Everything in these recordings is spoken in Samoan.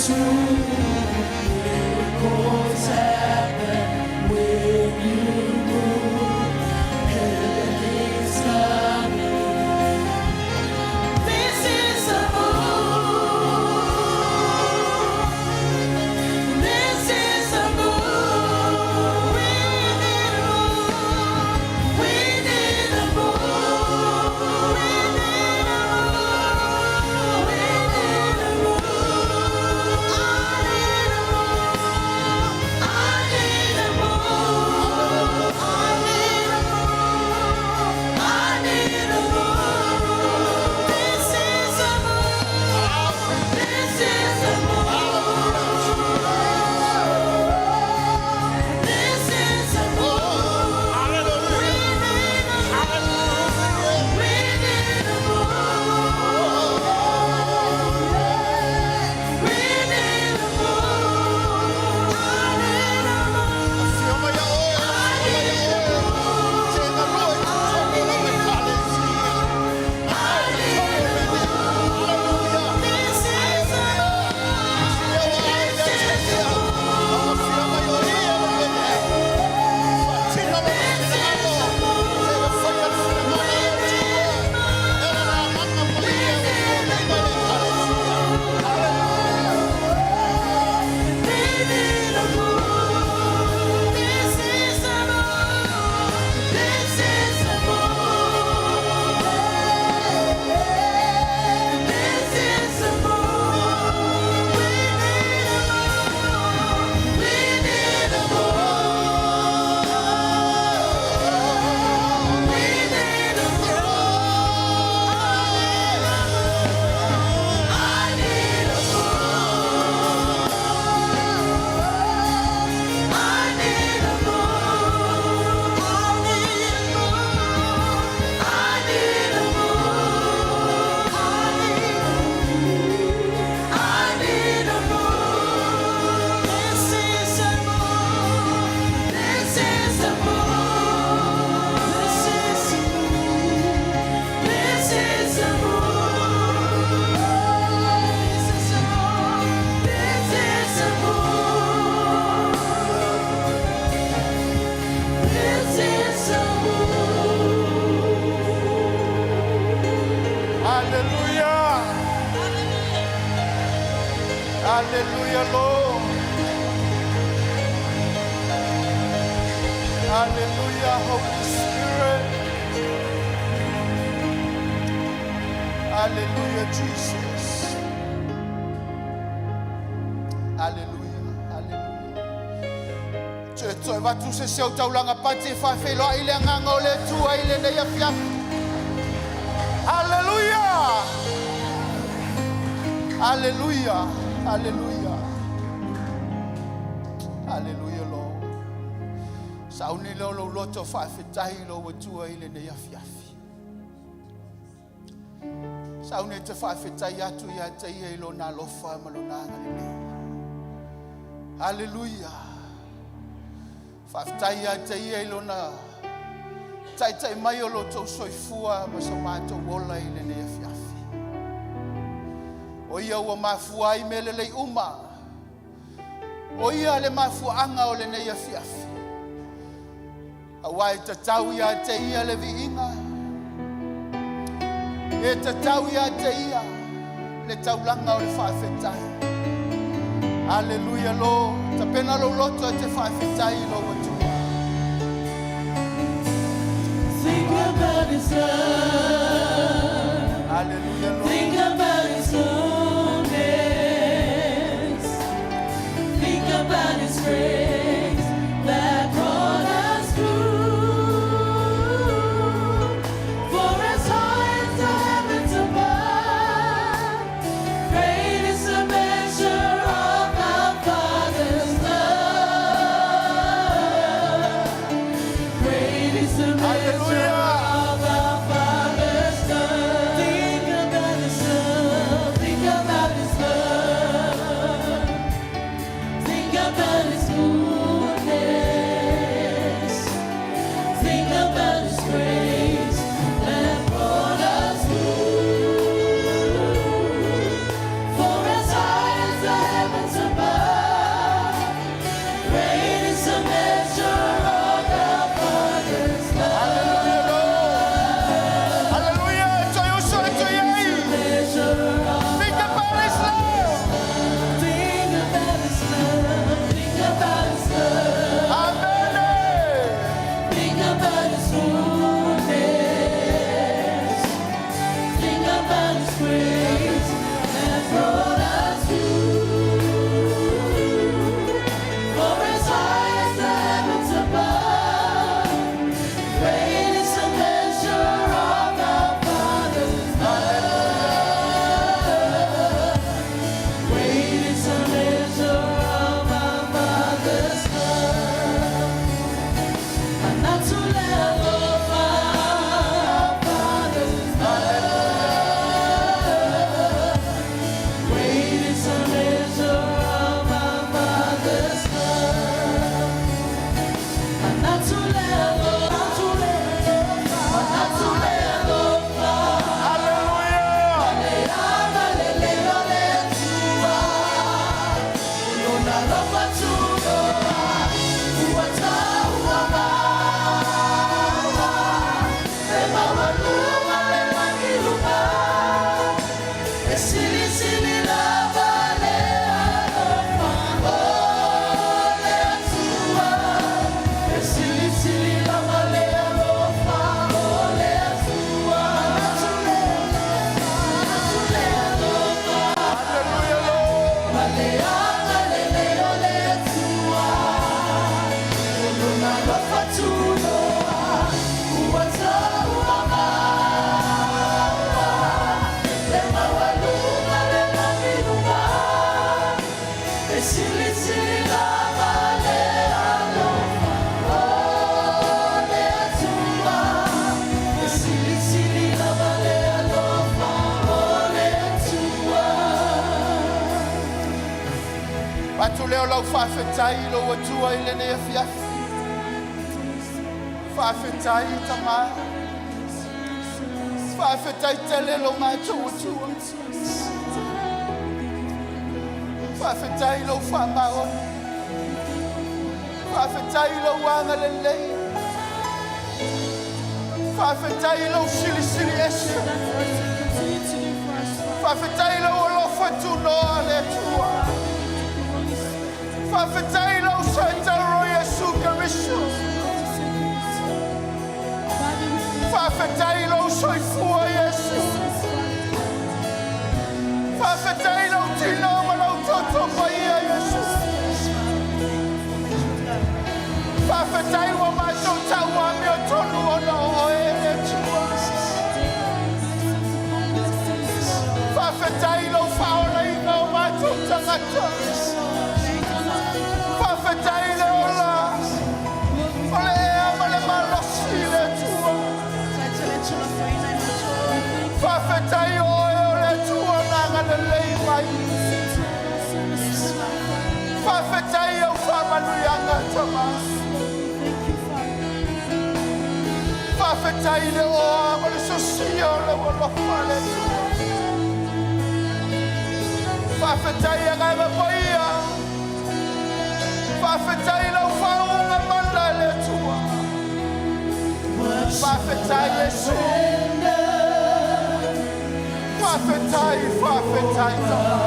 to Miracles happen when you move. Heaven is coming. This is a move. This is a move. We need a move. We need a move. We need a move. We need a move. I need a move. I need a move. I need a move. I need a move. This is a move. This is a move. This is a move. We need a move. We need a move. We need a move. I need a move. I need a move. This is a move. This is a This is a move. We need a move. We need a move. We need a move. This is a move. This is a move. This is a move. We need a move. We need a move. We need a move. I need a move. I need a move. I need a move. I need a move. I need a move. This is a move. This is a move. This is a move. This is a move. This is a move. This is a move. This is a move. Hallelujah. Hallelujah, Lord. Hallelujah, Holy Spirit. Hallelujah, Jesus. Hallelujah. Hallelujah. Toe avatu se isi au taulaga pati e faafeiloai le agaga o le Atua i lenei afiafi. Hallelujah. Hallelujah. Hallelujah. Hallelujah, Lord. Sauni leo lou loto faafetai i lou Atua i lenei afiafi. Sauni e te faafetai atu ia te ia i lona alofa ma lona agalelei. Hallelujah. Faafetai ia te ia i lona taitai mai o lo tou soifua ma so matou ola i lenei afiafi. O ia ua mafua ai mea lelei uma. O ia le mafuaaga o lenei afiafi. Auā e tatau ia te ia le viiga. E tatau ia te ia le taulaga o le faafetai. Aleluia, Lord. Tapena lou loto e te faafetai i lou Atua. Think about his love. Aleluia, Lord. Think about his goodness. Think about his grace that brought us through. For as high as the heavens above, great is the measure of our Father's love. Great is the measure Hallelujah. of our Father's love. Think about His love. Think about His love. Think about His heavens above, great is the measure of our Father's love. Hallelujah, Lord. Hallelujah. Toe uso e toe ai. Measure of Think about his love. Think about His love. Think about His love. Amen. Think about His goodness. Think about His grace that brought us through. For as high as the heavens above, great is the measure of our Father's love. Great is the measure of our Father's love. Manatu le alofa, Father's love. Great is the measure of our Father's love. Manatu le alofa, manatu le alofa. Hallelujah. Sili lava le alofa o le Atua. E sili sili lava le alofa o le Atua. Manatu le alofa. Hallelujah, Lord. Maleaga le leo le Atua. O lona alofa tunoa, ua taua maua. Le maualuga le lagi luga. E sili sili lava le alofa o le Atua. E sili sili lava le alofa o le Atua. Atu leo lau faafetai i lou Atua i lenei afiafi. Faafetai Tama. Faafetai tele lo matou Atua. Faafetai lou faamaoni. Faafetai lou agalelei. Faafetai lou silisili ese. Faafetai lou alofa tunoa le Atua. Faafetai lou saitaro Iesu Keriso. Faafetai lou soifua Iesu. Faafetai lou tino ma lou toto paia Iesu. Faafetai ua matou tauamiotonu ona o oe le Atua. Faafetai lou faaolaina o matou tagata. Faafetai le ola. O le ea ma le malosi le Atua. Faafetai o oe o le Atua na agalelei mai. Faafetai au faamanuiaga Tama. Faafetai le oa ma le sosia o lou alofa le Atua. Faafetai agaga paia. Faafetai lau faauuga mana le Atua. Faafetai Iesu. Faafetai, faafetai Tama.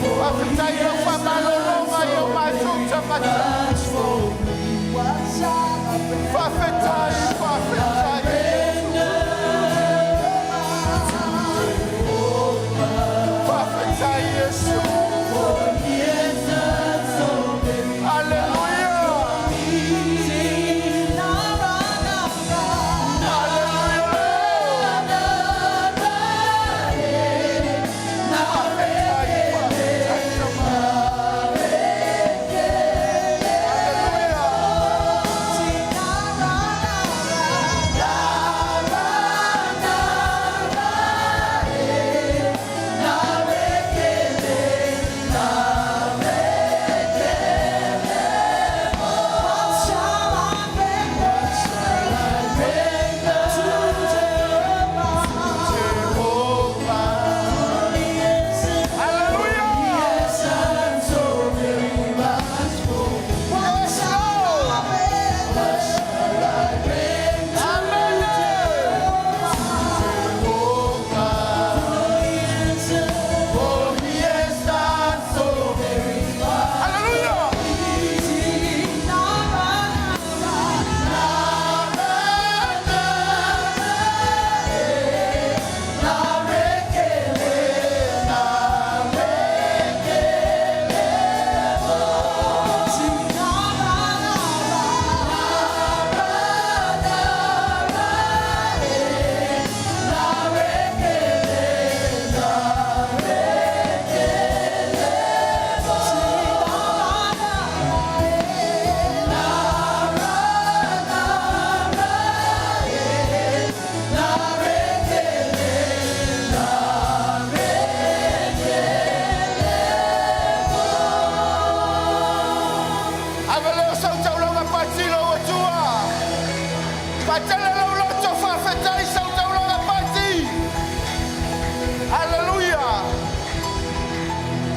Faafetai lau faamalologa i o matou tagata. Faafetai, faafetai Iesu. Faafetai Iesu. Hallelujah. Hallelujah, Lord. Faafetai, faafetai Tama. Hallelujah.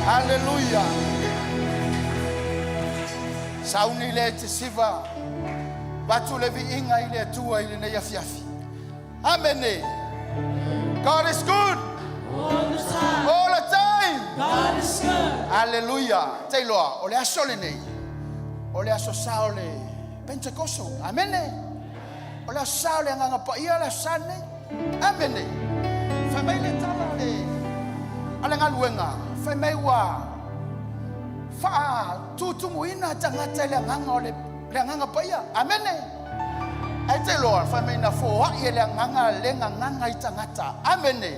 Haleluia. Sauni le te siva. Vatu le viiga i le Atua i lenei afiafi. Amene. God is good All the time. all the time. God is good. Aleluia. Teiloa, o le aso lenei. O le aso sa o le Pentekoso. Amene. O le aso sa o le Agaga Paia le aso sa lenei. Amene. Fai mai le tala le a le galuega. Fai mai ua faatutumuina tagata i le agaga o le Agaga Paia. Amene. Ae te loa, fai mai na foai e le agaga le gagaga i tagata. Amene.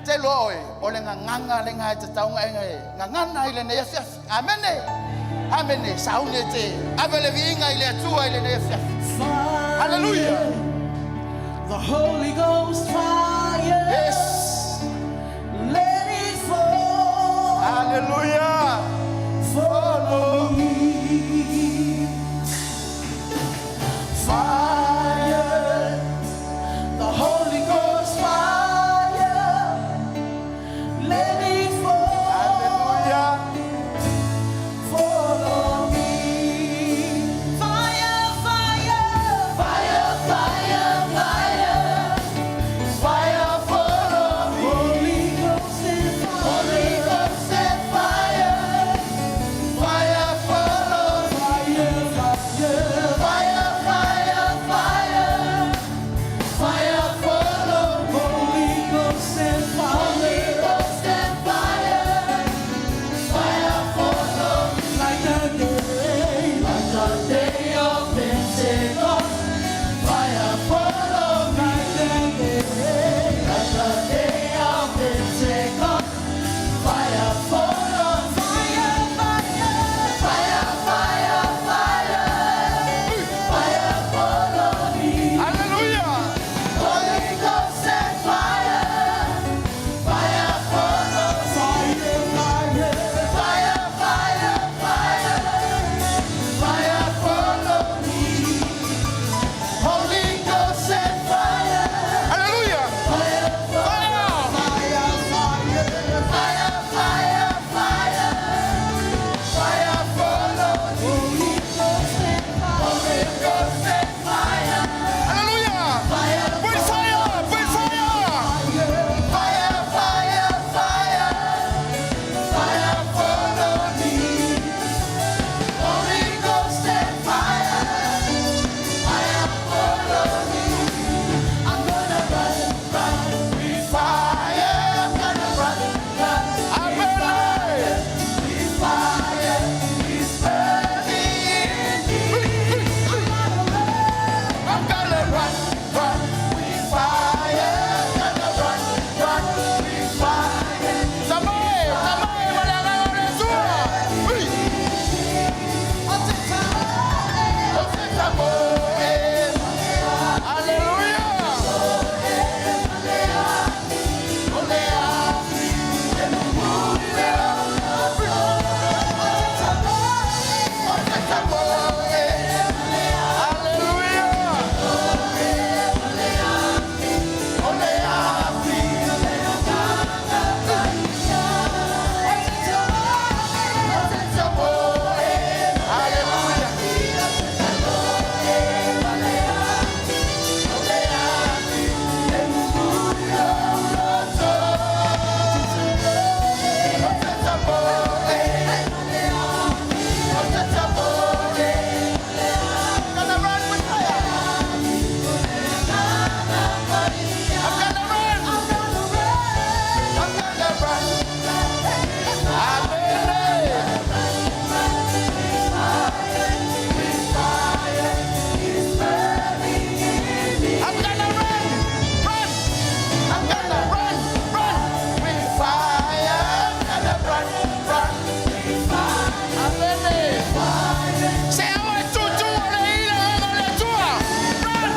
Te loa oe, o le gagaga le gae te taunga e gagana i lenei afiafi. Amene. Amene. Sauni e te ave le viiga i le Atua i lenei afiafi. Fire. Hallelujah. The Holy Ghost fire. Yes. Let it fall. Hallelujah. Follow me. Fire. The Holy Ghost fire. Let it fall. Hallelujah. Follow me. Fire, fire, fire, fire, fire. Fire, follow me. Holy Ghost and fire. Holy Ghost and fire. Fire, follow me. Fire, fire, Fire, fire, fire. Fire, follow me. Holy Ghost and fire. Holy Ghost and fire. Fire, follow me. Like the day of Pentecost. Fire, follow me. Like the day of Pentecost. Fire, follow me. Fire, fire, Fire, fire, fire. Fire, follow me. Hallelujah. Holy Ghost and fire. Fire, follow me. fire, fire. Fire, fire, fire. Fire, follow me. Holy Ghost and fire. Hallelujah. Fire, Fire. Fire, fire, fire, fire, fire. Fire, follow me. Holy Ghost and fire. Holy Ghost and fire. Hallelujah. Fire, With fire. With fire. Fire, fire, fire. Fire, follow me. Holy Ghost and fire. Fire, follow me. I'm gonna run, run, With fire, I'm gonna run, run. Amen. With fire is burning in me. I'm gonna run, run with fire. Gonna run, run with fire. Tamae, tamae, ma le agaga o le Atua. Ui. Hallelujah. Hallelujah. Hallelujah. Gonna run with fire. I'm gonna run. I'm gonna run. Amen. I'm gonna run, run. I'm gonna run, run with fire. I'm gonna run, run with fire. Amen. Say, I want to do all the healing, all the tour. Run.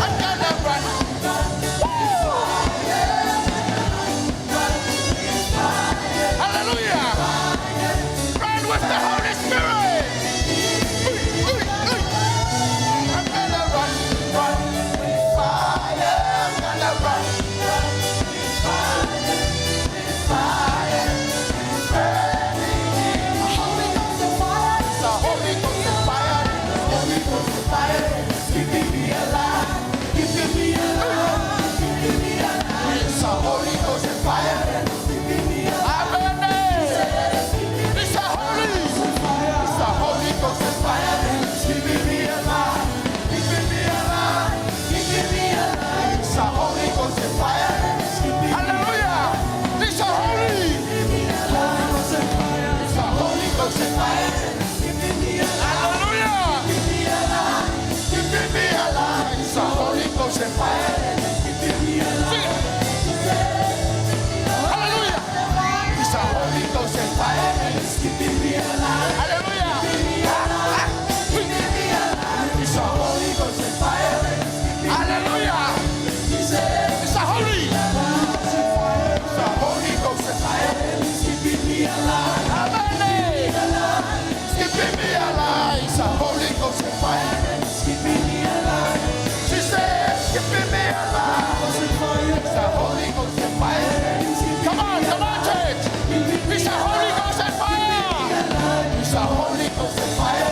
I'm gonna run. Woo! Hallelujah. Run with the Holy Spirit. Ui, ui, ui. I'm gonna run, run with fire. I'm gonna run, run with fire, with fire. Ghost and fire. And it's keeping me alive. Hallelujah. Keeping me alive. Keeping me alive. It's a Holy Ghost and fire. And it's keeping me Hallelujah. Jesus. It's a holy. It's a Holy Ghost and fire. And it's keeping me alive. Amen. It's keeping me alive. It's a Holy Ghost and fire. And it's keeping me alive. She said, keeping me alive. Ghost and fire. It's a Holy Ghost and fire. And it's keeping Come on, come on, church. It's a Holy Ghost and fire. It's a Holy Ghost and fire.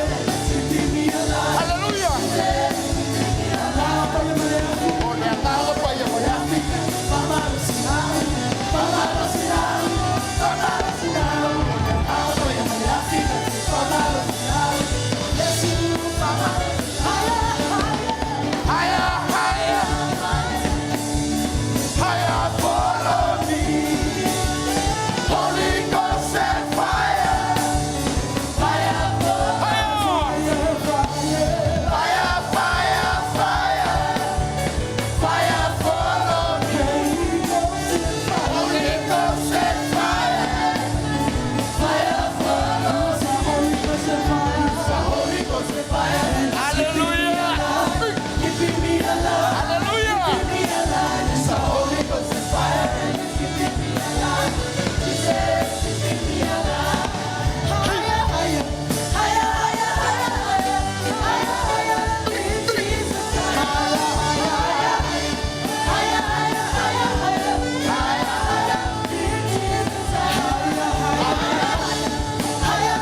keeping me alive. Hallelujah. Higher, higher, higher, follow me. Holy Ghost and fire. Fire, fire, fire, fire. Fire, follow me. Holy Ghost and fire. Fire, follow me. Holy Ghost and fire. Hallelujah. Keeping me alive. Hallelujah. Me alive. It's a Holy Ghost and fire. Keeping me alive. Jesus, keeping me alive. Higher, higher, higher, higher, higher, higher, higher, in Jesus. Higher, higher, higher, higher, higher, higher, higher, in Jesus. Higher, higher, higher, higher,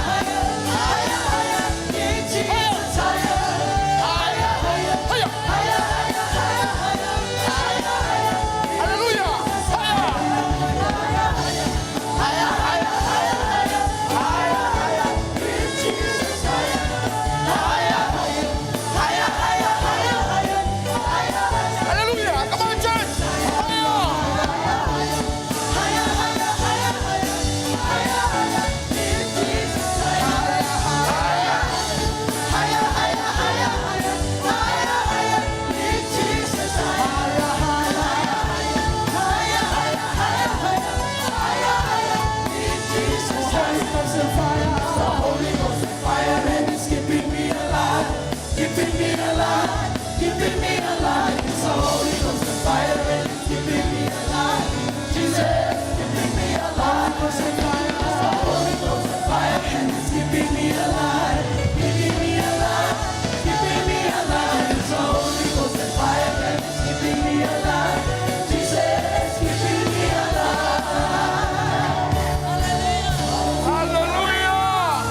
higher, higher, higher, in Jesus. Higher, Higher, higher, higher. higher, higher, higher, higher, higher. Hallelujah. Higher. Higher, higher, higher, higher, higher. Higher, higher, higher, higher. Hallelujah. Come on, church. Higher. Holy Ghost and fire, and it's keeping me alive, keeping me alive, keeping me alive. It's the Holy Ghost and fire, and it's keeping me alive. Jesus, keeping me alive. It's the Holy Ghost and fire, and it's keeping me alive, keeping me alive, keeping me alive. It's the Holy Ghost and fire, and it's keeping me alive. Jesus, keeping me alive. Hallelujah.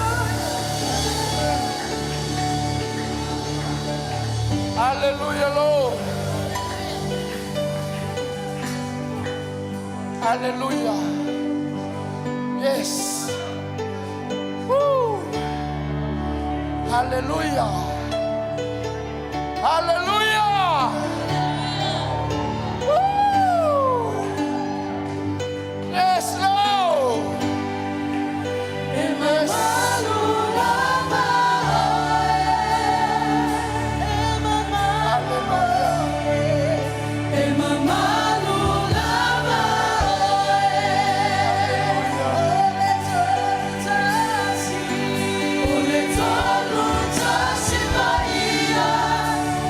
Hallelujah, Lord. Hallelujah. Yes. Woo. Hallelujah. Hallelujah. Woo. Yes, Lord. Yes. Hallelujah.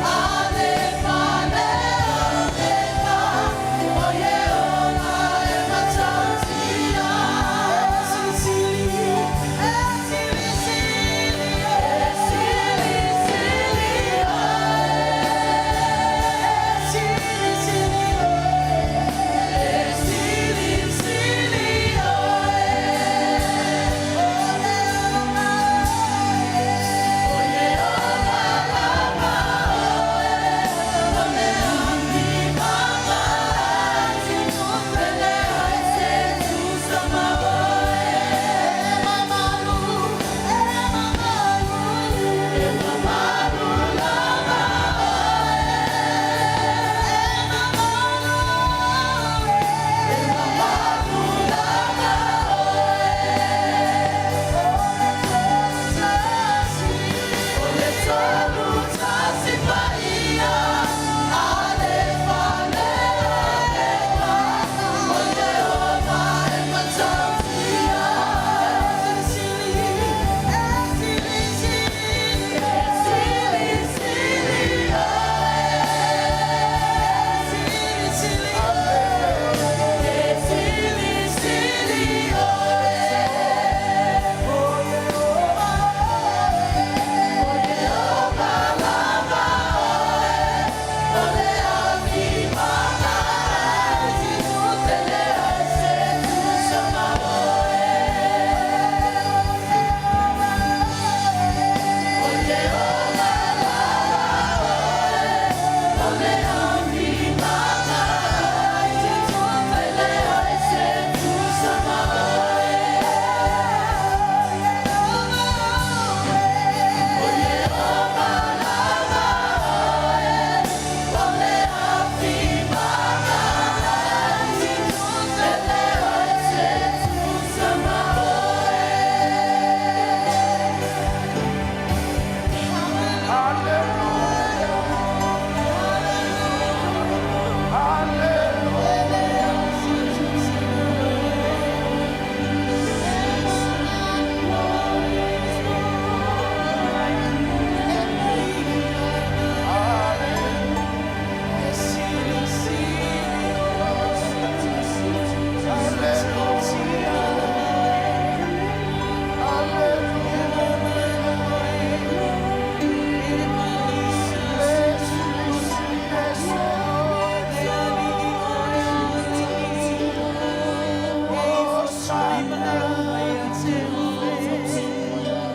Hallelujah.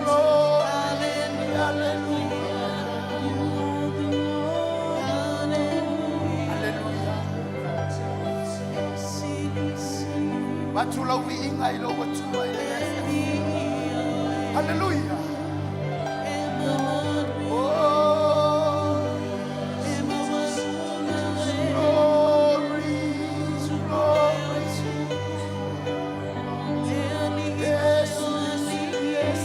Glory, hallelujah. Hallelujah. Batula uiinga ilo watua ile. Hallelujah. Oh, glory, glory. Yes, yes,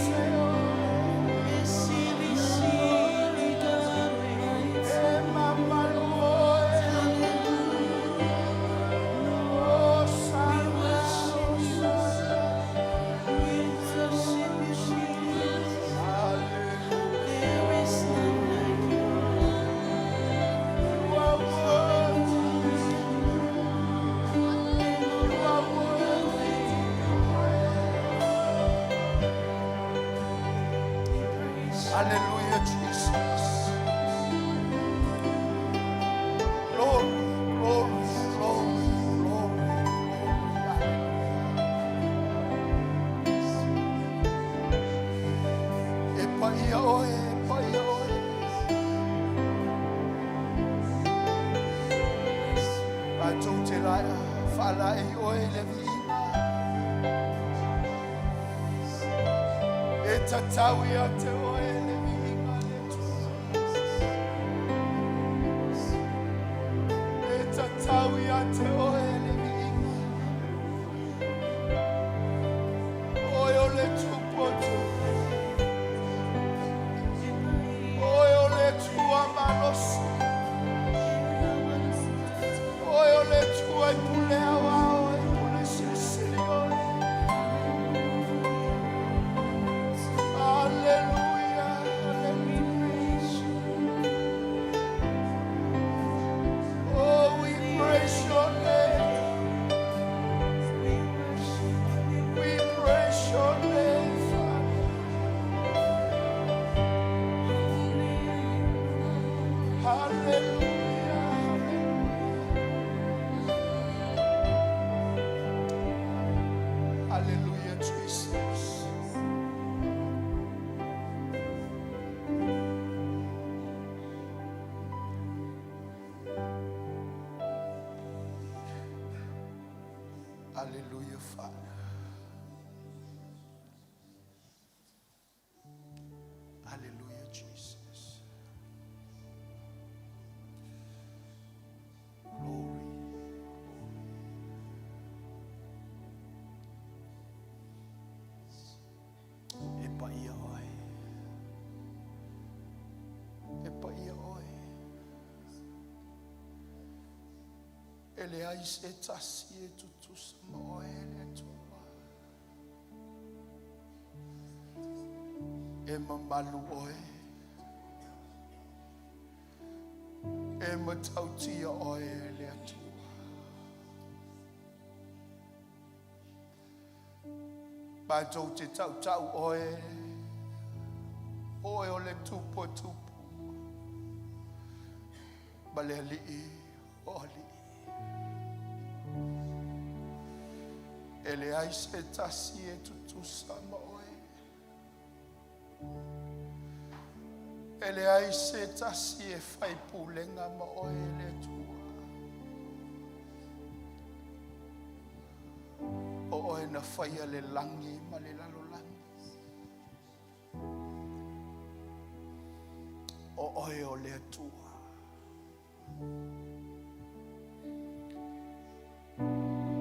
eh, mama Lord. Oh, Sana, Hallelujah. You are worthy. You are worthy. Hallelujah, Jesus. Glory, glory, glory, glory, glory. E paia oe, e paia oe. Matou te lae, whaalae i oe le viiga. E tatau ia te oe le viiga le Atua. E tatau ia te oe le viiga. Oe o le tupu o tupu. Oe o le Atua malosi. Oe o le Atua e pule aoao e pule silisili oe. Hallelujah, hallelujah. Oh, we praise your name. We praise your name, Father. Hallelujah. Hallelujah, Jesus. Hallelujah, Father. Hallelujah, Jesus. Glory. E paia oe. E paia oe. E leai se tasi e tutusa ma oe le Atua. E mamalu oe. E matautia oe le Atua. Matou te tautau oe. Oe o le tupu o tupu. Ma le alii o alii. E leai se tasi e tutusa ma oe. E leai se tasi e faipulega ma oe le Atua. O oe na faia le lagi ma le lalolagi. O oe o le Atua.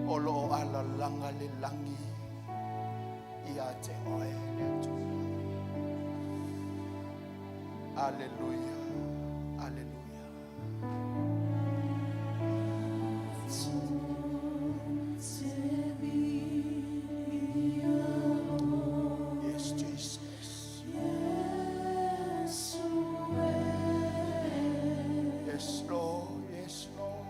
O lo o alalaga le lagi ia te oe le Atua. Hallelujah. Hallelujah. Yes, Jesus. Yes, Lord. Yes, Lord.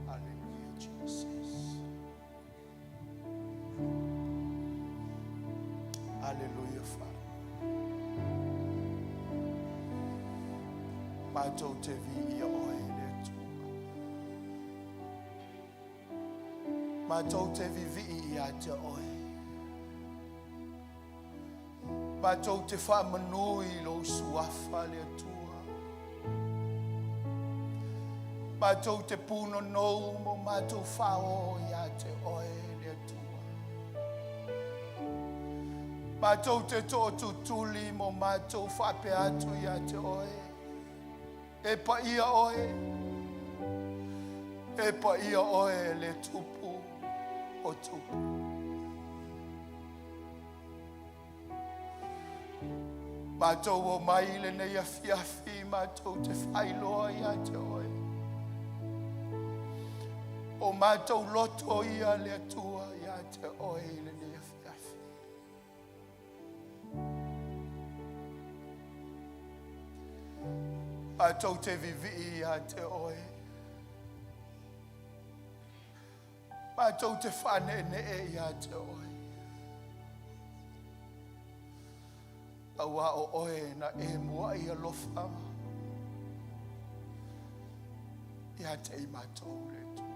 Hallelujah, Jesus. Hallelujah, Father. Matou te vi ia oe le Atua. Matou te vivii ia te oe. Matou te faamanu i lou suafa le Atua. Matou te punonou ma o matou faaoo ia te oe le Atua. Matou te tootutuli ma o matou faapea atu ia te oe, E paia oe, e paia oe le Tupu o Tupu. Matou o mai i lenei afiafi matou te faailoa ia te oe. O matou loto ia le Atua ia te oe i lenei afiafi. Matou te vivii ia te oe. Matou te faaneenee ia te oe. Aua o oe na e muai alofa ia te i matou le Atua.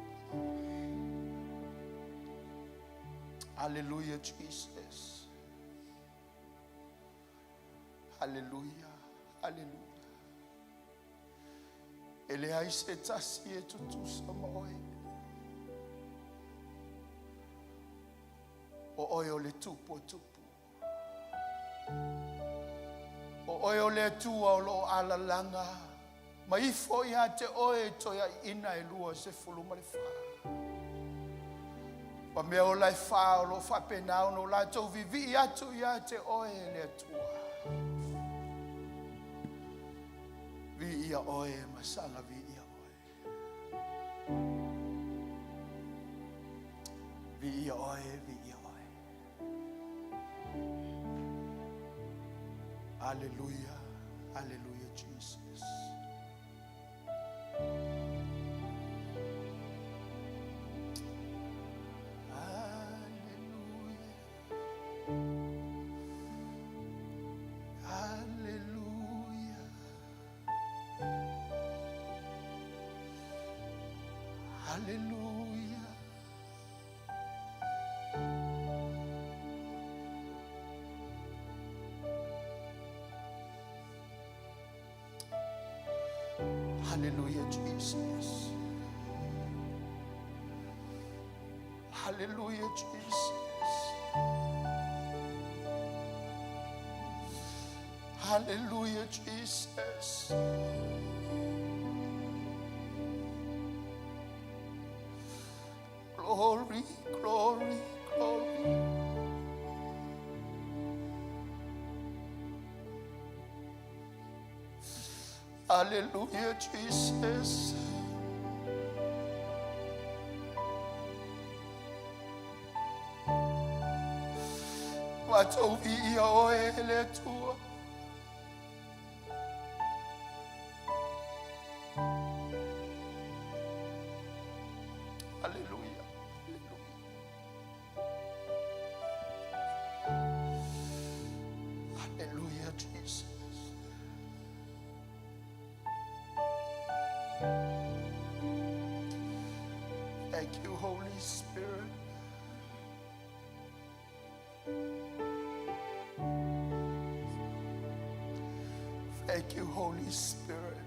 Hallelujah, Jesus. Hallelujah, hallelujah. E leai se tasi e tutusa ma oe. O oe o le Tupu o Tupu. O oe o le Atua o lo o alalaga ma ifo ia te oe toeaiina e 24. Ma mea ola e fa o lo o faapena ona o latou vivii atu ia te oe le Atua. Viia oe ma saga viia oe. Viia oe, viia oe. Hallelujah, hallelujah, Jesus. Hallelujah. Hallelujah. Hallelujah. Hallelujah, Jesus. Hallelujah, Jesus. Hallelujah, Jesus. Glory, glory, glory. Hallelujah, Jesus. Matou viia oe le Atua. Hallelujah. Hallelujah. Hallelujah, Jesus. Thank you, Holy Spirit. Thank you, Holy Spirit.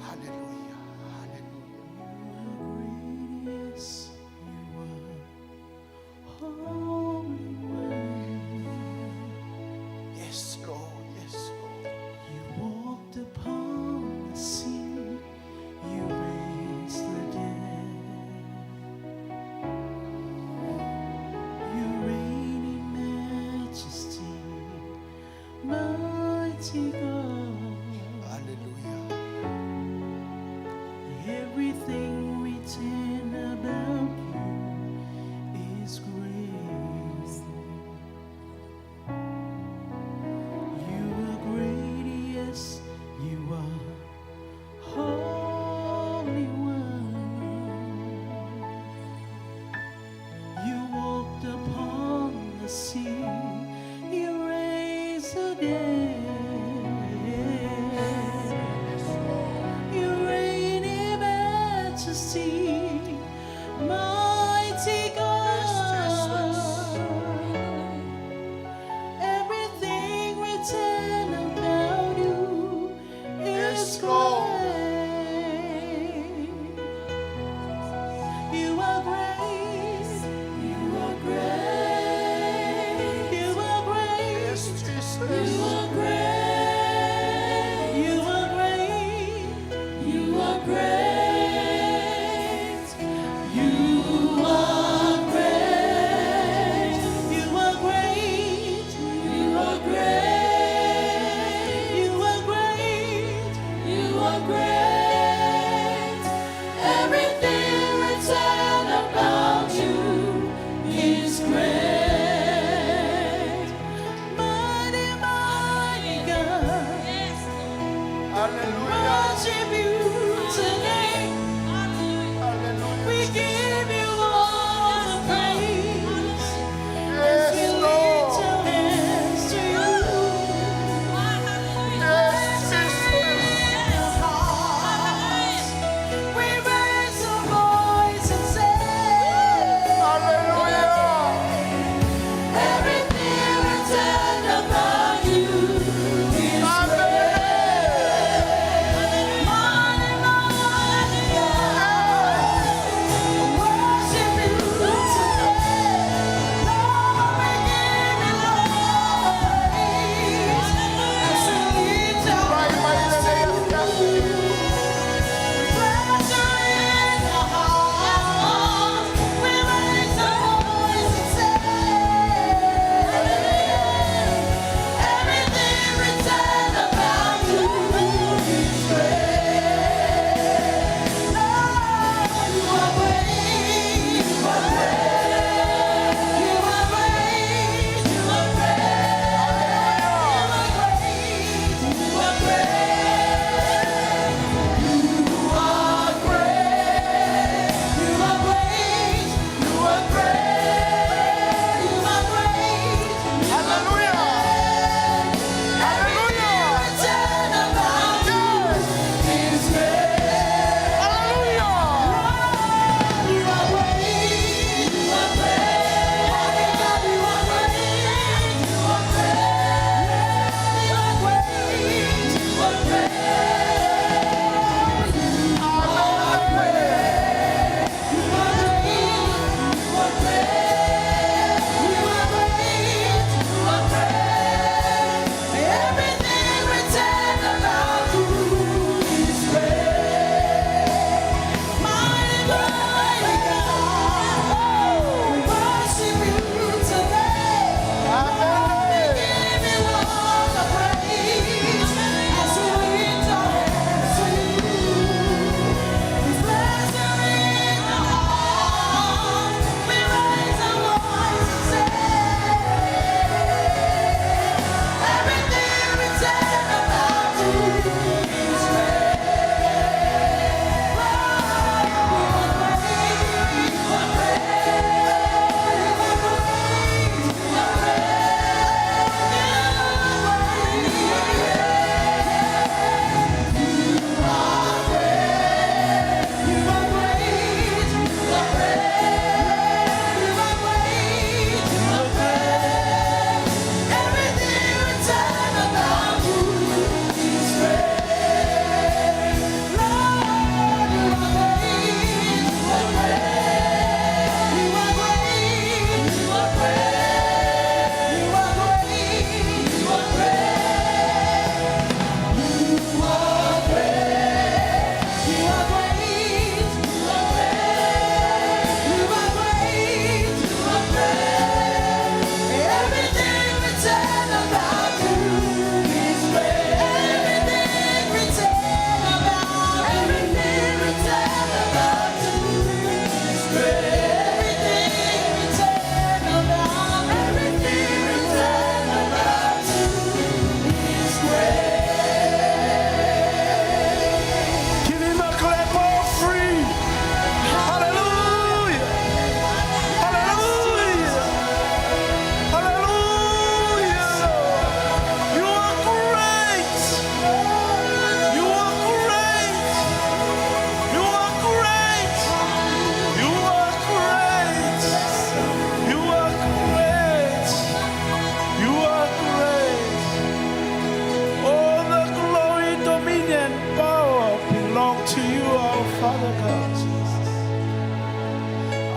Hallelujah. Hallelujah. Yes, you are holy one. Yes, Lord. Yes, Lord. You walked upon the sea. You raised the dead.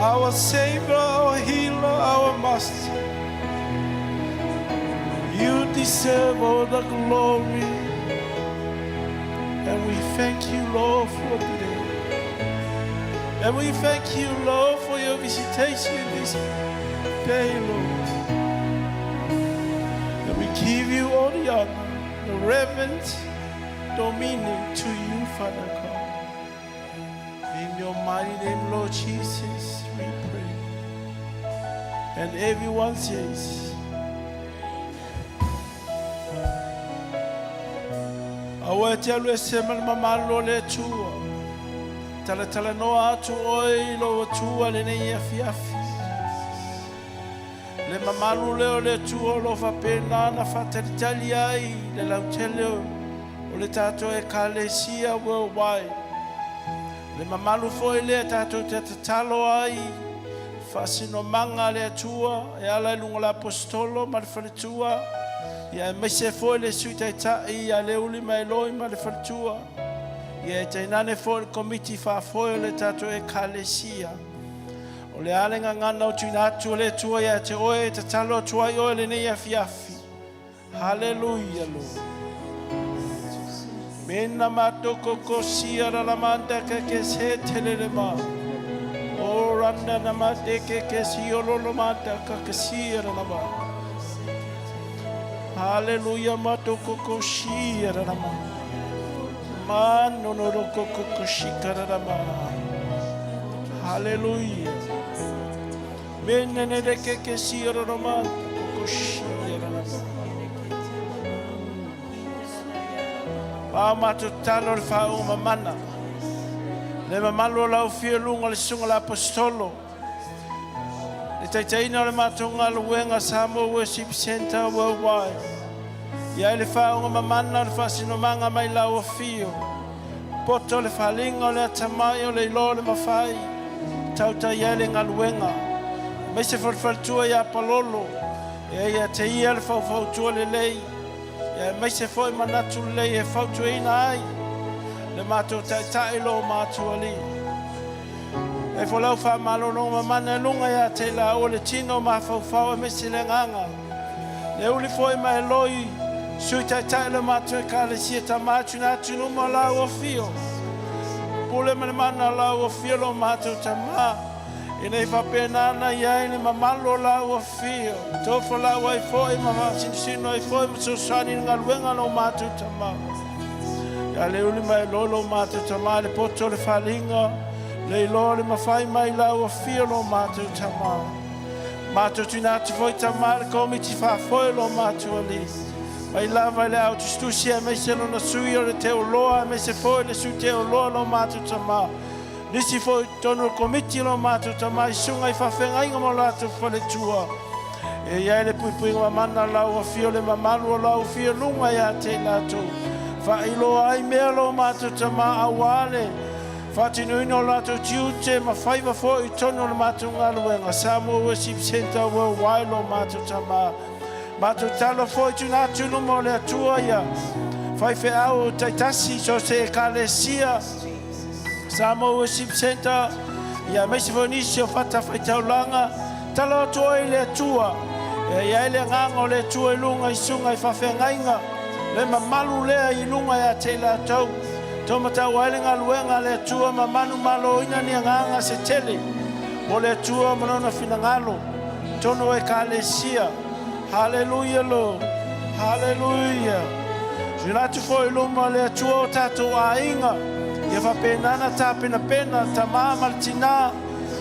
Our Savior, our healer, our Master. You deserve all the glory. And we thank you, Lord, for today. And we thank you, Lord, for your visitation this day, Lord. And we give you all the honor, the reverence, dominion to you, Father God. In your mighty name, Lord Jesus, we pray. And everyone says, Aua e te alu ese ma le mamalu o le Atua. Talatalanoa atu oe i lou Atua lenei afiafi. Le mamalu lea o le Atua o lo o faapena ona faatalitali ai le lautele o le tatou Ekalesia Worldwide. Le mamalu foi lea tatou te tatalo ai faasinomaga a le Atua e ala i luga o le Aposetolo ma le faletua, ia aemaise foi le Sui Taitai ia Leuli Maeloi ma le faletua, ia e tainane foi le Komiti Faafoe o le tatou Ekalesia. O le a le gagana o tuuina atu e le Atua ia te oe e tatalo atu ai oe lenei afiafi. Haleluia, Lord. Mena matoko kosia la lamanda ke ke se telele ma. O randa na mate ke ke si ololo mata ka ke sia la lama. Haleluia matoko kosia la lama. Mano no roko koshika la lama. Haleluia. Mene ne re ke ke sia la lama koshia la lama. Pao matou tatalo le faauma mamana. Le mamalu o lau fialuga le susuga le Aposetolo. Le taitaiina o le matou galuega Samoa Worship Centre Worldwide. Ia ai le faauga mamana o le faasinomaga mai lau afio. Poto le faliga o le atamai o le iloa o le mafai. Tautai ai le galuega. Aemaise foi le faletua ia Palolo. Ia ia te ia le faufautua lelei. Ia aemaise foi manatu lelei e fautuaina ai le matou taitai lo matou alii. E folau faamalologa mamana e luga ia te laua le tino mafaufau aemaise le agaga. Le uli foi ma e loi sui taitai le matou ekalesia tama atu na atu numa o lau afio. Pule ma le mana o lau afio lo matou tama. Ina i faapena ana i ai le mamalu o lau afio. Tofolau ai foi ma faasinosino ai foi ma fesoasoani i le galuega a lo matou tama. Ia le uli mai loa lo matou tama i le poto o le faliga, le iloa o le mafai mai lau afio lo matou tama. Matou tuina atu foi tama i le komiti faafoe o lo matou alii. Mai lava i le ao tusitusi aemaise lona sui o le Teoloa aemaise foi le sui Teoloa lo matou tama. Nisi foi i totonu o le komiti o lo matou tama i susuga i faafeagaiga ma o latou faletua. E i ai le puipuiga mamana o lau afio le mamalu o lau afio luga ia te i latou. Faailoa ai mea lo matou tama aua le faatinoina o latou tiute ma faiva foi i totonu o le matou galuega Samoa Worship Centre Worldwide lo matou tama. Matou talo foi tuina atu i luma o le Atua ia faifeau taitasi so se ekalesia Samoa Worship Center ia aemaise foi nisi o fatafaitaulaga talo atu oe i le Atua ia i ai le agaga o le Atua i luga i susuga i faafeagaiga le mamalu lea i luga ia te i latou taumatau ai le galuega a le Atua ma manumaloina ni agaga se tele mo le Atua ma lona finagalo tonu o ekalesia. Haleluia Lord. Haleluia. Tuuina atu foi i luma o le Atua o tatou aiga, ia faapena ona tapenapena tamā ma le tinā,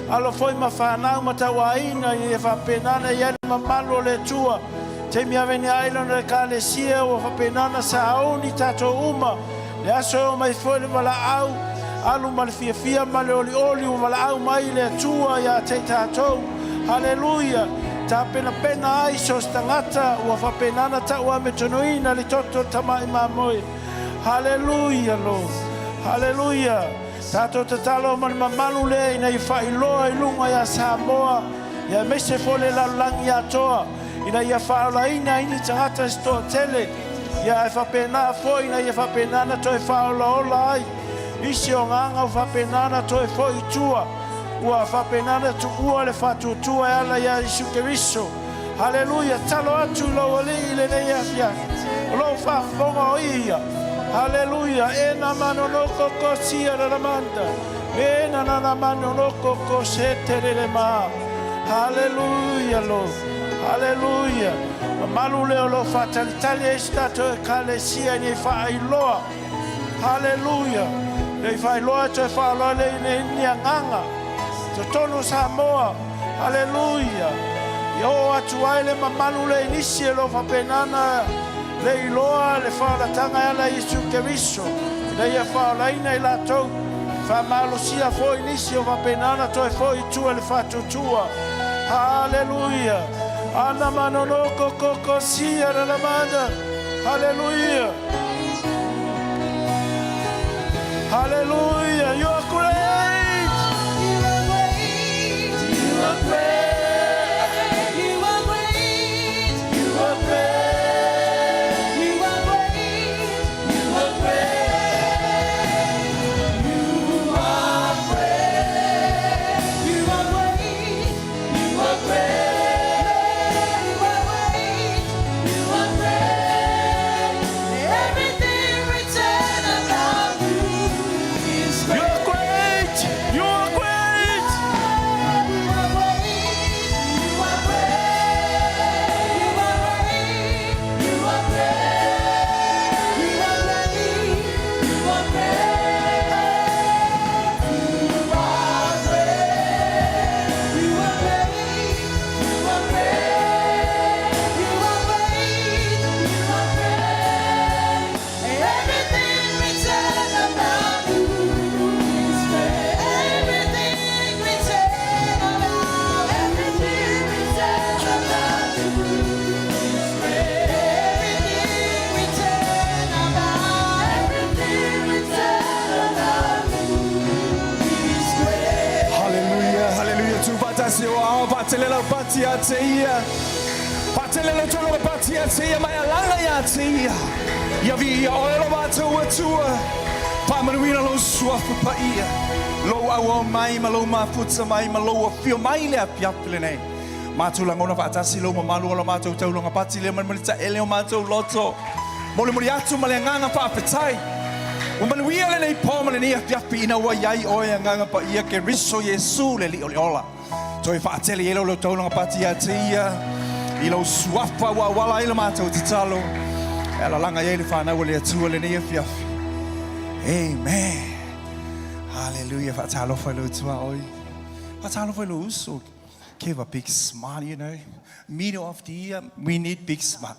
alo foi ma fanau ma tauaiga, ia faapena ona i ai le mamalu o le Atua. Taimi ave ni ai lona ekalesia, ua faapena ona sauni tatou uma, le aso e oo mai foi le valaau, alu ma le fiafia ma le olioli ua valaau mai le Atua ia te tatou. Haleluia! Tapenapena ai so se tagata ua faapena ona tau ametonuina le toto o le tama'i mamoe. Haleluia, Lord. Haleluia! Tatou tatalo ma le mamalu lea ina ia faailoa i luga ia Samoa, ia aemaise foi le lalolagi atoa, ina ia faaolaina ai ni tagata se toatele, ia ae faapena foi ina ia faapena ona toe faaolaola ai isi o agaga ua faapena ona toe foi i tua. Ua faapena ona tuua le faatuatua e ala iā Iesu Keriso. Haleluia! Talo atu i lou Alii i lenei afiafi, o lou faafofoga o Ia. Haleluia! E na manonoko ko sia la lamanda, me na na na manonoko ko se terere ma. Haleluia, Lord. Haleluia. Mamalu lea o lo o faatalitali ai si tatou Ekalesia i nei faailoa. Haleluia. Nei faailoa e toe faaoloa lea i nei ni agaga. Totonu o Samoa. Haleluia. Ia oo atu ai le mamalu lea i nisi e lo faapena na le iloa le faaolataga e ala i Iesu Keriso, ina ia faaolaina i latou, faamalosia foi nisi o faapena na toe foi i tua i le faatuatua. Haleluia. Ana manonoko koko sia na lamanda. Haleluia. Hallelujah. You are great. You are great. You are great. You are great. You are great. You are great. You are great. You are great. You are great. You are great. You are great. You are great. Everything written about you is You are great. You are great. You are great. You are great. You are great. You are great. You are great. You are great. You are great. You are great. You are great. You are great. You are great. Everything written about you is great. Everything written about, everything written about you is great. Everything written about, everything written about you is great. Haleluia, haleluia, tu faatasi o ao faatele lau pati ia te ia. Faatele lau tolo pati ia te ia, mai alaga ia te ia. Ia vi ia oe lo matou Atua. Faamanuina lou suafa paia. Lou auau mai ma lou mafuta mai ma lou afio mai le afiafi lenei. Matou lagona faatasi lou mamalu o la matou taulaga pati lea malimali taele o matou loto. Molimoli atu ma le agaga faafetai. Ua manuia lenei po ma lenei afiafi ina ua i ai oe Agaga Paia Keriso Iesu le Alii o le ola. Toe faatele i ai lau taulaga pati ia te ia i lou suafa ua auala ai le matou tatalo. E alalaga i ai le fanau a le Atua lenei afiafi. Amen. Hallelujah. Faatalofa i lou tuaoi. Faatalofa i lou uso. Give a big smile. Middle of the year, we need big smile.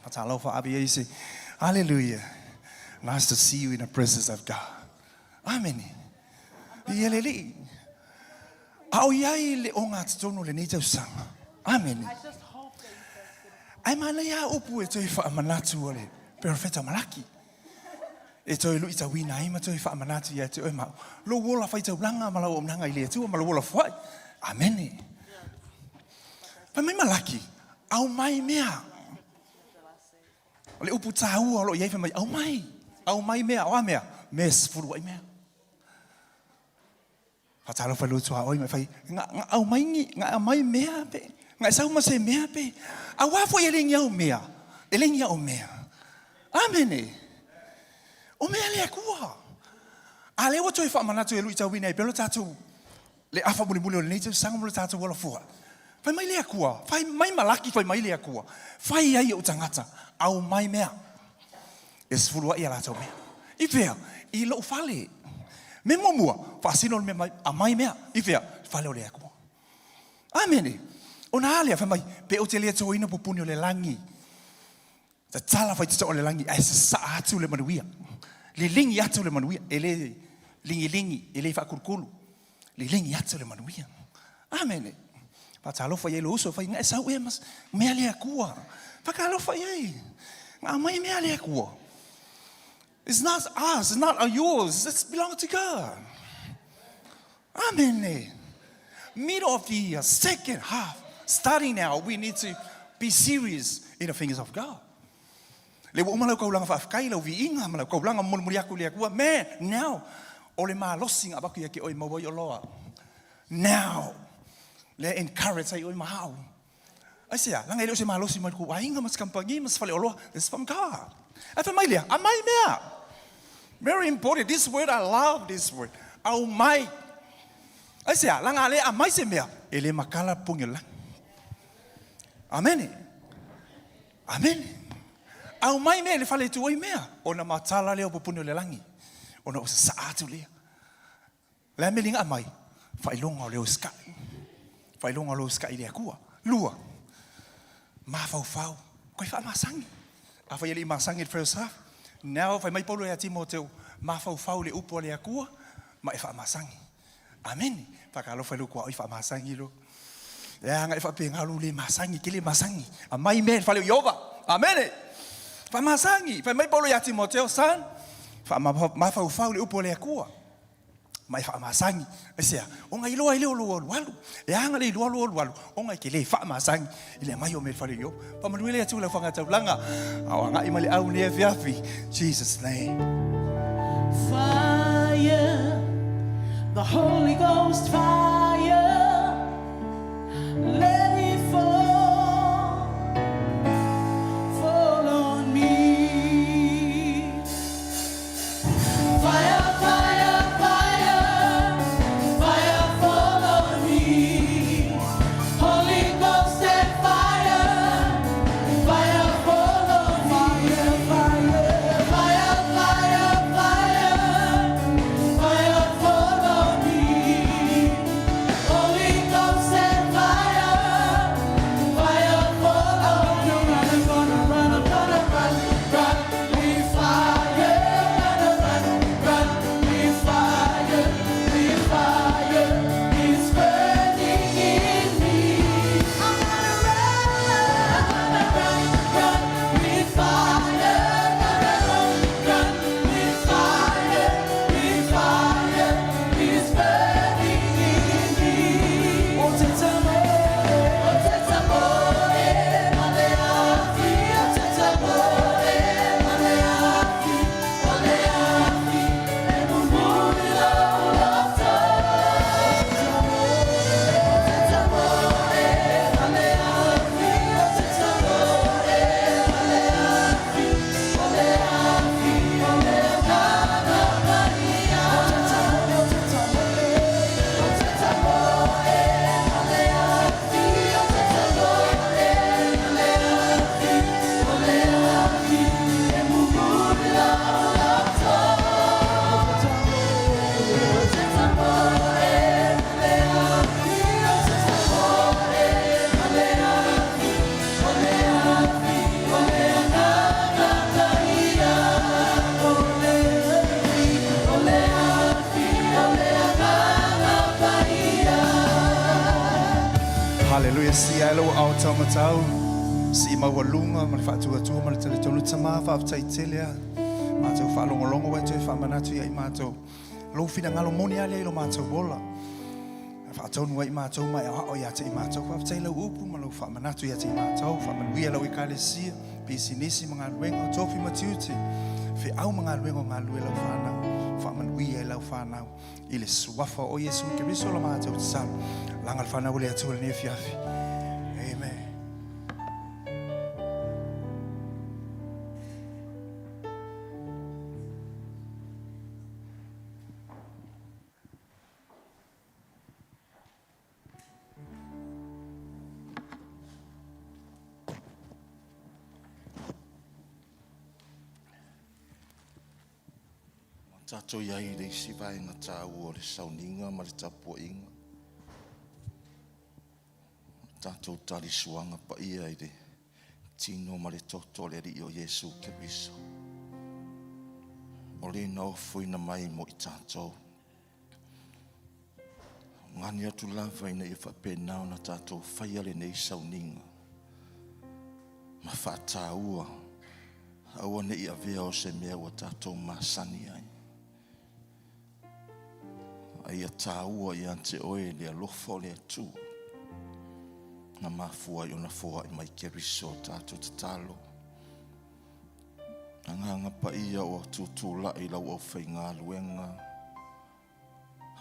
Faatalofa ave i se. Hallelujah. Nice to see you in the presence of God. Amen. Ia le Alii. A o i ai le ogatotonu o lenei tausaga. Amene. Ae manaia a upu e toe faamanatu a le perofeta Malaki. E toe luitauina ai ma toe faamanatu ia te oe ma au. Lou ola faitaulaga ma lau auaunaga i le Atua ma lou ola foai. Amene. Fai mai Malaki, aumai mea. O le upu taua o lo o i ai fai mai, aumai, aumai mea, o a mea? Mea e sefulu ai mea. Faatalofa i lou tuaoi ma fai, nga, nga aumai ni, nga aumai mea pe, nga e sau ma se mea pe. Auā foi e le ni au mea, e le ni au mea. Amene. O mea le Atua. A lea ua toe faamanatu e luitauina ai pea lo tatou le afa mulimuli o lenei tausaga ma lo tatou alafua. Fai mai le Atua, fai mai Malaki, fai mai le Atua, fai ai ou tagata, aumai mea. E sefuluai a latou mea. I fea? I lou fale. Mea muamua, faasino le mea mai, aumai mea. I fea? Fale o le Atua. Amene. Ona a lea, fai mai, pe ou te le toina pupuni o le lagi. Tatala faititoa o le lagi ae sasaa atu le manuia. Liligi atu le manuia. E le ligiligi, e le faakulukulu. Liligi atu le manuia. Amene. Faatalofa i ai lou uso, fai nga e sau ea ma mea le Atua. Faatalofa i ai. Nga aumai mea le Atua. It's not us, it's not yours, it's belong to God. Amene. Middle of the year, second half, starting now, we need to be serious in the things of God. Le ua uma lau kaulanga faafetai, lau viiga ma lau kaulanga molimoli aku i le Atua. Man, now, O le malosi na avatu ia te oe e maua ai oloa. Now! Lea e encourage ai oe ma au. Aisea? Leaga e le o se malosi mai le tou aiga ma se kamupani ma se faleoloa. This is from God. Ae fai mai lea, aumai mea. Very important. This word, I love this word. Aumai. Aisea? Leaga a le aumai se mea, e le makala puni o le lagi. Amene. Amene. Aumai mea i le fale e tuu ai mea, ona matala lea o pupuni o le lagi, ona ua sasaa atu lea. O le a mea liga aumai? Faailoga o le usikai. Faailoga o le usikai i le Atua. Lua, mafaufau, toe faamasani. Afai e le i masani i le first half, now fai mai Paulo ia Timoteo, mafaufau i le upu a le Atua ma e faamasani. Amene. Faatalofa i lou tuaoi faamasani lo. Leaga e faapena lou le masani, e te le masani. Aumai mea i le fale o Ieova. Amene. Faamasani. Fai mai Paulo ia Timoteo, son, faamafaufau i le upu a le Atua ma e faamasani. Aisea? Ona iloa ai lea o lou alualu. E aga le iloa lou alualu, ona e te le faamasani i le aumai o mea i le fale o Ieova. Faamanuia le Atua i lau fagataulaga, a o agai mai le au nei afiafi. Jesus name. Fire, the Holy Ghost fire, let it fall, fall on me. Fire, fire, fire, fire, fall on me. Holy Ghost and fire, fire, fall on me. Fire, fire, fire, fire, fire, fall on me. Holy Ghost and fire, fire, fall on me. I'm gonna run, I'm gonna run, run with fire, gonna run, run with fire, with fire is burning in me. I'm gonna run, I'm gonna run, run with fire, gonna run, run with fire, with fire is burning in me. Oh, tetsamole, maleafi, oh, tetsamole, maleafi, maleafi, e mumuli lo loto. Tetsamole, maleafi, oh, tetsamole, maleafi, maleafi, maleagana paia. Oh, tetsamole, oh, tetsamole, maleafi, oh, tetsamole, maleafi, maleafi, e mumuli lo loto. Tetsamole, maleafi, oh, tetsamole, maleafi, maleafi, maleagana paia. Oleafi, oleafi, oleagana paia. Haleluia, si ai lou ao taumatau, si maualuga ma le faatuatua ma le talitonu tama faafetai tele a matou faalogologo ua e toe faamanatu ia i matou lou finagalo moni a lea i lo matou ola. Faatonu ai matou ma e aoao ia te i matou. Faafetai lau upu ma lou faamanatu ia te i matou. Faamanuia lau ekalesia, pisinisi ma galuega, tofi ma tiute, feau ma galuega o galulue lau fanau. Faamanuia i lau fanau i le suafa o Iesu Keriso la matou tatalo. Laga le fanau o le Atua i lenei afiafi. Amen. Tatou i ai i le isi vaega taua o le sauniga ma le tapuaiga. Tatou talisuaga paia i le tino ma le toto o le Alii o Iesu Keriso. O le na ofoina mai mo i tatou. Gani atu lava ina ia faapena ona tatou faia lenei sauniga ma faataua aua ne i avea o se mea ua tatou masani ai. A ia taua ia te oe le alofa o le Atua na mafua ai ona foai mai Keriso tatou tatalo. Agaga paia ua tutulai lau aufaigaluega.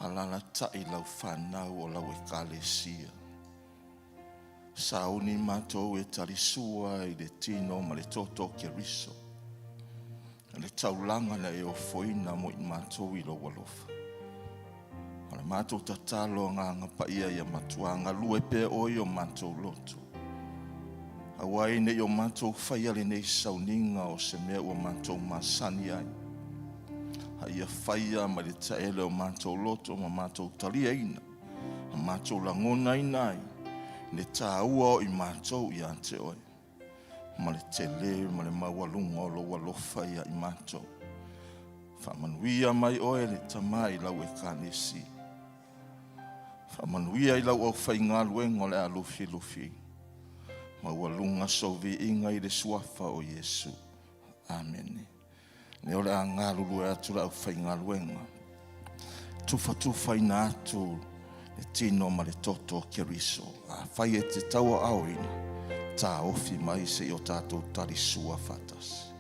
Alaalatai lau fanau o lau Ekalesia. Sauni matou e talisua i le tino ma le toto o Keriso, le taulaga na e ofoina mo i matou i lou alofa. O le matou tatalo agaga paia ia matua galue pea oe i o matou loto. Aua ai ne i o matou faia lenei sauniga o se mea ua matou masani ai. A ia faia mai le taele o matou loto ma matou taliaina, ma matou lagonaina ai le taua o i matou ia te oe, ma le tele ma le maualuga o lou alofa ia i matou. Faamanuia mai oe le Tama i lau Ekalesia. Faamanuia i lau aufaigaluega o le a lufilufi. Maualuga sou viiga i le suafa o Iesu. Amene. Lea o le a galulue atu le aufaigaluega, tufatufaina atu le tino ma le toto o Keriso. Afai e te tauaaoina, taofi mai se i o tatou talisua faatasi.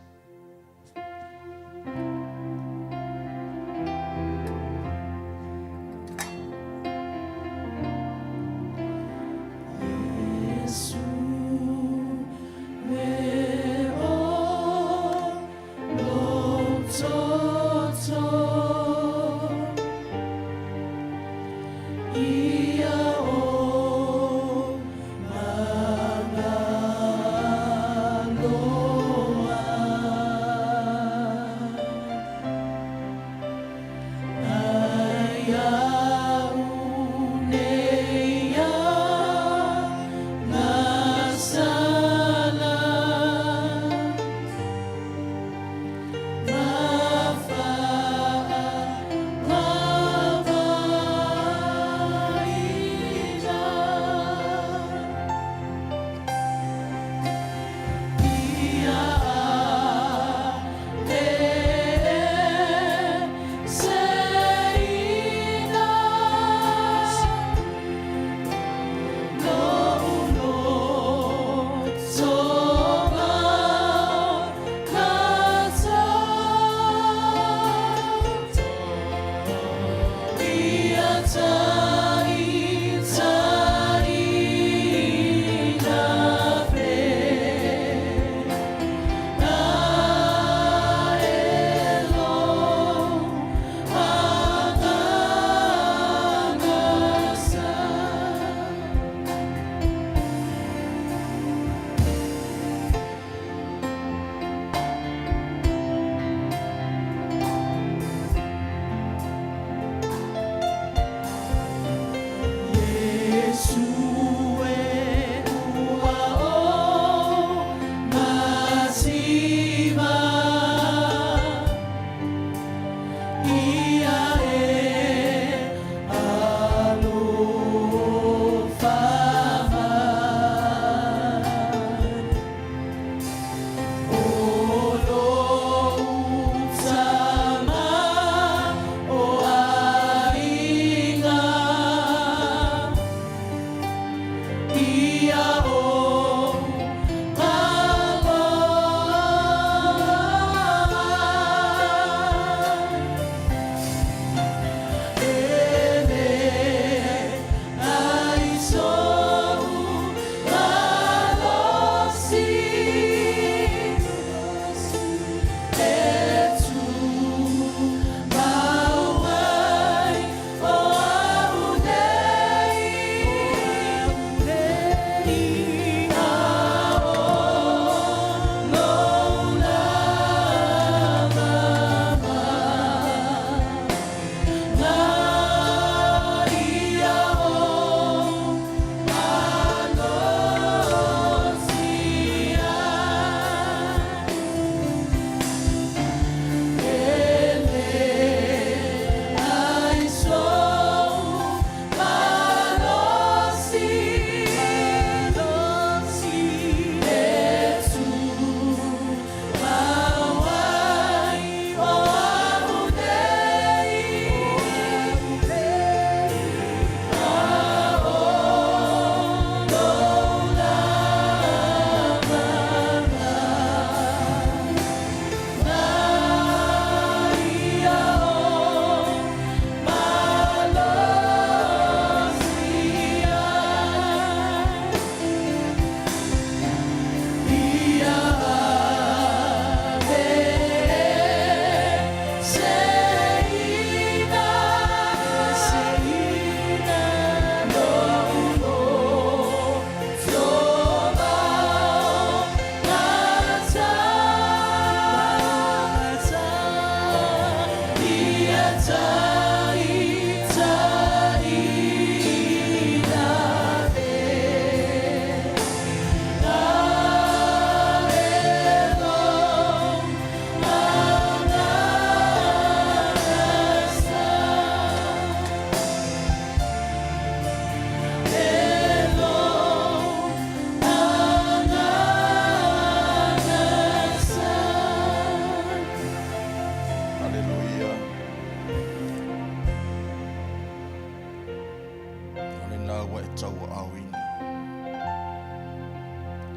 ua e tauaaoina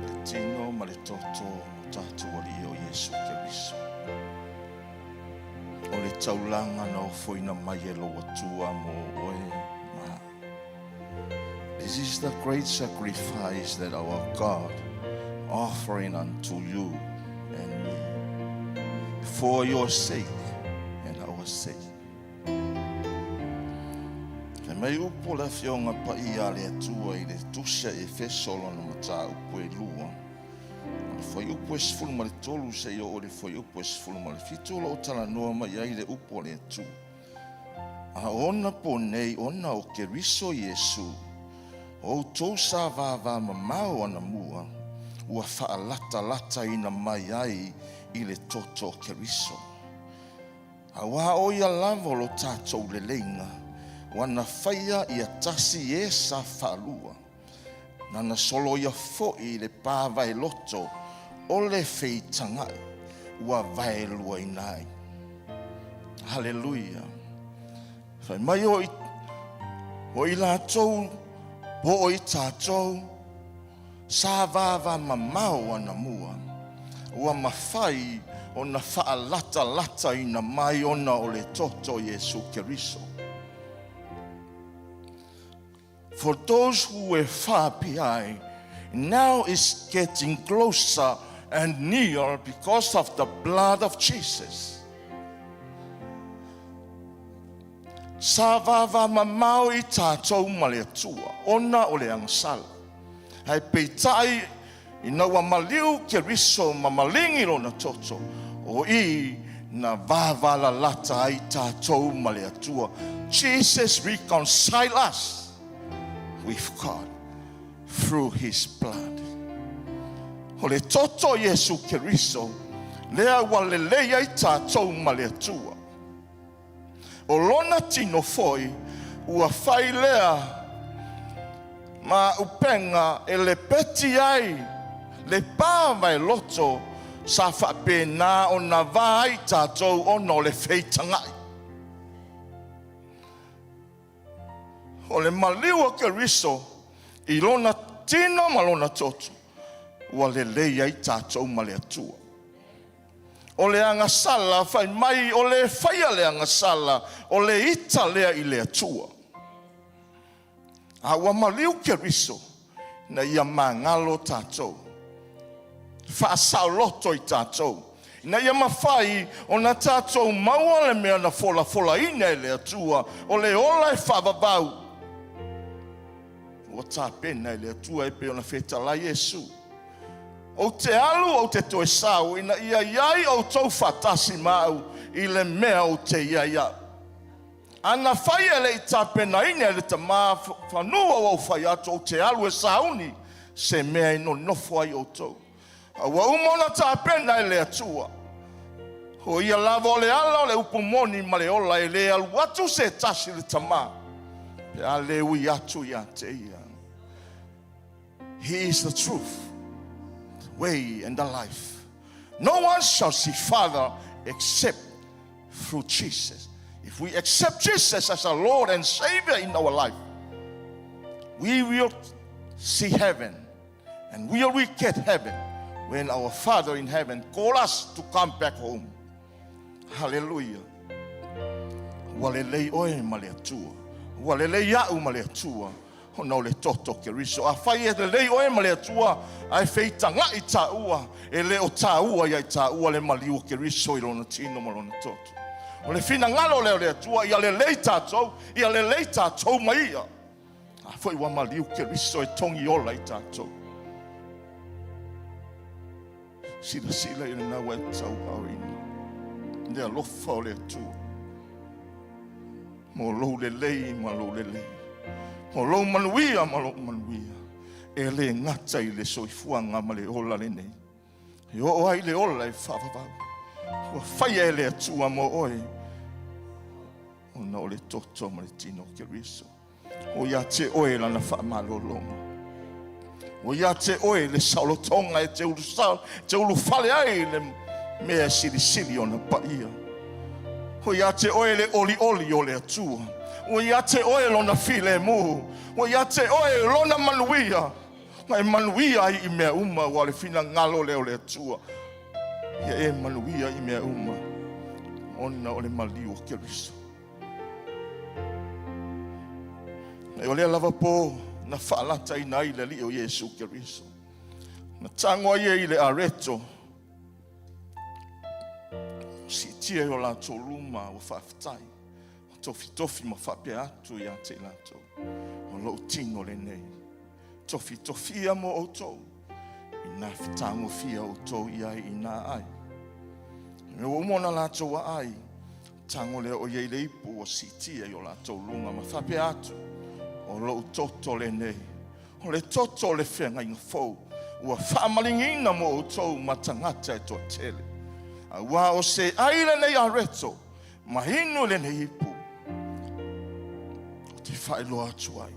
le tino ma le toto o lo tatou Alii o Iesu Keriso. O le taulaga na ofoina mai e lou Atua mo oe ma a'u. This is the great sacrifice that our God offering unto you and me for your sake and our sake. Fai mai upu o le Afioga Paia a le Atua i le Tusi a Efeso lona mataupu e lua, o le fuaiupu e 13 seia oo i le fuaiupu e 17 o lo o talanoa mai ai le upu a le Atua. A o ona po nei ona o Keriso Iesu, o outou sa vavamamao anamua, ua faalatalataina mai ai i le toto o Keriso. Auā o ia lava o lo tatou leleiga, ua na faia ia tasi e sa faalua, nana soloia foi i le pa vaeloto o le feitagaʻi ua vaeluaina ai. Haleluia! Fai mai o i, o i latou po o i tatou, Sa vavamamao anamua, ua mafai ona faalatalataina mai ona o le toto Iesu Keriso. For those who were far behind, now is getting closer and near because of the blood of Jesus. Sa vavamamao i tatou ma le Atua ona o le agasala. Ae peitai, ina ua maliu Keriso ma maligi lona toto, o i na vavalalata ai tatou ma le Atua. Jesus reconcile us with God through his blood. O le toto o Iesu Keriso, lea ua lelei ai tatou ma le Atua. O lona tino foi ua fai lea ma upega e lepeti ai le pa vaeloto sa faapena ona va ai tatou ona o le feitagaʻi. O le maliu o Keriso i lona tino ma lona toto ua lelei ai tatou ma le Atua. O le agasala, fai mai o le faia le agasala, o le ita lea i le Atua. A ua maliu Keriso ina ia magalo tatou, faasaoloto i tatou, ina ia mafai ona tatou maua le mea na folafolaina e le Atua, o le ola e faavavau. Ua tapena e le Atua e pei ona fetalai Iesu. Ou te alu, ou te toe sau, ina ia i ai outou faatasi ma au i le mea ou te i ai au. A na fai e le i tapenaina e le Tama fanua ua ou fai atu, ou te alu e sauni se mea e nonofo ai outou. A ua uma ona tapena e le Atua. O ia lava o le ala o le upu moni ma le ola, e le alu atu se tasi i le Tama, pe a le ui atu ia te ia. He is the truth, the way and the life. No one shall see Father except through Jesus. If we accept Jesus as our Lord and Savior in our life, we will see heaven and we will get heaven when our Father in heaven call us to come back home. Hallelujah. Ua lelei oe ma le Atua. Ua lelei a'u ma le Atua. Ona o le toto o Keriso. Afai e lelei oe ma le Atua, ae feitagaʻi taua, e le o taua ia i taua le maliu o Keriso i lona tino ma lona toto. O le finagalo lea o le Atua, ia lelei tatou, ia lelei tatou ma Ia. A foi ua maliu Keriso e togi ola i tatou. Silasila i lena ua e tauaoina le alofa o le Atua mo lou lelei ma lou lelei, mo lou manuia ma lou manuia, e le gata i le soifuaga ma le ola lenei, e oo ai le ola e faavavau ua faia e le Atua mo oe, ona o le toto ma le tino o Keriso. O ia te oe lana faamalologa. O ia te oe le saolotoga e te ulu, sa, te ulufale ai le mea e silisili ona paia. O ia te oe le olioli o le Atua. O ia te oe lona filemu. Ua ia te oe lona manuia, ma e manuia ai i mea uma, ua le finagalo lea o le Atua. Ia e manuia i mea uma, ona o le maliu o Keriso. E o lea lava po na faalataina ai le Alii o Iesu Keriso. Na tago ai e i le areto, siitia i o latou luma ua faafetai, ua tofitofi ma faapea atu ia te i latou, o lou tino lenei, tofitofia mo outou, ina fetagofia outou i ai i nā ai. Me ua uma ona latou aai, tago lea o ia i le ipu ua siitia i o latou luga ma faapea atu, o lou toto lenei, o le toto o le feagaiga fou, ua faamaligiina mo outou ma tagata e toatele. Auā o se ai lenei areto, ma inu lenei ipu, ou te faailoa atu ai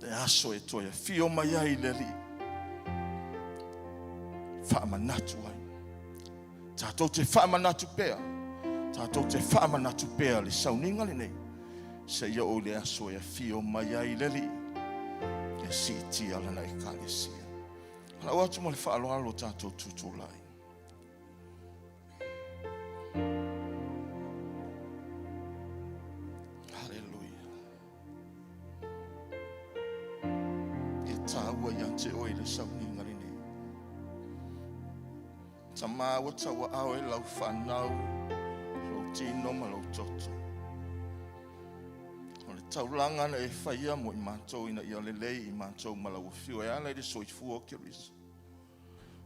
le aso e toe afio mai ai le Alii, faamanatu ai. Tatou te faamanatu pea, tatou te faamanatu pea le sauniga lenei, seia oo i le aso e afio mai ai le Alii, e siitia lana Ekalesia. Lau atu ma le faaaloalo o tatou tutulai. Haleluia. Ia tāua ia te oe i le sauniga lenei. Tamā ua tauaao e lau whanau, lou tino ma lou toto. O le taulaga na e whaia mo i mātou ina ia lelei i mātou ma lau afio e ala i le soifua o Keriso.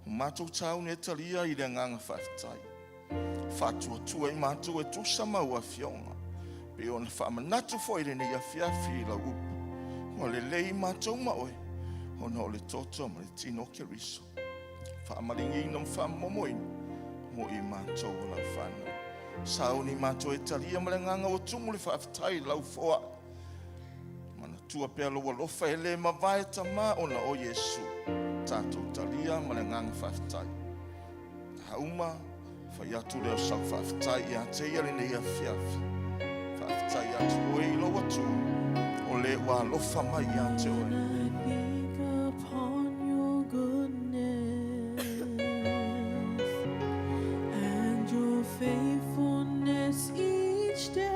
O mātou taune e talia i le agaga faafetai. Faatuatua i mātou e tusa ma ua afioga. Pe ona faamanatu foi lenei afiafi i lau upu. Ua lelei i mātou ma oe, ona o le toto ma le tino o Keriso. Faamaligiina ma faamomoina mo i mātou o lau whanau. Sauni mātou e talia ma le agaga ua tumu le faafetai lau foai. Manatua pea lou alofa e le mavae tamā ona o Iesu. Tatou talia ma le agaga faafetai. Auma, fai atu lea o sau faafetai ia te ia lenei afiafi. Faafetai atu oe i lou Atua, o le ua alofa mai ia te oe. I think upon your goodness and your faithfulness each day.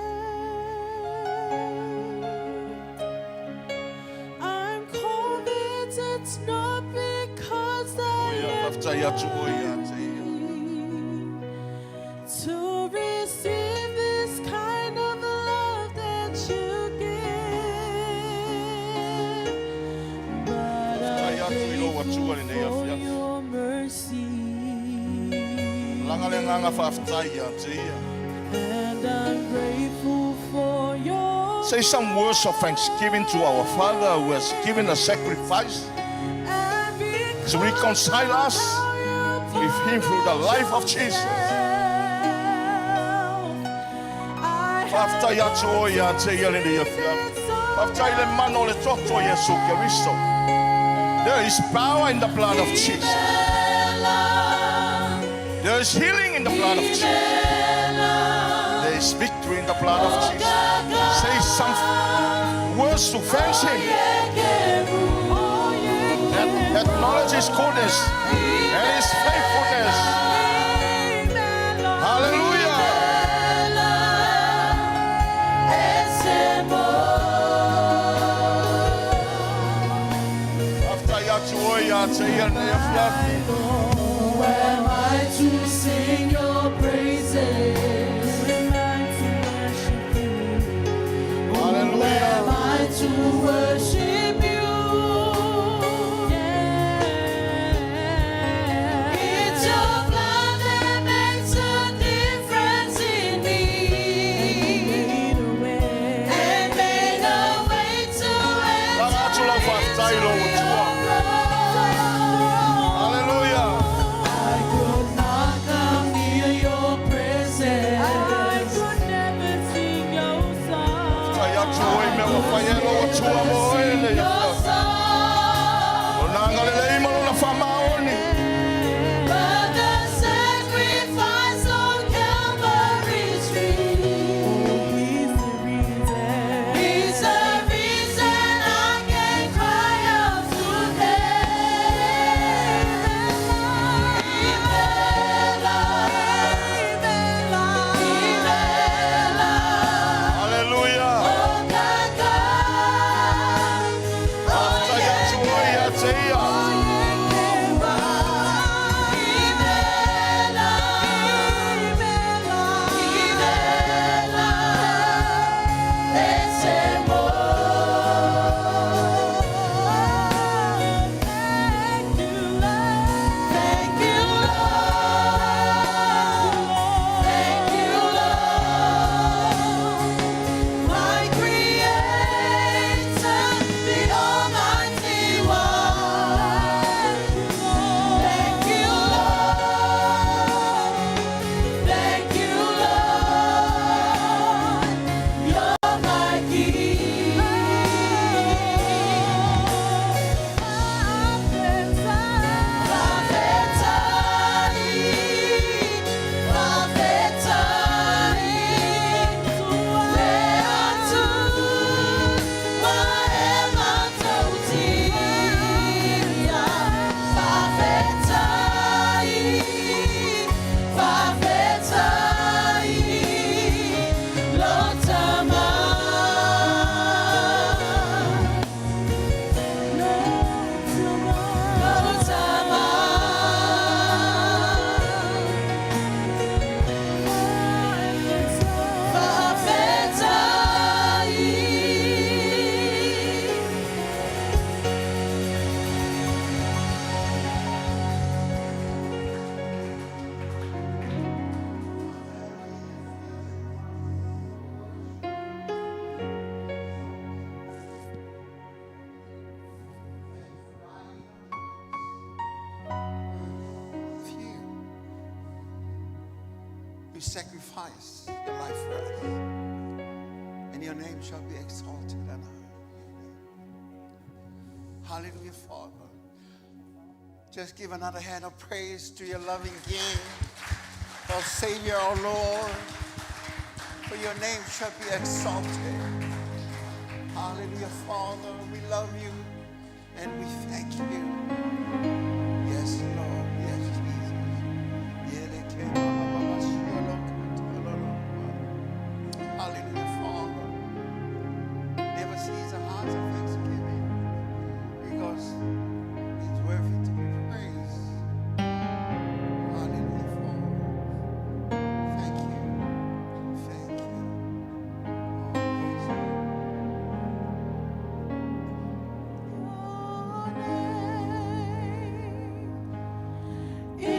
I'm convinced it's not because I Ia, am faafetai atu oe ia te ia. to receive this kind of love that you give. But Faafetai I'm atu i lou Atua grateful lenei for afiafi. your mercy. Laga le agaga faafetai ia te ia. And I'm grateful for your Say some words of thanksgiving to our Father who has given a sacrifice and to reconcile us with Him through the life of Jesus. Faafetai atu oe ia te ia lenei afiafi. Faafetai le mana o le toto o Iesu Keriso. There is power in the blood of Jesus. There is healing in the blood of Jesus. There is victory in the blood of Jesus. Say some words to thank Him. That acknowledge His goodness and His faithfulness. Hallelujah. Faafetai atu oe ia te ia lenei afiafi. Who am I to sing your praises? Who am I to worship you? Who Hallelujah. am I to worship you? Yeah. It's your blood that makes a difference in me. And made a way to Laga atu lau faafetai i lou Atua. Hallelujah. I could not come near your presence. I could never sing your song. Faafetai atu oe i mea ua fai e lou Atua mo oe lenei afiafi. Lona agalelei ma lona faamaoni. But the sacrifice on Calvary's tree is the reason. sacrificed your life for us. And your name shall be exalted on high. Hallelujah, Father. Just give another hand of praise to your loving King, our Savior, our Lord. For your name shall be exalted. Hallelujah, Father. We love you and we thank you. Yes, Lord. Yes, Jesus. Hallelujah, Father. Never cease a heart of thanksgiving because it's worthy to be praised. Hallelujah, Father. Thank you. Thank you. Oh, yes. Your name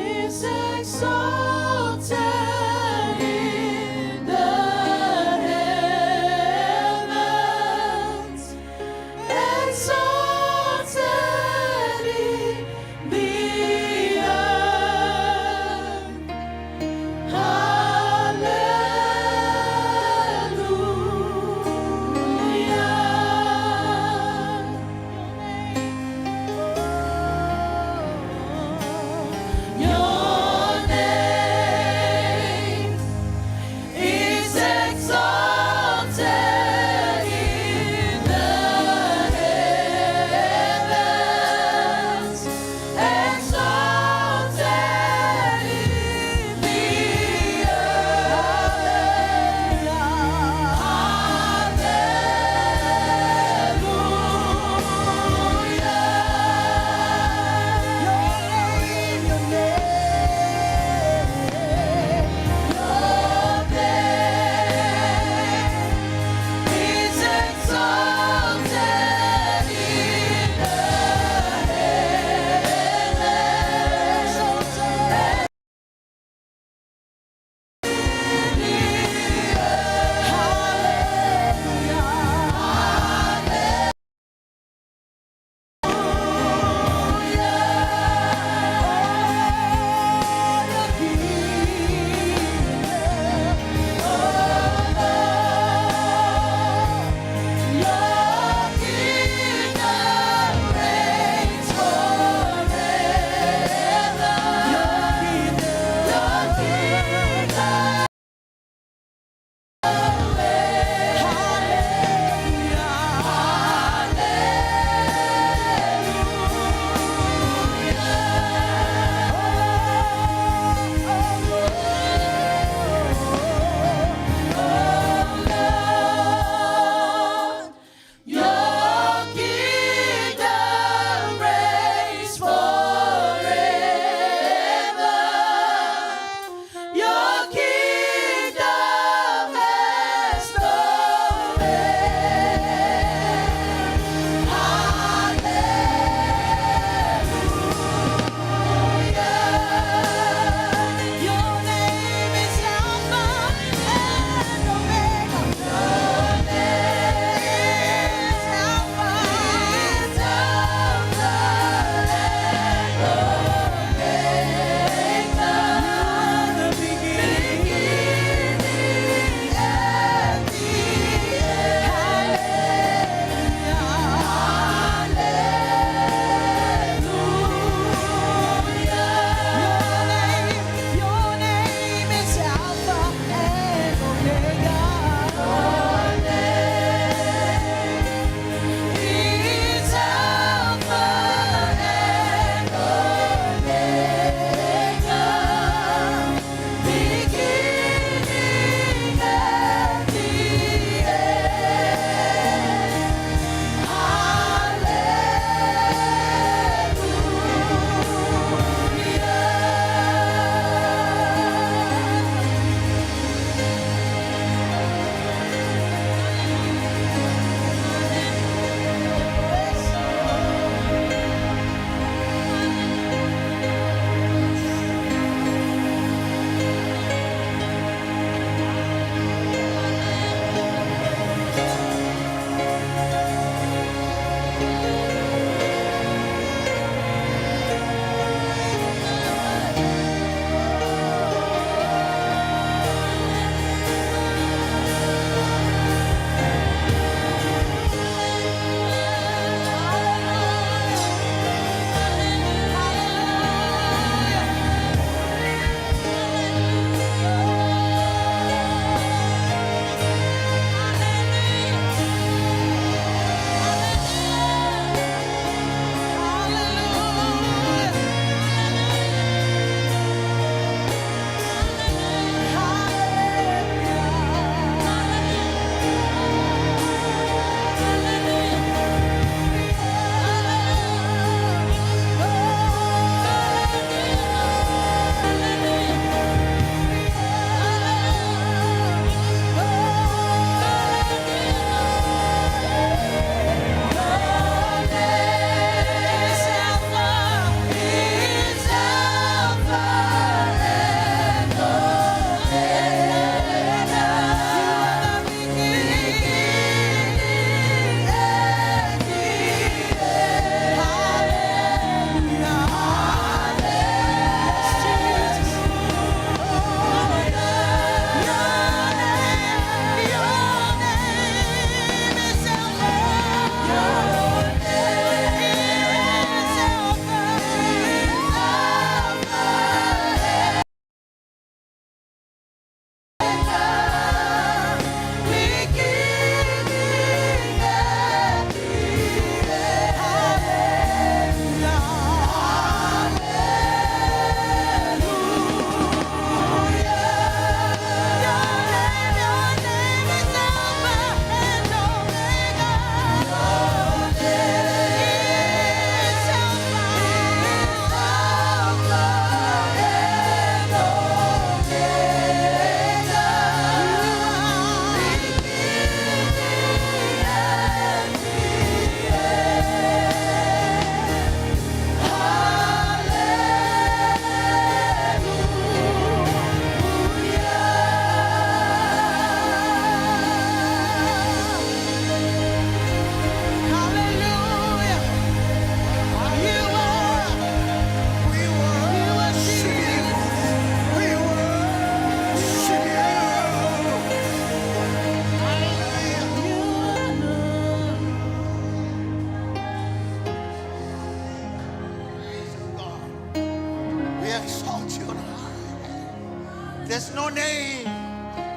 There's no name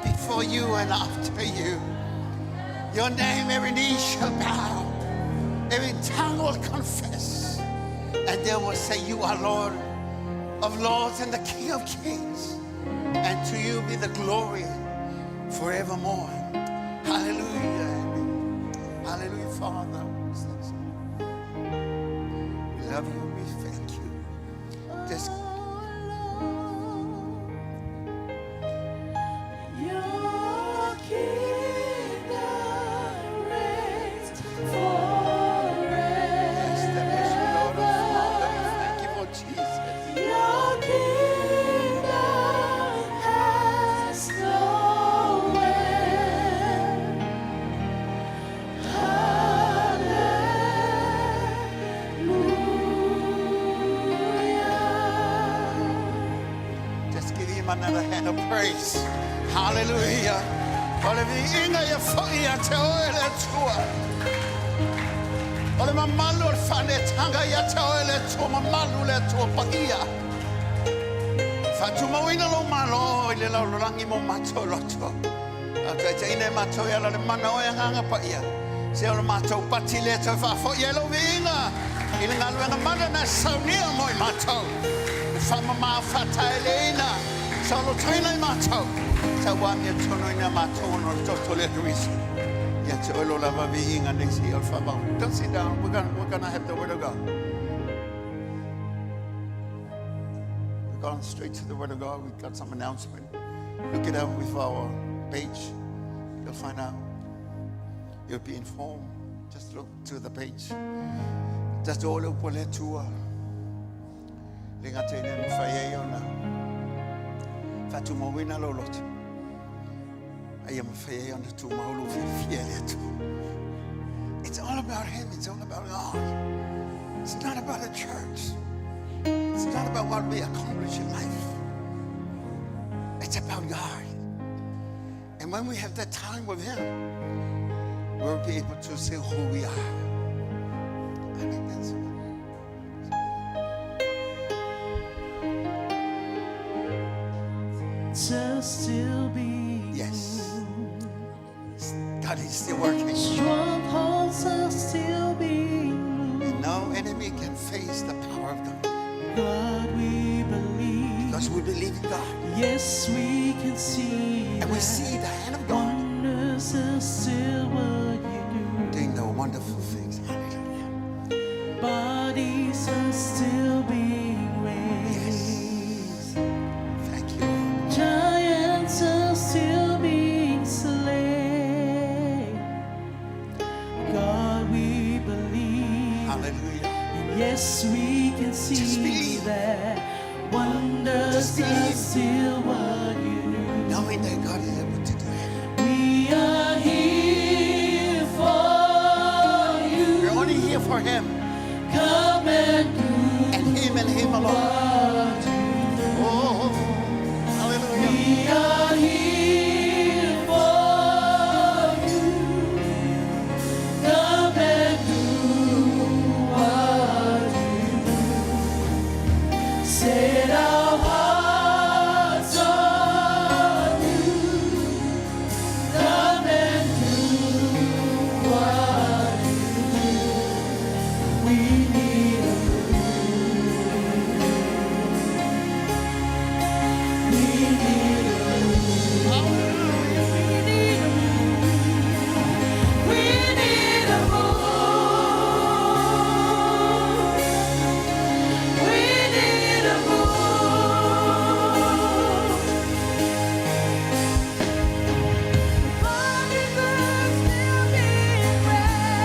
before you and after you. Your name, every knee shall bow, every tongue will confess, and they will say, You are Lord of lords and the King of kings. And to you be the glory forevermore. Hallelujah. Hallelujah, Father. We love you. We thank you. Just Your kingdom reigns forever. yes, that is Lord of Father. We thank you for Jesus. Your kingdom has no end. Hallelujah. Just give him another hand of praise. Hallelujah. O le viiga ia foi ia te oe le Atua. O le mamalu o le faanetaga ia te oe le Atua, mamalu le Atua paia. Faatumauina lou malo i le lalolagi mo matou loto. A taitaiina e matou e ala le mana o e agaga paia. Se o le matou pati le tau faafoi ai lou viiga. I le galuega mana na saunia mo i matou. Le faamamā faataeleina. Sa lotoina i matou. Sa ua amiotonu ina matou ona o le toto o le Keriso. Ia te oe lo lava viiga nei si o le faavao. Don't sit down. We're gonna have the word of God. We're going straight to the Word of God. We've got some announcement. Look it up with our page. You'll find out. You'll be informed. Just look to the page. Just all upu le Atua. Le gata ina mafai ai ona. Faatumauina lou loto. A ia mafai ai ona tumau lou fiafia i le Atua. It's all about Him. It's all about God. It's not about the church. It's not about what we accomplish in life. It's about God. And when we have that time with Him, we'll be able to say who we are. I like that song. To still be Yes. God is still working. Strongholds are still being And no enemy can face the power of God. God, we believe. Because we believe in God. Yes, we can see. And we that see the hand of God Wonders are still what you do. doing the wonderful things. Hallelujah. Bodies are still being raised. Thank you, Lord. Giants are still being slain. God, we believe. Hallelujah. And yes, we can see Just believe. that wonders Just are believe. still what you do. Knowing that God is able to do it. We are here for you. We're only here for Him Come and do and Him alone. what you do. Oh, hallelujah. We are here for you. Come and do what you do. Set our hearts on you. Come and do what you do. We need a move. We need a move. We need a move. We need a move. We need a move. Bodies are still being raised.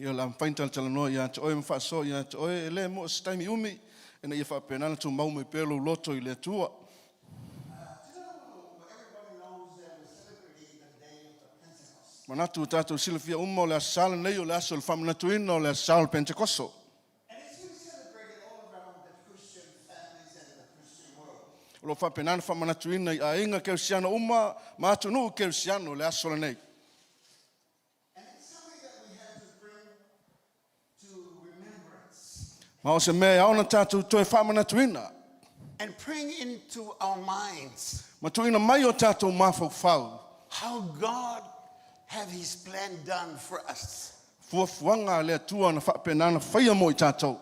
Ia o le a mafai ona talatalanoa ia te oe ma faasoa ia te oe, e le mo se taimi umi, ina ia faapena ona tumau mai pea lou loto i le Atua. Manatu ua tatou silafia uma o le Aso Sa lenei o le aso o le faamanatuina o le Aso Sa o le Penetekoso. O lo o faapena ona faamanatuina i aiga kerisiano uma ma atunuu kerisiano le aso lenei. Ma o se mea e ao ona tatou toe faamanatuina. And bring into our minds Ma tuuina mai o tatou mafaufau. How God have His plan done for us. Fuafuaga a le Atua na faapena ona faia mo i tatou.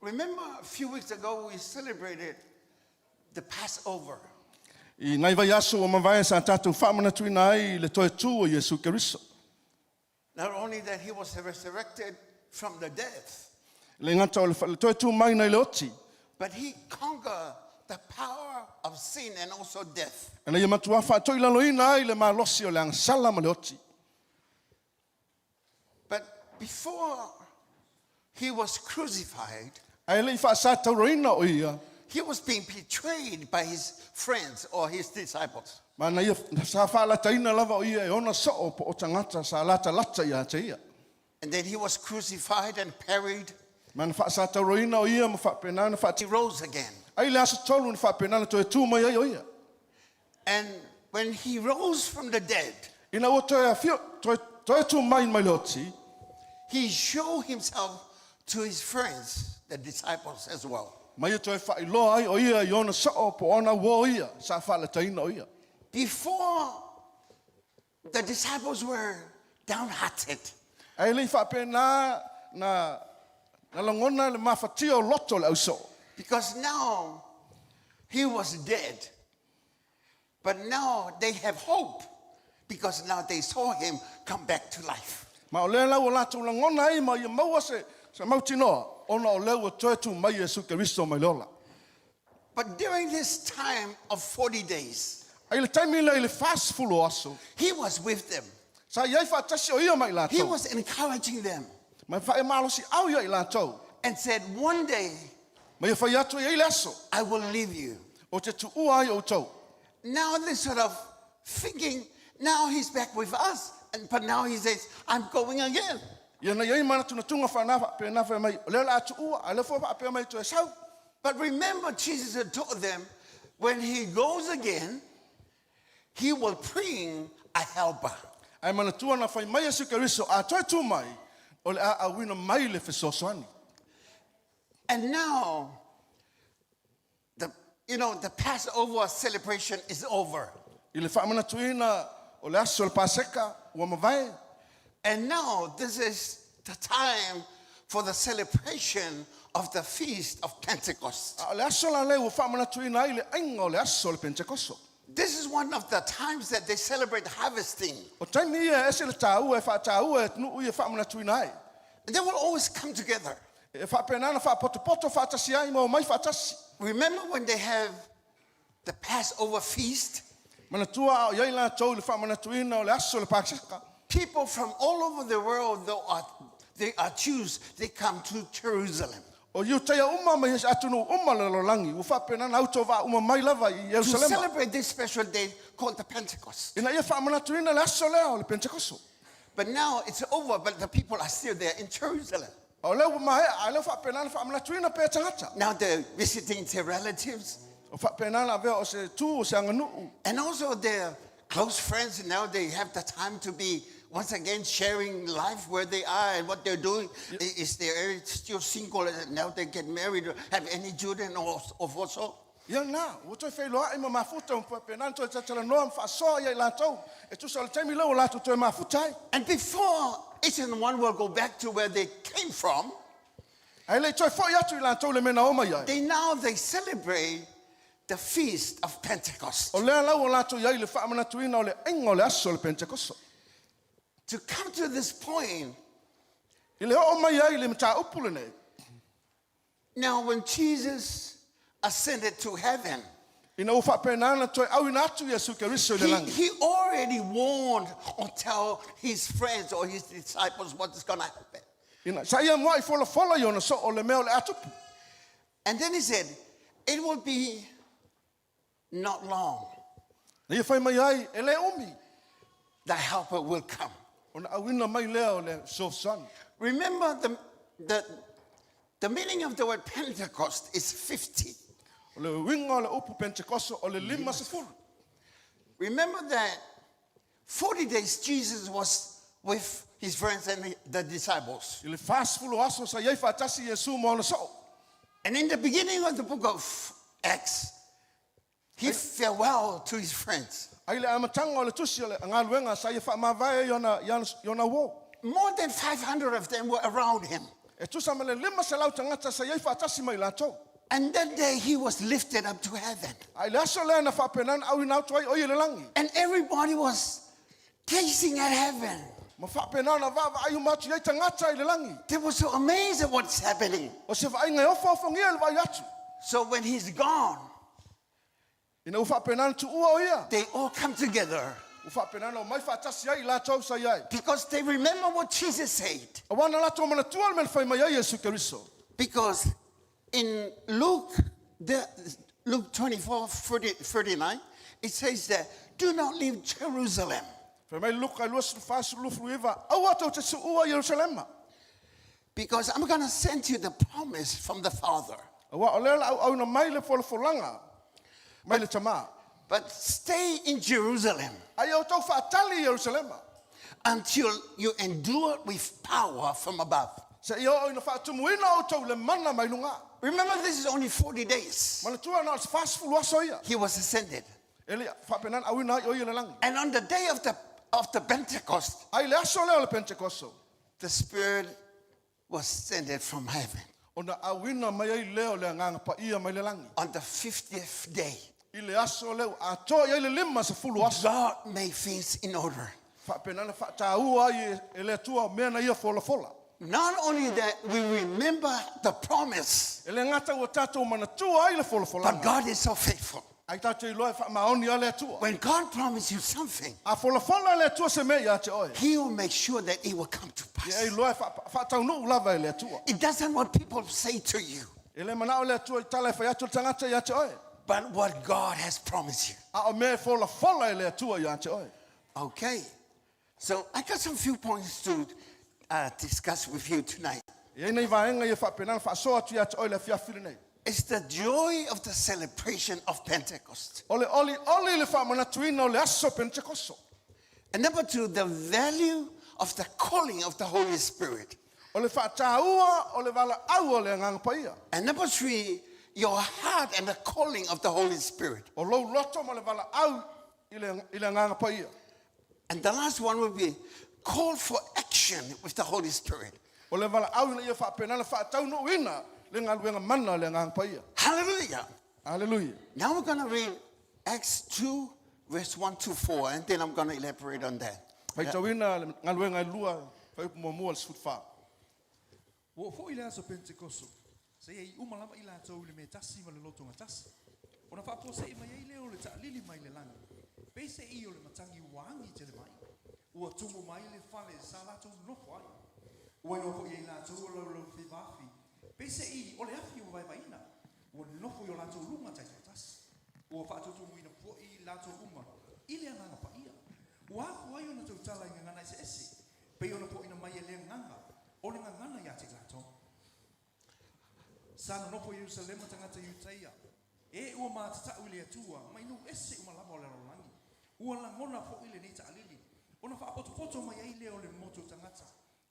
Remember a few weeks ago we celebrated the Passover. I nai vaiaso ua mavae sa tatou faamanatuina ai le toe tu o Iesu Keriso. Not only that he was resurrected from the death, E le gata o le toe tu mai nai le oti. But he conquered the power of sin and also death. Ina ia matua faatoilaloina ai le malosi o le agasala ma le oti. But before he was crucified, Ae le i faasatauraina o ia. He was being betrayed by his friends or his disciples. Ma na ia sa faalataina lava o ia e ona soo po o tagata sa latalata ia te ia. And then he was crucified and buried. Ma na faasatauraina o ia ma faapena ona He rose again. Ai le aso tolu na faapena ona toe tu mai ai o ia. And when he rose from the dead, Ina ua toe afio, toe, toe tu mai mai le oti, he showed himself to his friends, the disciples as well. Ma ia toe faailoa ai o ia i ona soo po o ona uo ia sa faalataina o ia. Before the disciples were downhearted. Ae le i faapena na, na lagona le mafatia o loto o le ausoo. Because now he was dead. But now they have hope because now they saw him come back to life. Ma o lea la ua latou lagona ai ma ia maua se, se mautinoa, ona o lea ua toe tu mai Iesu Keriso mai le ola. But during this time of 40 days, Ae i le taimi lea i le 40 o aso, he was with them. Sa i ai faatasi o ia ma i He latou. was encouraging them. Ma e faemalosi au ia i latou. And said, One day, Ma ia fai atu e i ai le aso. I will leave you. Ou te tuua ai outou. Now they sort of thinking, now he's back with us, and, but now he says, I'm going again. Ia na i ai manatunatuga faana faapena fai mai, o lea o le a tuua, a o lea foi ua faapea mai toe sau. But remember, Jesus had told them, when he goes again, he will bring a helper. Ae manatua na fai mai Iesu Keriso, a toe tu mai, o le a auina mai le fesoasoani. And now, the, you know, the Passover celebration is over. I le faamanatuina o le aso o le Paseka ua mavae. And now this is the time for the celebration of the Feast of Pentecost. A o le aso la lea ua faamanatuina ai le aiga o le aso o le Pentekoso. This is one of the times that they celebrate harvesting. O taimi ia e ese le taua e faataua e atunuu ia e faamanatuina ai. And they will always come together. E faapena ona faapotopoto faatasi ai ma omai faatasi. Remember when they have the Passover feast? Manatua a o i ai latou i le faamanatuina o le aso o le Paseka. People from all over the world, though are, they are Jews, they come to Jerusalem. O Iutaia uma mai atunuu uma o le lalolagi ua faapena ona autovaa uma mai lava i To Ierusalema. celebrate this special day called the Pentecost. Ina ia faamanatuina le aso lea o le Pentekoso. But now it's over, but the people are still there in Jerusalem. A o lea ua maea, a o lea ua faapena ona faamanatuina pea tagata. Now they're visiting their relatives. O faapena ona avea o se tu o se aganuu. And also their close friends, now they have the time to be once again sharing life where they are and what they're doing. Is they still single and now they get married or have any children or, or so? Ia lena, ua toe feiloai ma mafuta ma faapena ona toe talatalanoa ma faasoa ia i latou, e tusa o le taimi lea ua latou toe mafuta ai. And before each and one will go back to where they came from, Ae le i toe foi atu i latou i le mea na o mai ai. They now they celebrate the feast of Pentecost. O lea la ua latou i ai i le faamanatuina o le aiga o le aso o le Pentekoso. To come to this point, I le oo mai ai i le mataupu lenei. Now when Jesus ascended to heaven, Ina ua faapena ona toe auina atu Iesu Keriso i le He, lagi. he already warned or tell his friends or his disciples what is going to happen. Ina sa ia mua'i folafola i ona so'o o le mea o le a tupu. And then he said, It will be not long. Na ia fai mai ai, e le umi. The helper will come. Ona auina mai lea o le fesoasoani. Remember the, the, the meaning of the word Pentecost is 50. O le uiga o le upu Pentekoso o le 50. Remember that 40 days Jesus was with his friends and the disciples. I le 40 aso sa i ai faatasi Iesu ma ona so'o. And in the beginning of the book of Acts, he farewell to his friends. Ai le amataga o le tusi o le galuega sa ia faamavae ai i ona, i ona, i ona uō. More than 500 of them were around him. E tusa ma le 500 tagata sa i ai faatasi ma i latou. And that day he was lifted up to heaven. Ae i le aso lea na faapena ona auina atu ai o ia i le lagi. And everybody was gazing at heaven. Ma faapena ona vaavaai uma atu i ai tagata i le lagi. They were so amazed at what's happening. O se vaaiga e ofaofagia i le vaai atu. So when he's gone, Ina ua faapena ona tuua o ia. they all come together Ua faapena ona omai faatasi ai i latou sa i ai. because they remember what Jesus said. Auā na latou manatua le mea na fai mai ai Iesu Keriso. Because in Luke, the, Luke 24, 30, 39, it says that do not leave Jerusalem. Fai mai Luka 24, 29, aua tou te suua Ierusalema. Because I'm going to send you the promise from the Father. Auā o lea o le a auauina mai le folafolaga mai le Tamā. But stay in Jerusalem A ia outou faatali i Ierusalema. until you endure with power from above. Seia oo ina faatumuina outou i le mana mai luga. Remember, this is only 40 days. Manatua na o le 40 aso ia. He was ascended. E le i faapena ona auina ai o ia i le lagi. And on the day of the, of the Pentecost, A i le aso lea o le Pentekoso, the Spirit was sent from heaven ona auina mai ai lea o le Agaga Paia mai le lagi. on the 50th day. I le aso lea ua atoa i ai le 50 aso. God made things in order. Faapena ona faataua ai e le Atua mea na ia folafola. Not only that we remember the promise, E le gata ua tatou manatua ai le but folafolaga. God is so faithful. Ae tatou iloa e faamaoni lava le Atua. When God promises you something, A folafola e le Atua se mea ia te oe, He will make sure that it will come to ia e pass. iloa e faataunuu lava e le Atua. It doesn't what people say to you, E le manao le Atua i tala e fai atu le tagata ia te oe. but what God has promised you. A o mea e folafola e le Atua ia te oe. Okay. So I got some few points to discuss with you tonight. E i ai nai vaega ia faapena ona faasoa atu ia te oe i le afiafi lenei. It's the joy of the celebration of Pentecost. O le olioli i le faamanatuina o le aso Penetekoso. And number two, the value of the calling of the Holy Spirit. O le faataua o le valaau o le Agaga Paia. And number three, your heart and the calling of the Holy Spirit. O lou loto ma le valaau i le, i le Agaga Paia. And the last one will be call for action with the Holy Spirit. O le valaau ina ia faapena ona faataunuuina le galuega mana o le Agaga Paia. Hallelujah. Aleluia. Now we're going to read Acts 2, verse 1 to 4, and then I'm going to elaborate on that. Faitauina le galuega e lua, fuaiupu muamua i le 14. Ua oo foi le aso Penetekoso, seia i uma lava i latou i le mea tasi ma le lotoga tasi. Ona faafuasei mai ai lea o le taalili mai le lagi, peiseai o le matagi ua agi tele mai. Ua tumu mai le fale sa latou nonofo ai. Ua iloa foi e i latou o laulau faiva afi, peiseai o le afi ua vaevaeina, ua nonofo i o latou luga taitoatasi. Ua faatutumuina foi i latou uma i le Agaga Paia. Ua afua ai ona tautala i gagana eseese, pei ona fo'ina mai e le Agaga o le gagana ia te i latou. Sa nonofo i Ierusalema tagata Iutaia, e ua matata'u i le Atua mai nuu ese uma lava o le lalolagi. Ua lagona fo'i lenei ta'alili, ona fa'apotopoto mai ai lea o le motu o tagata.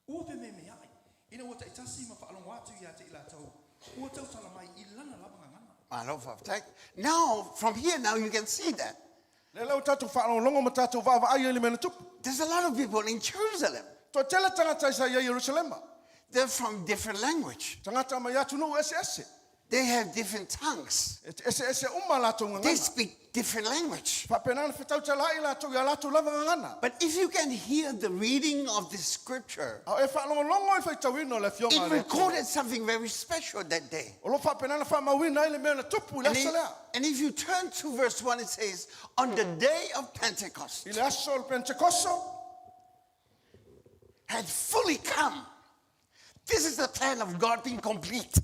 Ua fememea'i, ina ua ta'itasi ma fa'alogo atu ia te i latou, ua tautala mai i lana lava gagana. Malo faafetai. Now, from here now, you can see that. Lea la ua tatou faalogologo ma tatou vaavaai ai i le mea na tupu. There's a lot of people in Jerusalem. Toatele tagata sa i ai i Ierusalema. They're from different language. Tagata mai atunuu eseese. They have different tongues. E eseese uma latou They gagana. speak different language. Faapena ona fetautalaaʻi latou iā latou lava gagana. But if you can hear the reading of this scripture, A o e faalogologo i le faitauina o le afioga it a le Atua. recorded something very special that day. O loo faapena ona faamauina ai le mea na tupu i le And, aso it- lea. and if you turn to verse 1, it says, On the day of Pentecost I le aso o le Pentekoso had fully come. This is the plan of God being complete.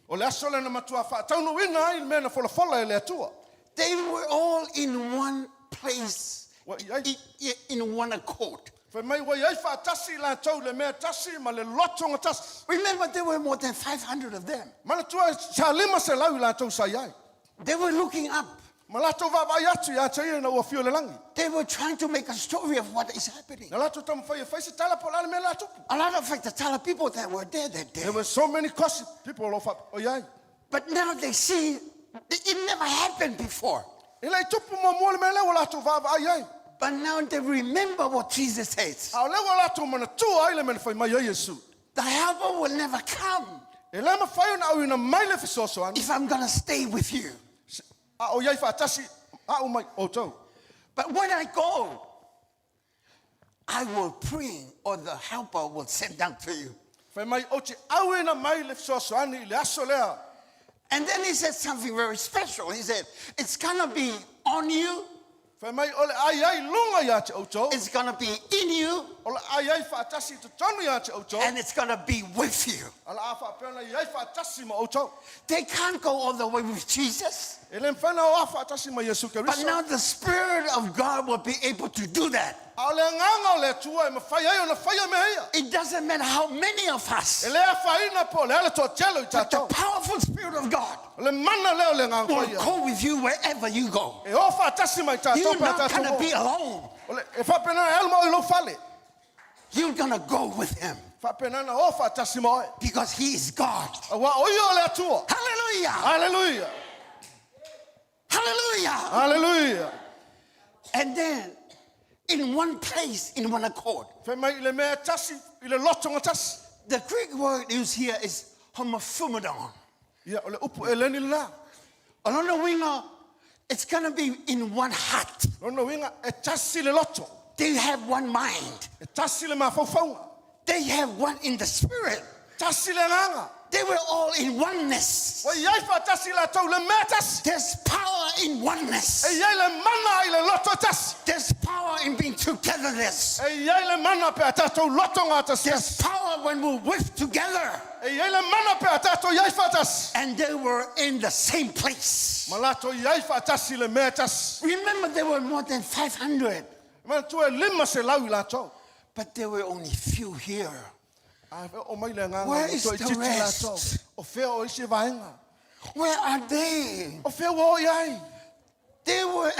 O le aso lea na matuā faataunuuina ai le mea na folafola e le Atua. They were all in one place, Ua i ai in one accord. Fai mai ua iai faatasi i latou i le mea tasi ma le loto gatasi. Remember, there were more than 500 of them. Manatua sa 500 i latou sa i ai. They were looking up. Ma latou vaavaai atu iā te ia ina ua afio i le lagi. They were trying to make a story of what is happening. Na latou taumafai e fai se tala po o le a le mea la tupu. A lot of fact, the people that were there that day. There were so many gossip people o lo o faapea o i ai. But now they see it never happened before. E le i tupu muamua le mea lea ua latou vaavaai ai. But now they remember what Jesus says. A o lea ua latou manatua ai le mea na fai mai ai Iesu. The helper will never come E le mafai ona auina mai le fesoasoani if I'm going to stay with you. a o i ai faatasi a'u ma outou. But when I go, I will bring, or the helper will send down to you. Fai mai ou te auina mai le fesoasoani i le aso lea. And then he said something very special. He said, It's going to be on you, Fai mai o le a i ai i luga iā te outou, it's going to be in you, o le a i ai faatasi i totonu iā te outou, and it's going to be with you. a o le a faapea ona i ai faatasi ma outou. They can't go all the way with Jesus. E le mafai ona o a faatasi ma Iesu But Keriso. now the Spirit of God will be able to do that. A o le agaga o le Atua e mafai ai ona faia mea ia. It doesn't matter how many of us, E le afaina po o le a le toatele o i but the tatou. powerful Spirit of God O le mana lea o le agaga will paia. go with you wherever you go. E o faatasi ma i tatou You're pe a not tatou going to o. be alone. O le, e faapena e alu ma oe i lou fale. You're going to go with Him Faapena ona o faatasi ma oe. because He is God. Auā o ia o le Atua. Hallelujah! Haleluia! Hallelujah! Haleluia! And then, in one place, in one accord. Fai mai i le mea e tasi, i le loto gatasi. The Greek word used here is homophumodon. Ia, o le upu eleni lenā. O lona uiga, it's going to be in one heart. Lona uiga, e tasi le loto. They have one mind. E tasi le mafaufauga. They have one in the spirit. Tasi le agaga. They were all in oneness. Ua i ai faatasi i latou i le mea tasi. There's power in oneness. E i ai le mana i le loto e tasi. There's power in being togetherness. E i ai le mana pe a tatou loto gatasi. There's power when we're with together. E i ai le mana pe a tatou i ai faatasi. And they were in the same place. Ma latou i ai faatasi i le mea e tasi. Remember, there were more than 500, E manatua e 500 i latou. but there were only few here. A e oo mai le agaga Where ua is toe the itiiti rest? latou. O fea o isi vaega. Where are they? O fea ua o i ai. They were,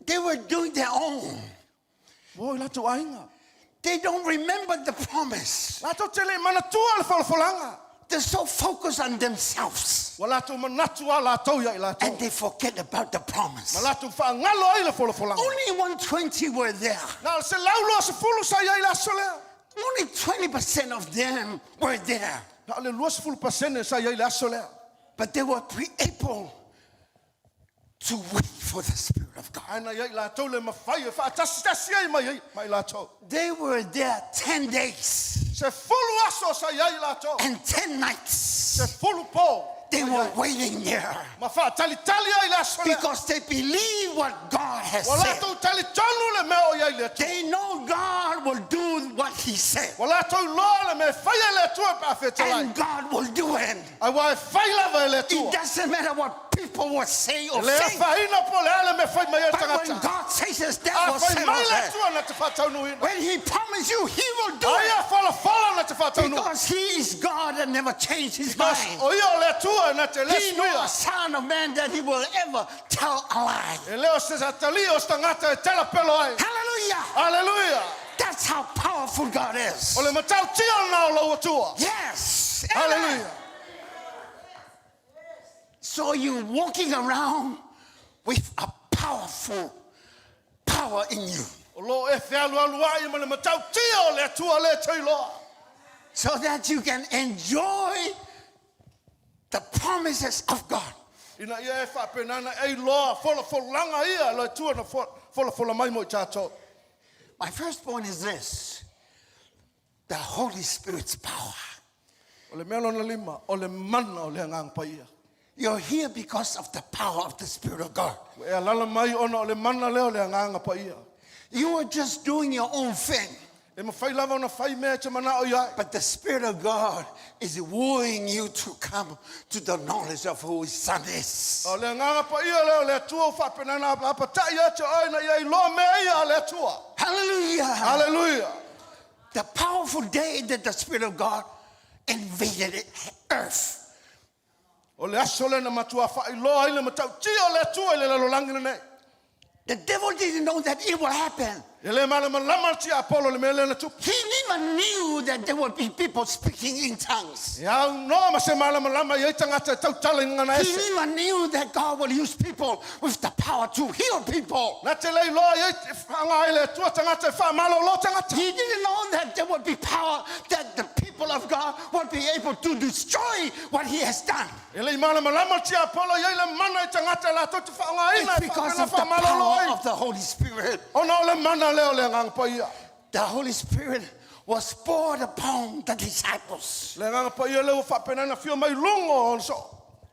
they were doing their own. Ua o i latou aiga. They don't remember the promise. Latou te le i manatua le folafolaga. They're so focused on themselves Ua latou manatu lava latou ia i latou. and they forget about the promise. Ma latou faagalo ai le folafolaga. Only 120 were there. Na o le 120 sa i ai i le aso lea. Only 20% of them were there. Na o le 20% sa i ai i le aso lea. But they were pre able to wait for the Spirit of God. Ae na ia i latou le mafai e faatasitasi ai mai ai ma i latou. They were there 10 days Sefulu aso sa i ai i latou. and 10 nights. Sefulu po. They were waiting there Ma faatalitali ai i le aso lea. because they believe what God has Ua said. latou talitonu le mea o i ai le Atua. They know God will do what He said, Ua latou iloa le mea e faia e le Atua pe a fetalai. and God will do it. Auā e fai lava e le It Atua. doesn't matter what people will say or E le think. afaina po o le a le mea e fai mai ai le But when tagata. God says it, that A will fai settle mai le it. Atua na te faataunuuina. When He promised you, He will do Aia it. folafola na te faataunuu. Because He is God and never changed His Because mind. o ia o le Atua na te le He suia. no son of man that He will ever tell a lie. E le o se atalia o se tagata e tela pelo ai. Hallelujah! Hallelujah. That's how powerful God is. O le matautia lena o lou Atua. Yes. Amen. Hallelujah. So you're walking around with a powerful power in you. O lo o e fealualuai ma le matautia o le Atua le teiloa. So that you can enjoy the promises of God. Ina ia e faapenana e iloa folafolanga ia le Atua na folafola mai mo i tatou. My first point is this: the Holy Spirit's power. O le mea lona lima, o le mana o le Agaga Paia. You're here because of the power of the Spirit of God. Ua e alala mai ona o le mana lea o le Agaga Paia. You were just doing your own thing, E mafai lava ona fai mea e te manao i ai. but the Spirit of God is wooing you to come to the knowledge of who His Son is. O le Agaga Paia lea o le Atua ua faapenana apatai ia te oe ina ia iloa mea ia a le Atua. Hallelujah! Haleluia! The powerful day that the Spirit of God invaded earth. O le aso lea na matua faailoa ai le matautia o le Atua i le lalolagi lenei. The devil didn't know that it would happen. E le malamalama le tiapolo i le mea lea na tupu. He never knew that there would be people speaking in tongues. E aunoa ma se malamalama e i ai tagata e tautala i gagana He ese. never knew that God would use people with the power to heal people. Na te le iloa i ai e faaaoga ai le Atua tagata e faamalolo tagata. He didn't know that there would be power that the people of God would be able to destroy what he has done. E le i malamalama le tiapolo i ai le mana i tagata e latou te faaaogaina It's e because faapena of the faamalolo power ai. of the Holy Spirit. Ona o le mana lea o le Agaga Paia. The Holy Spirit was poured upon the disciples. Le Agaga Paia lea ua faapena ona afio mai luga o soo.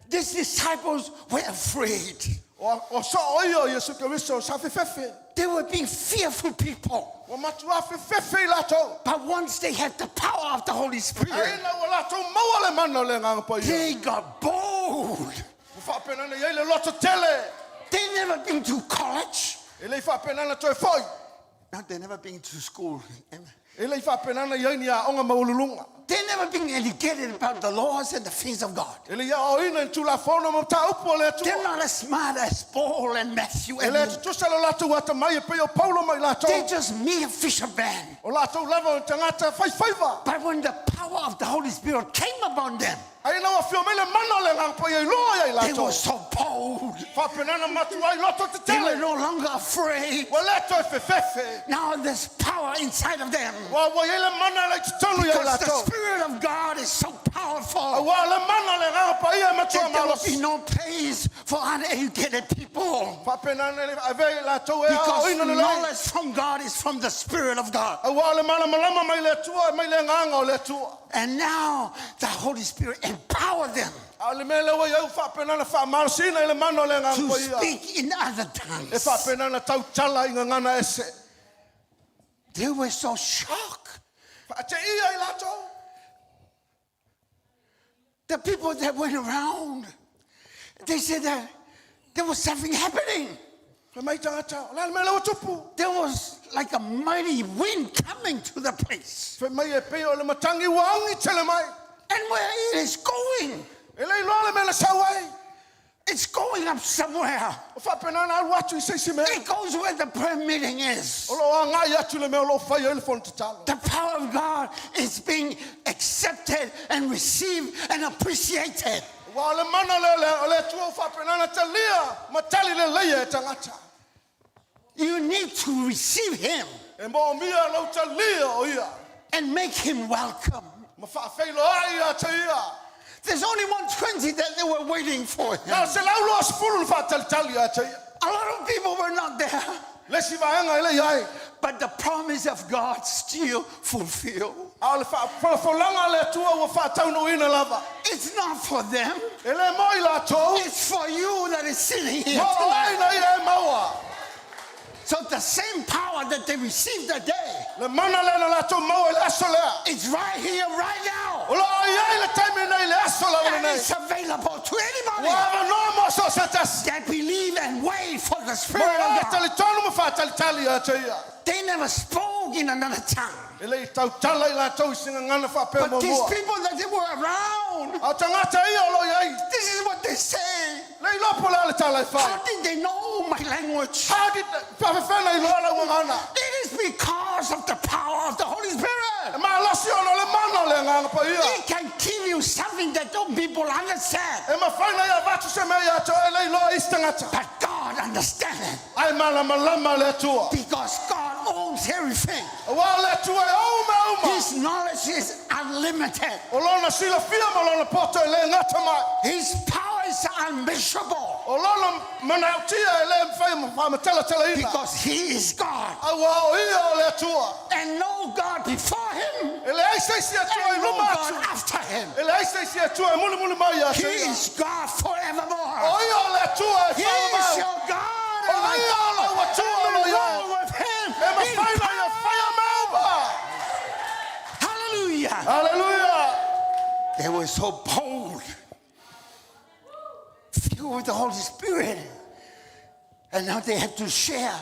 These disciples were afraid. O soo ia o Iesu Keriso sa fefefe. They were being fearful people. Ua matua fefefe i latou. But once they had the power of the Holy Spirit, Ae ina ua latou maua le mana o le Agaga Paia. they got bold. Ua faapena ona i ai le loto tele. They never been to college. E le i faapena ona toe foi. Now they never been to school. E le i faapena ona i ai ni aoga maualuluga. They never been educated about the laws and the things of God. E le i aoaoina i ni Tulafono ma mataupu a le They're Atua. not as smart as Paul and Matthew E and le Luke. tutusa lo latou atamai e pei o Paulo ma i They're latou. just mere fishermen. O latou lava o ni tagata faifaiva. But when the power of the Holy Spirit came upon them, Ae ina ua afio mai le mana o le Agaga Paia i luga ia i they latou. were so bold. Faapena ona matua ai loto They were tetele. no longer afraid. Ua le toe fefefe. Now there's power inside of them. Ua ua i ai le mana le i totonu ia i Because the latou. Spirit of God is so powerful Aua le mana le Agaga Paia e matua that there will be malosi. no place for uneducated people. Faapena ona le avea i latou e Because aoaoina lelei. knowledge from God is from the Spirit of God. Aua le malamalama mai le Atua, mai le Agaga o le Atua. And now the Holy Spirit empowered them A o le mea lea ua i ai ua faapena ona faamalosiina i le mana o le Agaga to Paia. speak in other E tongues. faapena ona tautala i gagana ese. They were so shocked. Faateia i latou. The people that went around, they said that there was something happening. Fai mai tagata, o le a le mea lea ua tupu? There was like a mighty wind coming to the place. Fai mai e pei o le matangi ua agi tele mai. And where it is going, E le iloa le mea na sau ai. it's going up somewhere. O faapena ona alu atu i se isi mea. It goes where the prayer meeting is. O loo agai atu le mea o loo fai ai le fono tatalo. The power of God is being accepted and received and appreciated. Aua o le mana lea o le, o le Atua ua faapena ona talia ma tali leleia e tagata. You need to receive Him E moomia lou talia o ia. and make Him welcome. Ma faafeiloai ia te ia. There's only 120 that they were waiting for him. Na o 120 le faatalitali ia te ia. A lot of people were not there, Le isi vaega e le i ai. but the promise of God still fulfilled. A o le faafolafolaga a le Atua ua faataunuuina lava. It's not for them. E le mo i latou. It's for you that is sitting here Mo oe tonight. na ia e maua. So the same power that they received that day, Le mana lea na latou maua i le aso lea. it's right here, right now. O loo i ai le taimi nei i le aso lava And lenei. it's available to Ua anybody avanoa mo so se tasi. that believe and wait for the Mo Spirit oe of God. talitonu ma faatalitali ia te ia. They never spoke in another tongue. E le i tautala i latou i se gagana faapea But these muamua. people that they were around, A o tagata ia o loo i ai. this is what they say. Le iloa po o le a le tala e fai. How did they know my language? How did faafefea iloa lau gagana? It is because of the power of the Holy E Spirit. malosi ona o le mana o le Agaga Paia. It can give you something that don't people understand. E mafai ona ia avatu se mea ia te oe e le iloa e isi tagata. But God understands it Ae malamalama le Atua. because God owns everything. Auā o le Atua e ou mea uma. His knowledge is unlimited. O lona silafia ma lona poto e le gata mai. His power is unmeasurable O lona mana'otia e lē mafai ona faamatalatalaina. because he is God. Auā o ia o le Atua. And no God before him E leai se isi Atua i and no luma God atu. after him. E leai se isi Atua e mulimuli mai ia He te ia. is God forevermore. O ia o le Atua e He is faamau. your God O and my ia o God. lau Atua o And lo we i ai. roll with him. E in mafai ona ia faia mea uma. Hallelujah. Haleluia. They were so bold, filled with the Holy Spirit. And now they have to share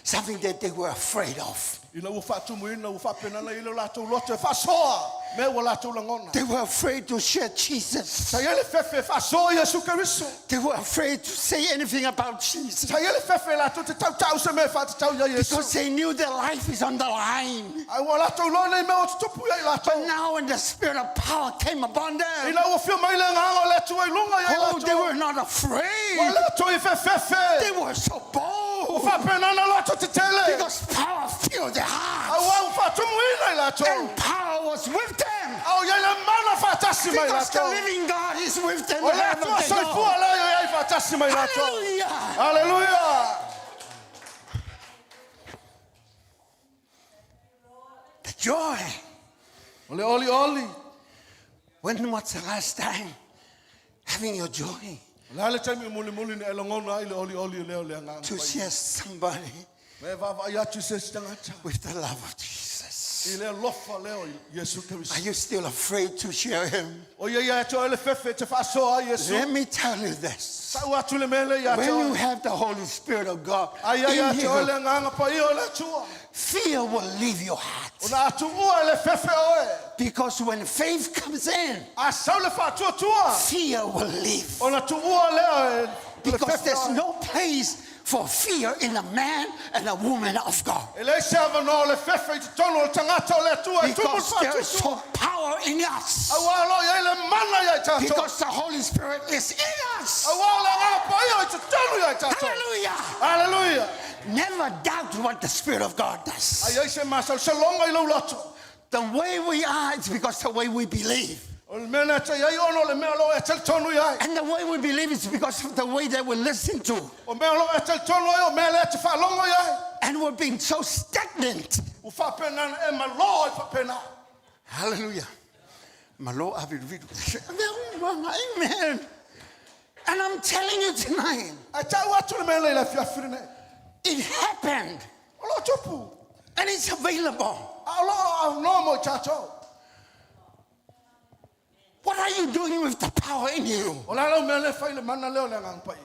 something that they were afraid of. Ina ua faatumuina ua faapenana i le latou loto e faasoa mea ua latou lagona. They were afraid to share Jesus. Sa i ai le fefe e faasoa Iesu Keriso. They were afraid to say anything about Jesus Sa i ai le fefe e latou te tautau se mea e faatatau iā Iesu. because they knew their life is on the line. Ae ua latou iloa nei mea o tutupu ia i But latou. now, when the spirit of power came upon them, Ina ua fia mai le agaga o le Atua i luga ia i oh, they latou. were not Ua afraid. latou i fefefe. They were so Ua bold faapenana latou tetele. because power filled their hearts Auā ua faatumuina i latou. and power was with them. A o iai le mana faatasi mai Because the latou. living God is with them O le wherever Atua they go. soifua lea e iai faatasi mai latou. Hallelujah. Haleluia. The joy. O le olioli. When was the last time having your joy O le a le taimi o mulimuli na e lagona ai le olioli lea o le agaga to paia. share somebody Ma e vaavaai atu i se isi tagata. with the love of Jesus? I le alofa lea o Iesu Are Keriso. you still afraid to share him? O ia ia te oe le fefe e te faasoa ai Iesu. Let me tell you this. Sa'u atu le mea lea ia te When you oe. have the Holy Spirit of God Ai ia ia in te oe le you, agaga paia o le Atua. fear will leave your heart. Ona atuua e le fefe oe. Because when faith comes in, A sau le faatuatua. fear will leave. Ona tuua lea e le Because fefe there's oe. no place for fear in a man and a woman of God. E leai se avanoa o le fefe i totonu o le tagata o le Atua e tumu le Because there is faatuatua. so power in us. Auā o lo o i ai le mana ia i tatou. Because the Holy Spirit is in us. Auā o le agaga paia i totonu ia i tatou. Hallelujah. Haleluia. Never doubt what the Spirit of God does. Ai ai se masalosaloga i lou loto. The way we are is because the way we believe. O le mea na te i ai ona o le mea o lo o e talitonu i ai. And the way we believe is because of the way that we listen to. O mea o lo o e talitonu ai o mea lea e te faalogo i ai. And we're being so stagnant. Ua faapena ona e malo ai faapena. Hallelujah. Malo avidu. Amen. And I'm telling you tonight, Ae ta'u atu le mea lea i le afiafi lenei. it happened. O lo o tupu. And it's available. A o lo o aunoa mo i tatou. What are you doing with the power in you? O le a lau mea lea e fai i le mana lea o le Agaga Paia.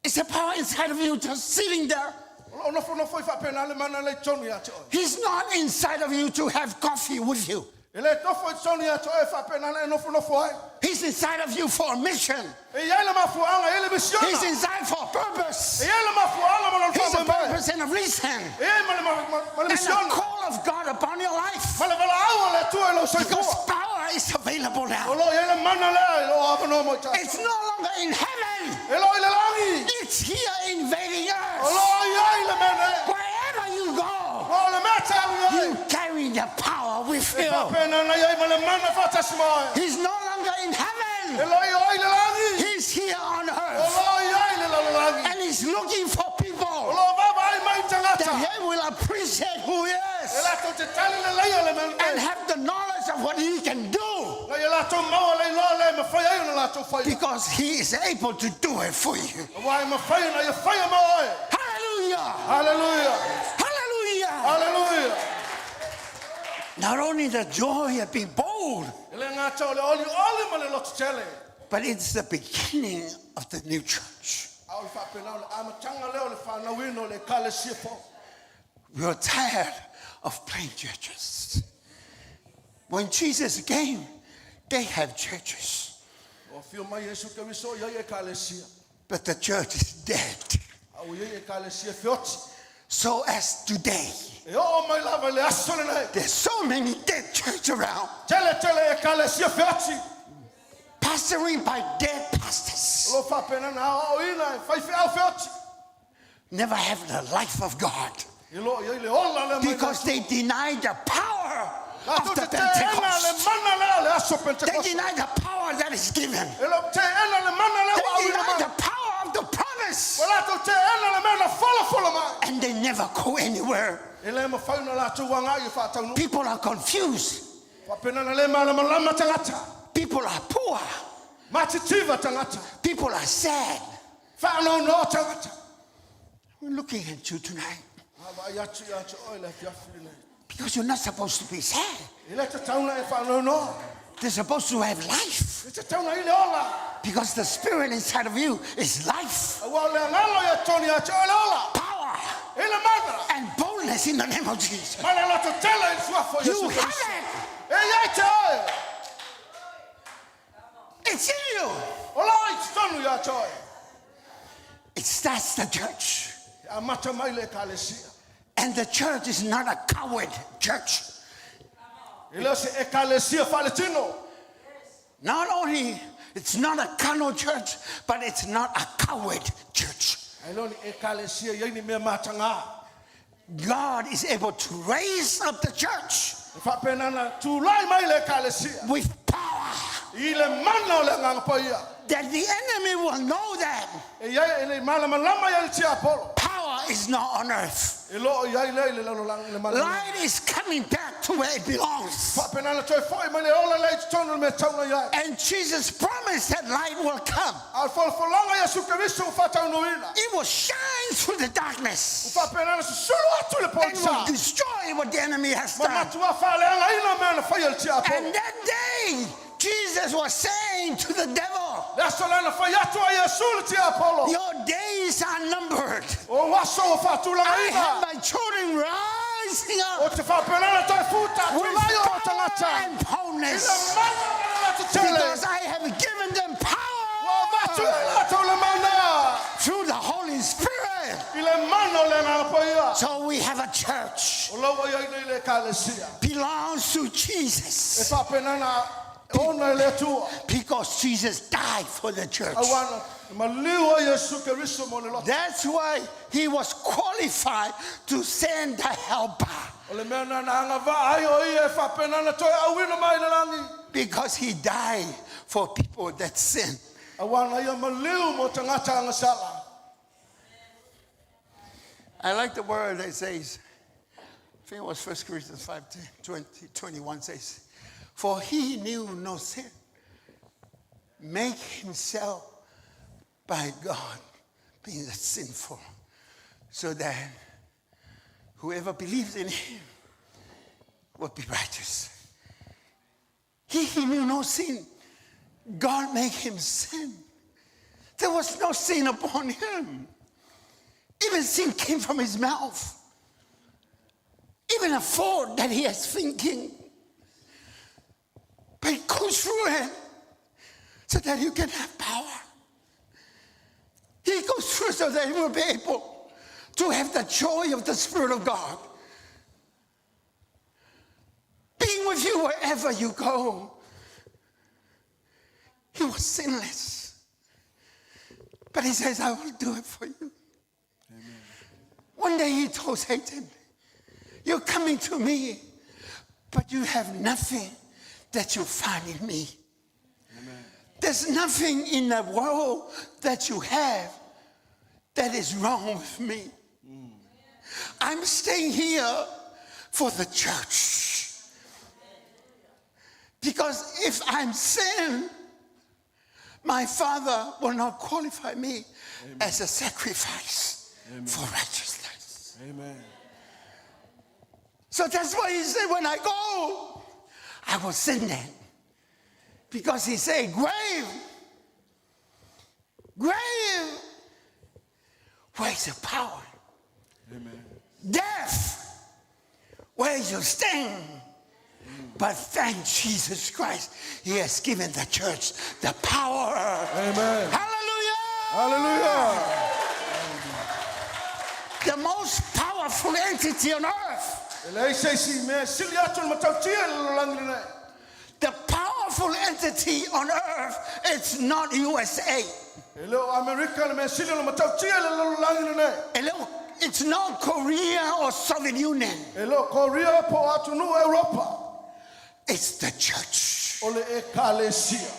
Is the power inside of you just sitting there? O lo o nofonofo i faapena le mana lea i totonu ia te oe. He's not inside of you to have coffee with you. E le nofo i totonu ia te oe faapena na e nofonofo ai. He's inside of you for a mission. E i ai le mafuaaga, e i ai le He's misiona. inside for a purpose. E i ai le mafuaaga ma lona He's a faamoemoe. purpose and a reason. E i ai ma le ma- ma- ma le And a misiona. call of God upon your life. Ma le valaau a le Atua i lou Because soifua. power is available O now. lo o i ai le mana lea i loo avanoa mo i tatou. It's no longer in heaven. E le o i le lagi. It's here invading O earth. lo o i ai le mea nei. Wherever you go, O le mea te alu i ai. you carry the power with E you. faapena na i ai ma le mana faatasi ma oe. He's no longer in E heaven. le o i oi i le lagi. He's here on O earth. lo o i ai le lalolagi. And he's looking for O people lo o vaavaai mai i that tagata. he will appreciate who he E is latou te tali leleia le mea and lenei. have the knowledge of what he can do Na ia latou maua le iloa lea e mafai ai ona latou faia. because he is able to do it for you. Auā e mafai ona ia faia ma oe. Hallelujah! Haleluia. Hallelujah! Haleluia. Not only the joy of being bold, E le gata o le olioli ma le loto tele. but it's the beginning of the new church. A o le faapena o le amataga lea o le fanauina o le ekalesia fou. We are tired of plain churches. When Jesus came, they have churches, Ua afio mai Iesu Keriso i ai ekalesia. but the church is dead. A ua i ai ekalesia feoti. So as today, E oo mai lava i le aso lenei. there's so many dead church around, Tele tele ekalesia feoti. pastoring by dead pastors. O lo o faapena ona aoaoina e faifeau feoti. Never have the life of God. E loo i ai le ola lea mai le Because they denied the power of Latou the te teena le Pentecost. mana lea o le aso They Pentekoso. denied the power that is given. E loo teena le mana lea They ua auina denied mai. the power of the promise. Ua latou teena le mea na folafolo mai. And they never go anywhere. E le mafai ona latou agai e faataunuu. People are confused. Faapena na le malamalama tagata. People are poor. Matitiva tagata. People are sad. Faanoanoa tagata. We're looking at you tonight A vaai atu ia te oe le afiafi lenei. because you're not supposed to be sad. E le tatau ona e faanoanoa. They're supposed to have life E tatau ona i le ola. because the spirit inside of you is life, Aua o le agaga ia totonu ia te oe le ola. power, I le mana. and boldness in the name of Jesus. Ma le loto tele i le suafa o You Iesu have Keriso. it. E iai te oe. It's in you. O la i totonu ia te oe. It starts the church. E amata mai le ekalesia. And the church is not a coward church. E le o se ekalesia faaletino. Not only it's not a carnal church, but it's not a coward church. Ae le o ni ekalesia i ai ni mea matagā. God is able to raise up the church E faapena ona tulai mai le ekalesia. with power I le mana o le Agaga Paia. that the enemy will know that E iai e le malamalama ia le tiapolo. power is not on earth. E loo i ai lea i le lalolagi i le malamalama. Light is coming back to where it belongs. Faapena ona toe foi mai le ola lea i totonu o le mea e tatau ona i ai. And Jesus promised that light will come. A o le folafolaga ia Iesu Keriso ua faataunuuina. It will shine through the darkness Ua faapena ona susulu atu le and will pogisa. destroy what the enemy has Ma done. matua faaleagaina mea na faia le tiapolo. And that day, Jesus was saying to the devil, Le aso lea na fai atu ai Iesu le tiapolo. Your days are numbered. O aso ua I have faatulagaina. my children rising O up te faapena ona toe futa with tulai o power tagata. and I le boldness mana o le latou tele. because I have given them Ua avatu power e latou le mana. through the Holy Spirit. I le mana o le Agaga Paia. So we have a church O la ua i ai nei le ekalesia. belongs to E Jesus faapena ona ona e le Atua. because Jesus died for the church. Aua na maliu ai Iesu Keriso mo le loto. That's why he was qualified to send the helper O le mea na na agavaa ai o ia e faapena ona toe auina mai le lagi. because he died for people that sin. Aua na ia maliu mo tagata agasala. I like the word that says, I think it was 1 Corinthians 5 20, 21 says, For he knew no sin, make himself by God being the sinful, so that whoever believes in him will be righteous. He knew no sin. God made him sin. There was no sin upon him. Even sin came from his mouth. Even a thought that he is thinking. But it goes through it so that you can have power. He goes through so that he will be able to have the joy of the Spirit of God. Being with you wherever you go. He was sinless. But he says, I will do it for you. One day he told Satan, You're coming to me, but you have nothing that you find in me. There's nothing in the world that you have that is wrong with me. I'm staying here for the church. Because if I'm sin, my Father will not qualify me as a sacrifice for righteousness. Amen. So that's why he said, when I go, I will send them. Because he said, grave, grave, where's your power? Amen. Death, where's your sting? But thank Jesus Christ, he has given the church the power. Amen. Hallelujah! Hallelujah. The most powerful entity on earth. E leai se isi mea e sili atu i le matautia i le lalolagi lenei. The powerful entity on earth, it's not USA. E le o Amerika le mea sili ona matautia i le lalolagi lenei. E le o- It's not Korea or Soviet Union. E le o Korea po o atunuu o Europa. It's the church. O le ekalesia.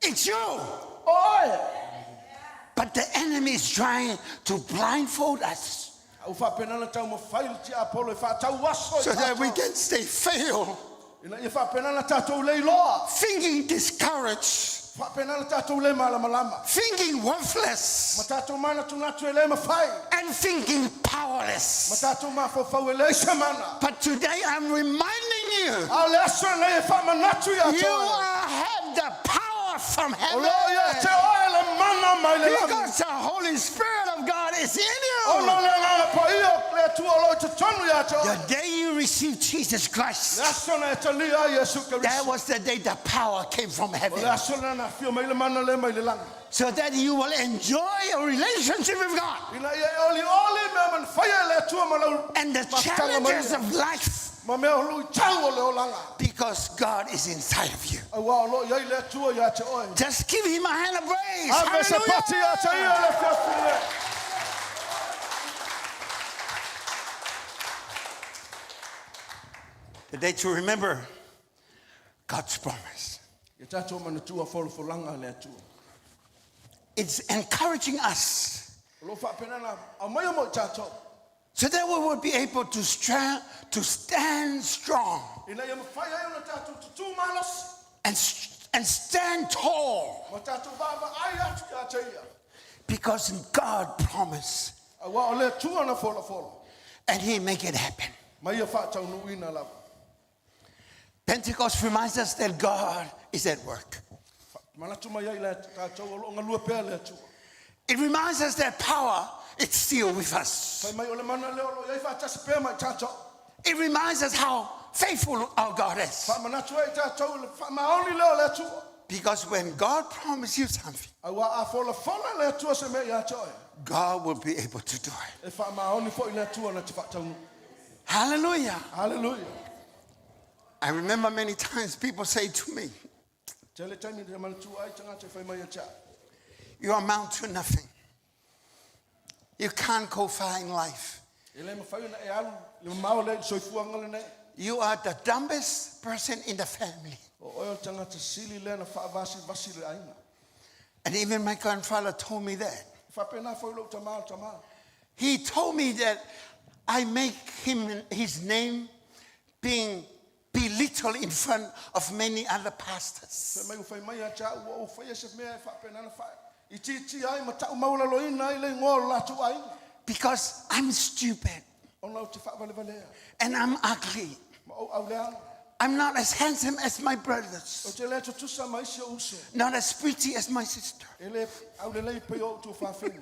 It's you. O oe. But the enemy is trying to blindfold us A ua faapena ona taumafai le tiapolo e faatauaso i so that we tatou. can stay fail, Ina ia faapena ona tatou le iloa. thinking discouraged, Faapena ona tatou le malamalama. thinking worthless, Ma tatou manatunatu e le mafai. and thinking Ma powerless. tatou mafaufau e leai se mana. But today I'm reminding you, A o le aso lenei e faamanatu ia you te oe. are, have the power from O heaven. loo ia te oe le mana mai le lagi. Because the Holy Spirit of God is in Ona you. o le Agaga Paia o le Atua o lo o i totonu ia te oe. The day you receive Jesus Christ, Le aso na e talia ai Iesu that Keriso. was the day the power came from O heaven. le aso lena na afio mai le mana le mai le lagi. So that you will enjoy a relationship with God Ina ia e olioli mea manafaia e le Atua ma lau and the mafutaga mai challenges ia. of life Ma mea o lui tau o le olaga. because God is inside of you. Auā o loo i ai le Atua ia te oe. Just give him a hand of praise. Ave se pati ia te ia Hallelujah. le fiafi le. The day to remember God's promise. Ia tatou manatua folafolaga a le Atua. It's encouraging us O loo faapena na aumaia mo i tatou. so that we will be able to, to stand strong Ina ia mafai ai ona tatou tutū malosi. and stand tall Ma tatou vaavaai atu ia te ia. because God promised Auā o le Atua na folafola. and he make it happen. Ma ia faataunuuina lava. Pentecost reminds us that God is at work. Manatu mai ai le tatou o loo galue pea le Atua. It reminds us that power is still with us. Fai mai o le mana lea o loo i ai faatasi pea ma i tatou. It reminds us how faithful our God is. Faamanatu ai i tatou i le faamaoni lea o le Atua. Because when God promises you something, Auā a folafola le Atua se mea ia te oe. God will be able to do it. E faamaoni foi le Atua na te faataunuu. Hallelujah. Hallelujah. I remember many times people say to me, Tele taimi te manatua ai tagata e fai mai ia te au. You amount to nothing. You can't go far in life. E le mafai ona e alu le mamao lea i le soifuaga lenei. You are the dumbest person in the family. O oe o le tagata sili lea na faavasivasi le aiga. And even my grandfather told me that. E faapena foi lou tamā o le tamā. He told me that I make him his name being belittled in front of many other pastors. Fai mai ua fai mai ia te au ua ou faia se mea e faapena ona faaitiitia ai ma taumaualaloina ai le igoa o le latou aiga. Because I'm stupid Ona ou te faavalevalea and I'm ugly. ma ou auleaga. I'm not as handsome as my Ou brothers, te le tutusa ma isi ou uso. not as pretty as my sister. E le aulelei pei o ou tuafafine.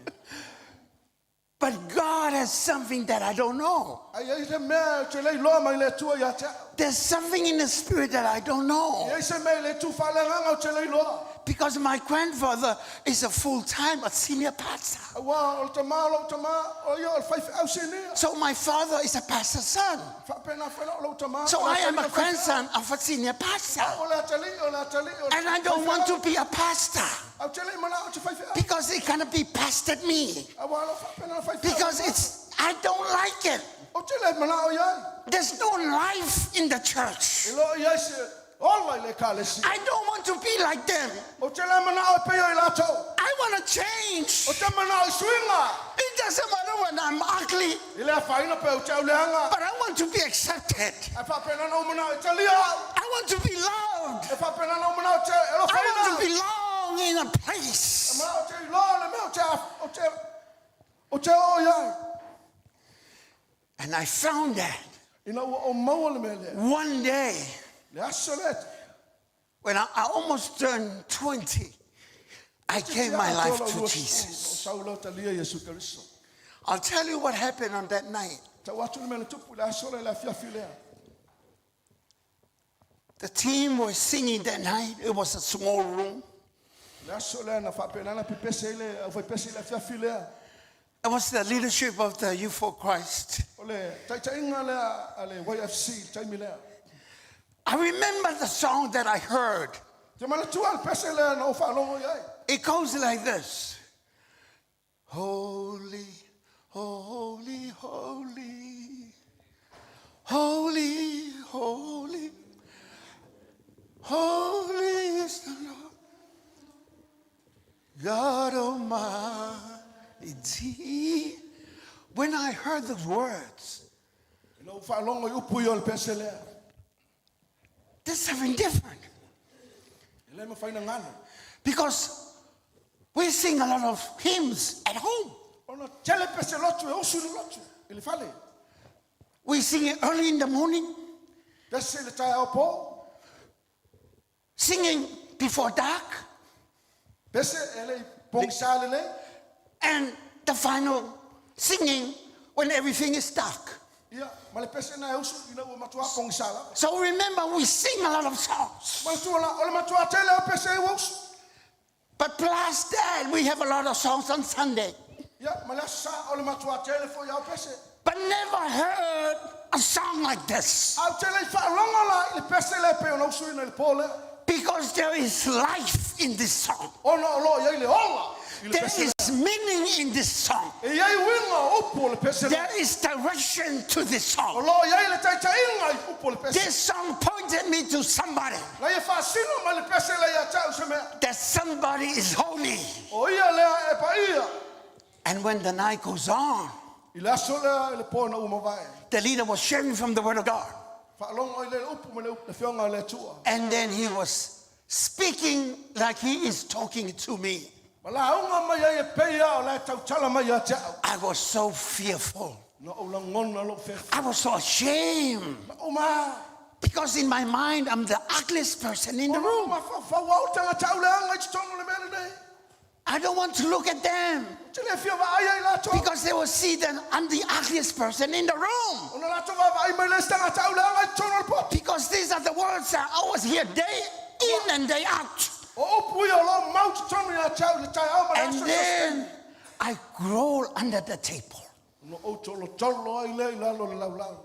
But God has something that I don't know. Ae i ai se mea ou te le iloa mai le Atua ia te au. There's something in the spirit that I don't E know. ai se mea i le itu faaleagaga ou te le iloa. Because my grandfather is a full time, a senior pastor. Auā o le tamā o lou tamā, o ia o le faifeau sinia. So my father is a pastor's son. Faapena foi la o lou tamā. So o le I am atalii a o le faifeau. grandson of a senior pastor. O le atalii, o le atalii, o le And I don't want to be a pastor Ae ou te le i manao ou te faifeau. because it gonna be pastored me. Auā o lou faapena na faifeau. Because it's I don't like it. Ou te le manao i ai. There's no life in the church. E loo i ai se ola i le ekalesia. I don't want to be like them. Ou te le manao e pei o i latou. I want to change. Ou te manao i suiga. It doesn't matter when I'm ugly, E le afaina pe ou te auleaga. but I want to be accepted. Ae faapena na ou manao e talia au. I want to be loved. E faapena na ou manao e te I want alofaina. to belong in a E place. manao ou te iloa le mea ou te af- ou te- ou te oo i ai. And I found that Ina ua ou maua le mea lea. one day Le aso lea. when I almost turned 20, I gave my life to Jesus. O sau lea o talia Iesu Keriso. I'll tell you what happened on that night. Tau atu le mea na tupu i le aso lea i le afiafi lea. The team was singing that night. It was a small room. Le aso lea na faapena na pepese ai le aufaipese i le afiafi lea. It was the leadership of the Youth for Christ. O le taitaiga lea a le YFC i le taimi lea. I remember the song that I heard. Te manatua le pese lea na ou faalogo i ai. It goes like this. Holy, holy, holy. Holy, holy. Holy is the Lord. God Almighty. When I heard those words, Na ou faalogo i upu ia o le pese lea. there's something different. E le mafai ona galo. Because we sing a lot of hymns at home. Ona tele pese lotu e usu i le lotu, i le fale. We sing it early in the morning, Pese i le taeao pō. singing before dark, Pese e le i pogisa lelei. and the final singing when everything is dark. Ia, ma le pese lena e usu ina ua matuā pogisa lava. So remember, we sing a lot of songs. Manatua la, o le matuā tele o pese e ua usu. But plus that, we have a lot of songs on Sunday. Ia, ma le Aso Sa o le matuā tele foi au pese. But never heard a song like this. Ae ou te le i faalogo la i le pese lea e pei ona usuina i le pō lea. Because there is life in this song. Ona o lo o i ai le ola i le There pese lea. is meaning in this song. E i ai uiga o upu o le pese lea. There is direction to this O song. lo o i ai le taitaiga i upu o le pese. This song pointed me to somebody. Na ia faasino mai le pese lea ia te au se mea. That somebody is holy. O ia lea e paia. And when the night goes on, I le aso lea i le pō ina ua mavae. the leader was sharing from the word of God. Faalogo ai lea i le upu ma le upu, le Afioga a le Atua. And then he was speaking like he is talking to me. Ma lauga mai ai e pei lava o la e tautala mai ia te au. I was so fearful. Na ou lagona lou fefe. I was so ashamed. Ma ou ma. Because in my mind, I'm the ugliest person in the Ona ou room. mafaufau au le tagata auleaga i totonu o le mea lenei. I don't want to look at them. Ou te le fia vaai ai latou. Because they will see that I'm the ugliest person in the room. Ona latou vaavaai mai le isi tagata auleaga i totonu o le potu. Because these are the words that I always hear day in and day out. O upu ia o lo o mau i totonu ia te au i le taeao ma le And aso i then I crawl under the table. Ona ou tolotolo ai lea i lalo o le laulau.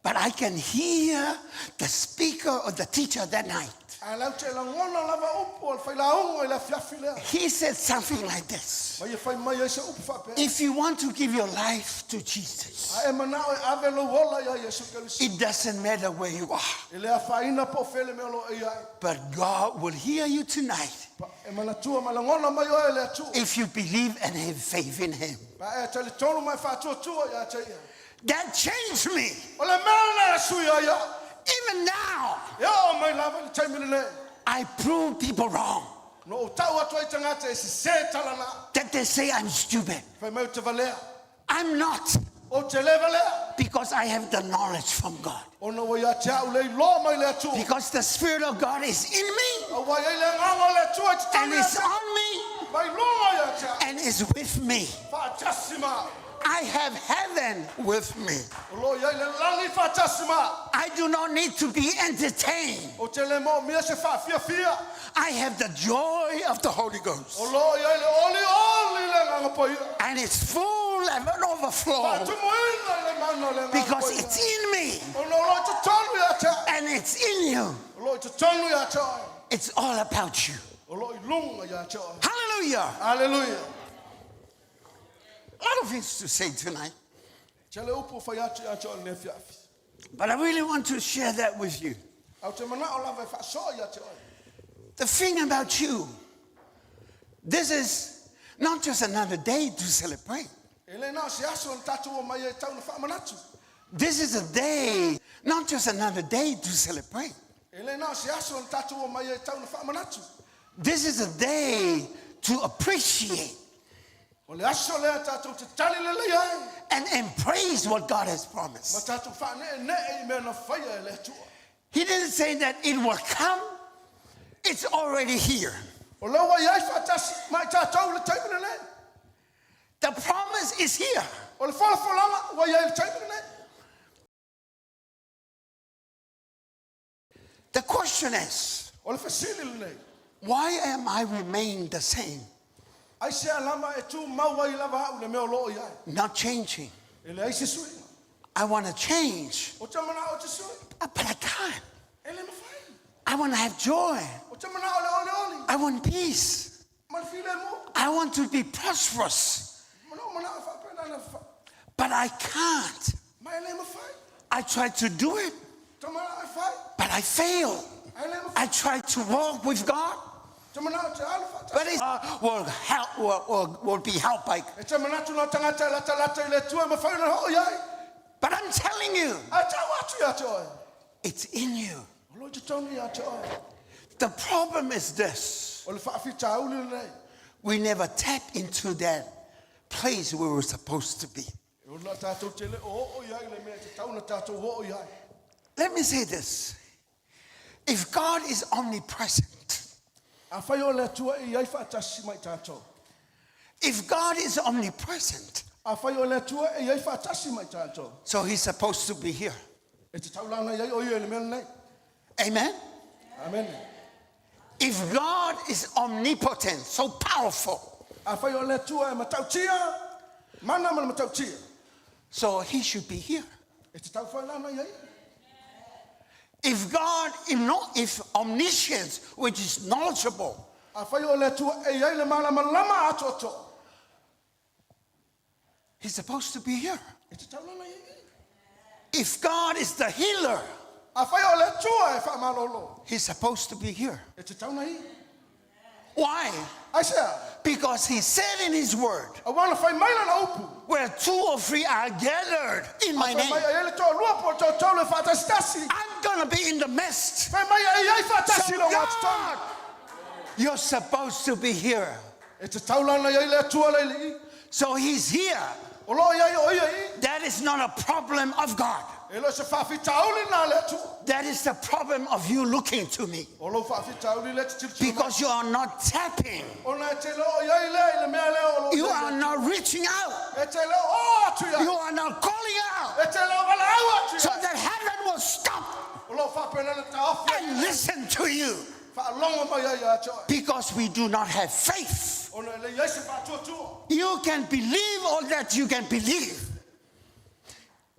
But I can hear the speaker or the teacher that night. Ae la ou te lagona lava upu o le failauga i le afiafi lea. He said something like this. Ma ia fai mai ai se upu faapea. If you want to give your life to Jesus, A e manao e ave lou ola ia Iesu Keriso. it doesn't matter where you are, E le afaina po o fea le mea o lo o e i ai. but God will hear you tonight Pa e manatua ma lagona mai oe e le Atua. if you believe and have faith in Him. Pa e talitonu ma e faatuatua ia te ia. That changed me. O le mea lena e sui ai au. Even now, E oo mai lava i le taimi lenei. I prove people wrong Na ou tau atu ai i tagata e sesē tala na. that they say I'm stupid. Fai mai ou te valea. I'm not, Ou te le valea. because I have the knowledge from God. Ona ua ia te au le iloa mai le Atua. Because the Spirit of God is in me Aua e i ai le Agaga o le Atua i and totonu ia is te au. on me Ma i luga ia te au. and is with me. Faatasi ma au. I have heaven with me. O lo o i ai le lagi faatasi ma au. I do not need to be entertained. Ou te le moomia se faafiafia. I have the joy of the Holy Ghost. O lo o i ai le olioli i le Agaga Paia. And it's full and overflow Faatumuina i le mana o le Agaga because Paia. it's in me Ona o lo o i totonu ia te au. and it's in you. O lo o i totonu ia te oe. It's all about you. O lo o i luga ia te oe. Hallelujah. Hallelujah. A lot of things to say tonight, Tele upu o fai atu ia te oe i lenei afiafi. but I really want to share that with you. Ae ou te manao lava e faasoa ia te oe. The thing about you, this is not just another day to celebrate. E le na o se aso na tatou omai ai e tau na faamanatu. This is a day, not just another day to celebrate. E le na o se aso na tatou omai ai e tau na faamanatu. This is a day to appreciate O le aso lea tatou te tali lelei ai. and embrace what God has Ma promised. tatou faaneenee i mea na faia e le Atua. He didn't say that it will come, it's already here. O lea ua i ai faatasi ma i tatou i le taimi lenei. The promise is here. O le folafolaga ua i ai i le taimi lenei. The question is, O le fesili lenei. why am I remain the same, Aisea lava e tumau ai lava au i le mea o lo o i ai. not changing? E leai se suiga. I want to change, Ou te manao ou te sui. but I can't. E le mafai. I want to have joy. O te mana o le ole oli. I want peace. Ma le filemu. I want to be prosperous. Mana o mana o whaapena na wha. But I can't. Mai le mawhai. I try to do it, Te mana o whai. but I fail. Ai le mawhai. I try to walk with God, Te mana o te alu whaata. but it will help will be helped by. E te mana tu no tangata lata lata i le tua mawhai na ho iai. But I'm telling you, A tau atu ia te oe. it's in you. O lo te tonu ia te oe. The problem is this. O le whaawhita uli nei. We never tap into that place where we're supposed to be. E o la tātou te le o o iai le mea te tauna tātou o o iai. Let me say this. If God is omnipresent, A whai o le atua e iai whaatasi mai tātou. if God is omnipresent, A whai o le atua e iai whaatasi mai tātou. so he's supposed to be here. E te taulanga iai o ia le mea nei. Amen? Amen. If God is omnipotent, so powerful, A whai o le atua e matautia, mana ma le matautia. so he should be here. E te tau whai lana iai. If God, if not, if omniscience, which is knowledgeable, A whai o le atua e iai le malama lama atoatoa. he's supposed to be here. E te taulanga iai. If God is the healer, A whai o le atua e whaamalolo. he's supposed to be here. E te tauna i. Why? Ai sea, Because he said in his word, a wana whai mai lana upu. where two or three are gathered in my Whai mai name, ai le toa lua po tau tau le whaatasitasi. I'm gonna be in the midst. Whai mai ai ai whaatasi So lo ngā tonu. God, you're supposed to be here. E te taulanga iai le atua le i. So he's here. O lo iai o ia i. That is not a problem of God. E lo se whaawhitauli nā le atua. That is the problem of you looking to me. O lo whaawhitauli le te tiri Because you are not tapping. O nā te lo o iai le i le mea leo o lo You iai are le not reaching out. atua. E te leo o atu iai. You are not calling out. E te leo wala au atu So iai. that heaven will stop O lo whaapena le taofi. and listen to you. Whaalongo mai ai ia te oe. Because we do not have faith. O nā le iai se whaatuatua. You can believe all that you can believe.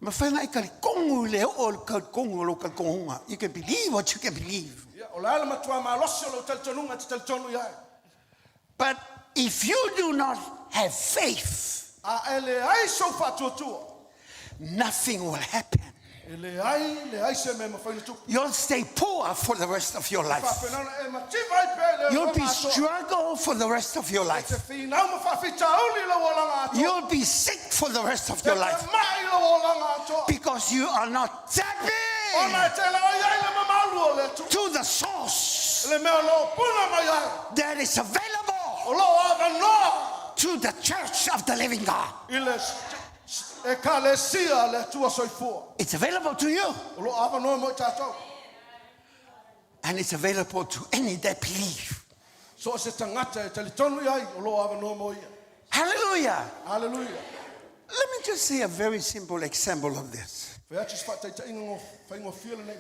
Mawhainga i kari kongu le o le kari kongu lo kari kongunga. You can believe what you can believe. Ia, o le ala matua malosi o lo talitonunga te talitonu iai. But if you do not have faith, A e le ai sou whaatuatua. nothing will happen. E le ai, le ai se mea mawhaina tupu. You'll stay poor for the rest of your life. Whaapenana e mativa ai pe le You'll be olanga atoa. struggle for the rest of your Te life. whinau ma whaawhitauli lo olanga atoa. You'll be sick for the rest of Te your life mai lo olanga atoa. because you are not tapping Ona e te leo iai le mamalu o le atua. to the source Le mea lo puna mai ai. that is available O lo awanoa to the church of the living God. i le e ka le sia le atua soifua. It's available to you O lo awanoa mo i tātou. and it's available to any that believe. So se tangata e talitonu iai o lo awanoa mo ia. Hallelujah. Hallelujah. Let me just say a very simple example of this. Whai atu se whaataita inga ngō whaingo whia le nei.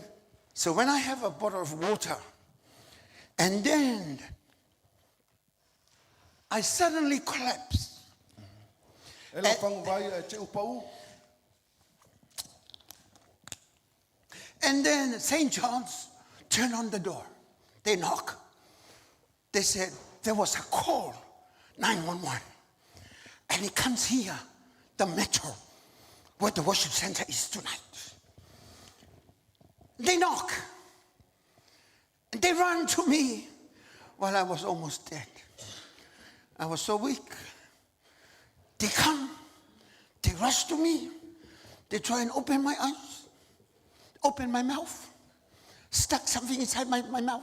So when I have a bottle of water and then I suddenly collapse. E lau whangu vai e te upau. And then St. John's turned on the door. They knock. They said there was a call, 911. And it comes here, the metro, where the worship center is tonight. They knock. And they run to me while I was almost dead. I was so weak. They come, they rush to me, they try and open my eyes, open my mouth, stuck something inside my mouth.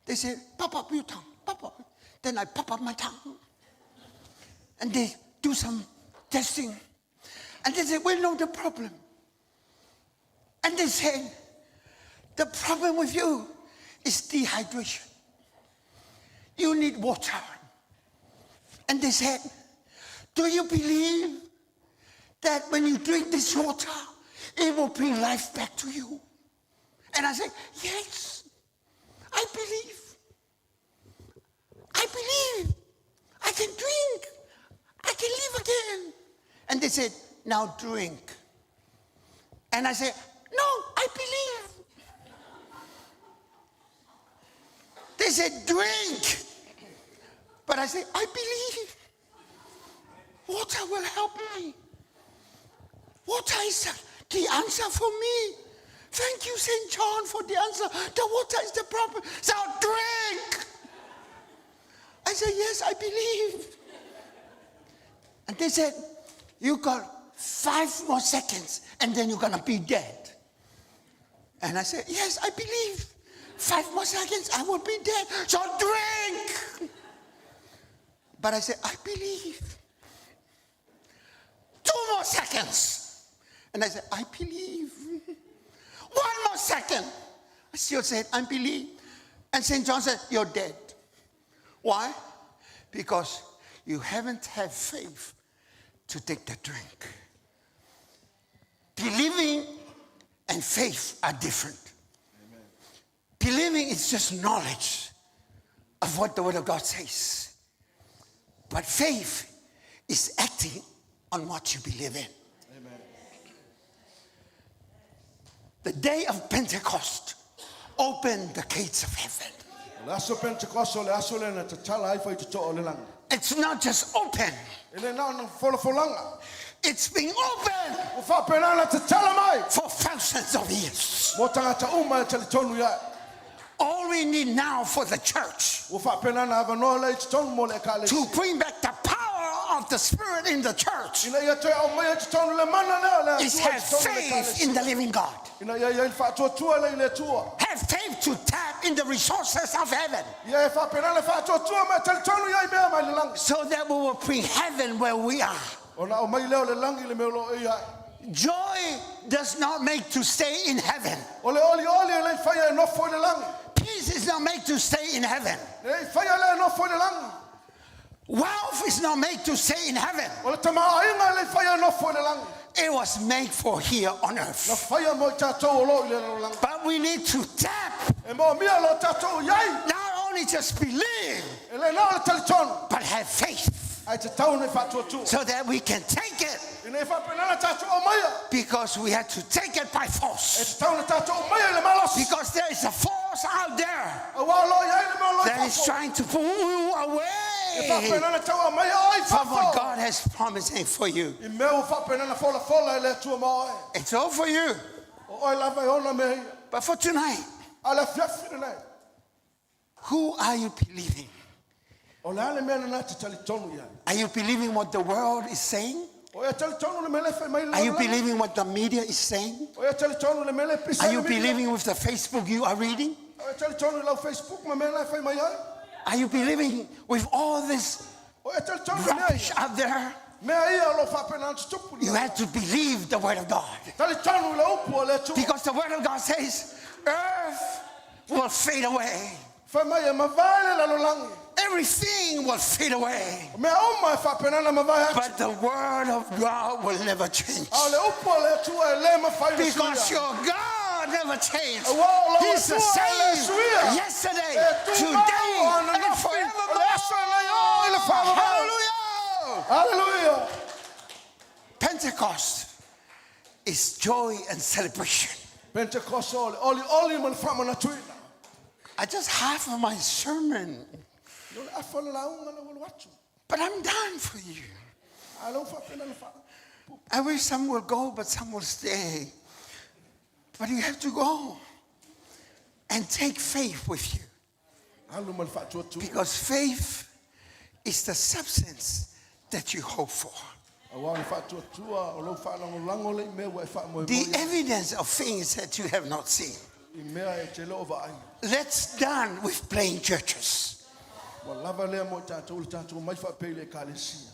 They say, pop up your tongue, pop up. Then I pop up my tongue. And they do some testing. And they say, we know the problem. And they say, the problem with you is dehydration. You need water. And they said, do you believe that when you drink this water, it will bring life back to you? And I said, yes, I believe. I believe. I can drink. I can live again. And they said, now drink. And I said, no, I believe. They They said, drink. But I said, I believe. Water will help me. Water is the answer for me. Thank you, St. John, for the answer. The water is the problem. So drink. I said, yes, I believe. And they said, you got 5 more seconds and then you're going to be dead. And I said, yes, I believe. 5 more seconds, I will be dead. So drink. But I said, I believe. 2 more seconds. And I said, I believe. 1 more second. I still said, I believe. And St. John said, you're dead. Why? Because you haven't had faith to take the drink. Believing and faith are different. Amen. Believing is just knowledge of what the Word of God says. But faith is acting on what you believe in. Amen. The day of Pentecost opened the gates of heaven. O le aso Pentecost o le aso le na tatala ai faitotoa o le lagi. It's not just open. E le na ona folafolanga. It's been open Ua faapena ona tatala mai. for thousands of years. Mo tagata uma e talitonu ia. All we need now for the church Ua faapena ona avanoa lea i totonu mo le ekalesia. to bring back the power of the Spirit in the church Ina ia toe au mai e totonu le mana lea o le is Atua i have totonu le faith in ekalesia. the living God. Ina ia ia i le faatuatua lea i le Atua. Have faith to tap in the resources of heaven. Ia e faapena le faatuatua mai talitonu ia i mea mai le lagi. So that we will bring heaven where we are. O na au mai lea o le lagi le mea o lo o ia. Joy does not make to stay in heaven. O le oli oli e le whaia e nofo i le lagi. Peace is not made to stay in heaven. Le whaia le e nofo i le lagi. Wealth is not made to stay in heaven. O le tamaoaiga e le whaia e nofo i le lagi. It was made for here on earth. Na whaia mo i tātou o lo i le lalolagi. But we need to tap. E mo mia lo tātou iai. Not only just believe, E le nao le talitonu. but have faith. Ai te tau nei whaatuatua. So that we can take it. I nei whaapenana tātou o maia. Because we had to take it by force. E te tau na tātou o maia i le malosi. Because there is a force out there A wā lo iai le mea lo i that is whafo. trying to pull you E away whaapenana tau a maia o i from what whafo. God has promised for you. I mea o whaapenana fola fola e le atua ma oe. It's all for you. O oe lava e ona mea ia. But for tonight, A le fiafi le nei. who are you believing? O le ale mea nana te talitonu iai. Are you believing what the world is saying? O e talitonu le mele whai mai le Are you lalolagi. believing what the media is saying? O e talitonu le mele pisa Are you le media. believing with the Facebook you are reading? O e talitonu i lau Facebook ma mea lai whai mai ai. Are you believing with all this O e talitonu le mea rubbish ia. out there? Mea ia o lo whaapenana tutupu You have to believe the word of God. Talitonu le upu o le atua. Because the word of God says, earth will fade away. Whai mai e mavae le lalolagi. Everything will fade away. Mea uma e whaapenana mavae atu. But the word of God will never change. A o le upu o le atua e le mawhai le Because suia. your God never changed. Ua o lau He's the atua e le same suia. yesterday, E tu today, mau ana and nofi. O le forevermore. aso e lei o i le whaavavao. Hallelujah. Hallelujah. Pentecost is joy and celebration. Pentecost o le oli oli ma le whaamana tuina. I just half of my sermon, Yo le afa le launga le walu atu. but I'm done for you. A lau whaapena le wha. I wish some will go, but some will stay. But you have to go and take faith with you. Alu ma le whaatuatua. Because faith is the substance that you hope for. A wā le whaatuatua o lau whaalangolango le i mea wa e whaamoe The moe. evidence of things that you have not seen. I mea e te leo vaai. Let's done with playing churches. Wa lava lea mo i tātou le tātou mai whaapei le ekalesia.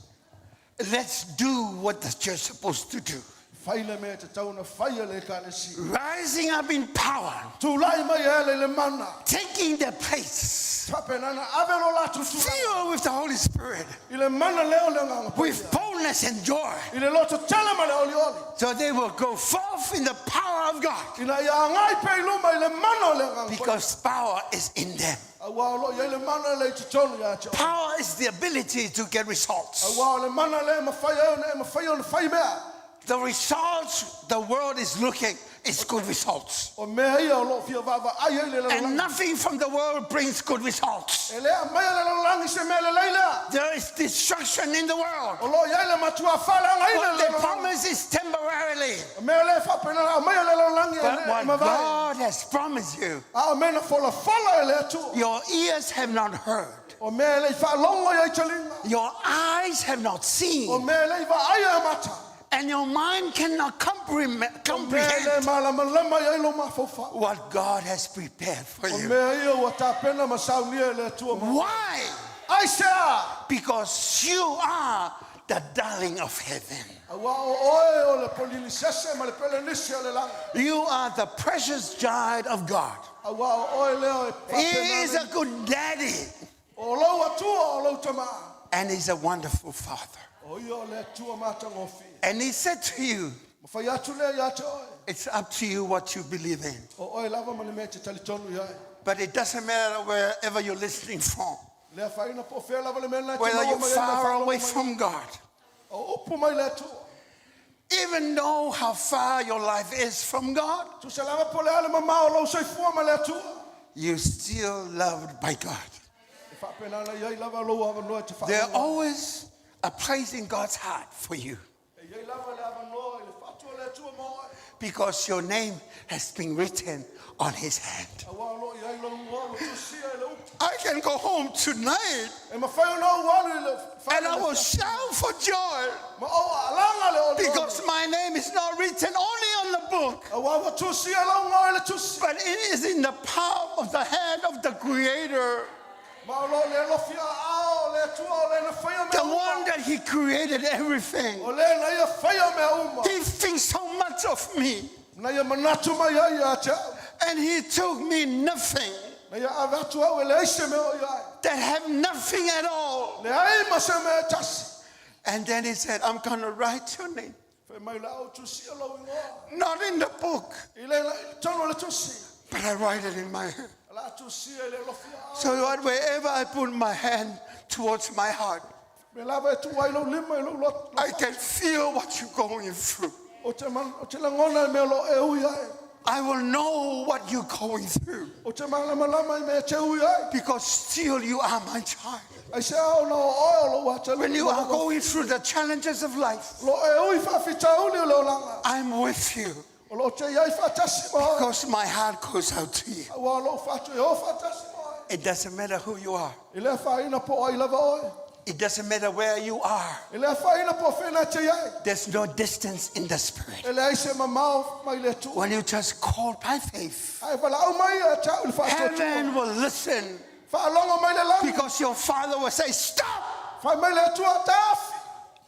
Let's do what the church is supposed to do. Whai le mea te tau na whaia le ekalesia. Rising up in power. Tūlai mai e le le mana. Taking their place. Whaapenana ave lo latu tūlai. Filled with the Holy Spirit. I le mana leo le nganga With boldness and joy. I le loto tele ma le oli oli. So they will go forth in the power of God. Ina ia ngai pe i luma i le mana o le nganga Because power is in them. A wā o lo ia i le mana le i totonu ia te o. Power is the ability to get results. A wā o le mana le ma whai au ne ma whai o le whai mea. The results the world is looking is good results. O mea ia o loo fia vaavaai ai le And lalolagi. nothing from the world brings good results. E le aumaia le lalolagi se mea lelei lea. There is destruction in the world. O loo i ai le matuā faaleagaina What le they lalolagi. promise is temporarily. O mea lea e faapena na aumaia le lalolagi e But le e what mavae. God has promised you, A o mea na folafola e le Atua. your ears have not heard, O mea e le i faalogo i ai taliga. your eyes have not O seen, mea e le i vaai ai mata. and your mind cannot O mea e le comprehend malamalama i ai lo mafaufau. what God has prepared for O you. mea ia ua tapena ma saunia e le Atua ma. Why? Ai se a! Because you are the darling of heaven. Auā o oe o le polilisese ma le pelenisi o le lagi. You are the precious child of God. Auā o oe lea e He is faapena. a good daddy O lou Atua o lou tamā. and he's a wonderful father. O ia o le Atua matagofie. And he said to you, Ma fai atu lea ia te oe. It's up to you what you believe in. O oe lava ma le mea e te talitonu i ai. But it doesn't matter wherever you're listening from, Le afaina po o fea lava le mea na e te whether maua you're mai ai ma far faalogo away mai. from God, O upu mai le Atua. even though how far your life is from God, Tusa lava po o le a le mamao o lou soifua ma le Atua. you're still loved by God. E faapena na i ai lava lou avanoa e te There's faalogo. always a place in God's heart for you E i ai lava le avanoa i le fatu o le Atua ma oe. because your name has been written on his hand. Auā o loo i ai lou igoa ua tusia i le upu. I can go home tonight E mafai ona ou alu i le and I whale will le shout for joy Ma ou alaga le ole ole. because my name is not written only on the book, Auā ua tusia lou igoa i le tusi. but it is in the palm of the hand of the Creator, Ma o loo le alofi a ao le Atua o le na whaia the mea uma. one that He created everything. O le na ia whaia mea uma. He thinks so much of me, Na ia manatu mai ai ia te au. and He took me nothing Na ia ave atu au e leai se mea o i ai. that have nothing at all. Leai ma se mea e tasi. And then He said, I'm gonna write your name, Fai mai la au tusia lou igoa. not in the book, I le i tonu o le tusi. but I write it in my hand. La tusia i le alofi a au. So that wherever I put my hand towards my heart, Me lava e tuu ai lou lima i lou lot. I can feel what you're going through. O te, man, o te langona i mea lo e ui ai. I will know what you're going through O te malamalama i mea te ui ai. because still you are my child. Ai se ao na o oe o lou atali. When you are going through the challenges of life, Lo e ui whaafitauli o le olanga. I'm with you O lo te iai whaatasi ma oe. because my heart goes out to you. Aua o lou whaatu e o whaatasi ma oe. It doesn't matter who you are. I lea whaina po ai lava oe. It doesn't matter where you are. I lea whaina po whena te iai. There's no distance in the spirit. E leai se mamao mai le Atua. When you just call by faith, Ai walaau mai a te au i le heaven whaatuatua. will listen Whaalongo mai le langi. because your father will say, Stop! Whai mai le Atua tāwhi.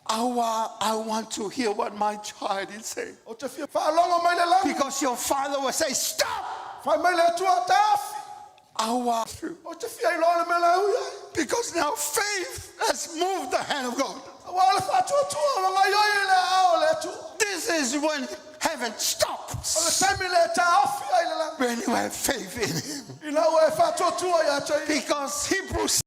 I want to hear what my child is saying. O te fia whaalongo mai le langi. Because your father will say, Stop! Whai mai le Atua tāwhi. Awa. O te fia i loa le mea ui ai. Because now faith has moved the hand of God. Aua o le whaatuatua o ngai oi le ao le Atua. This is when heaven O le stops. taimi le tāwhi ai le langi. When you have faith in him. I lau e whaatuatua i a te ia. Because Hebrews,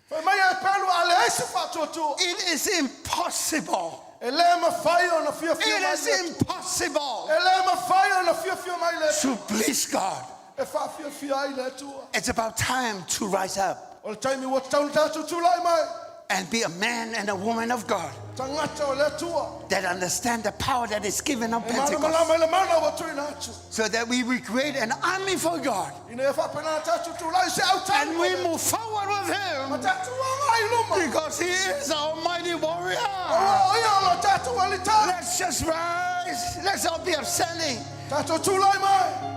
Whai mai e pelu a le eisi whaatuatua. it is impossible. E le mawhai o na fia fia It mai is le Atua. impossible E le mawhai o na fia fia mai le Atua. to please God. E whaafia fia ai le Atua. It's about time to rise up O le taimi ua tauna tātou tūlai mai. and be a man and a woman of God Tangata o le Atua. that understand the power that is given on E Pentecost malamalama i le mana ua tuina atu. so that we recreate an army for God Ina e whapena tātou tūlai se au and tātou. we move forward with Ma him tātou anga i luma. because he is our mighty warrior. Aua o ia o lo tātou alita. Let's just rise. Let's all be upstanding. Tātou tūlai mai.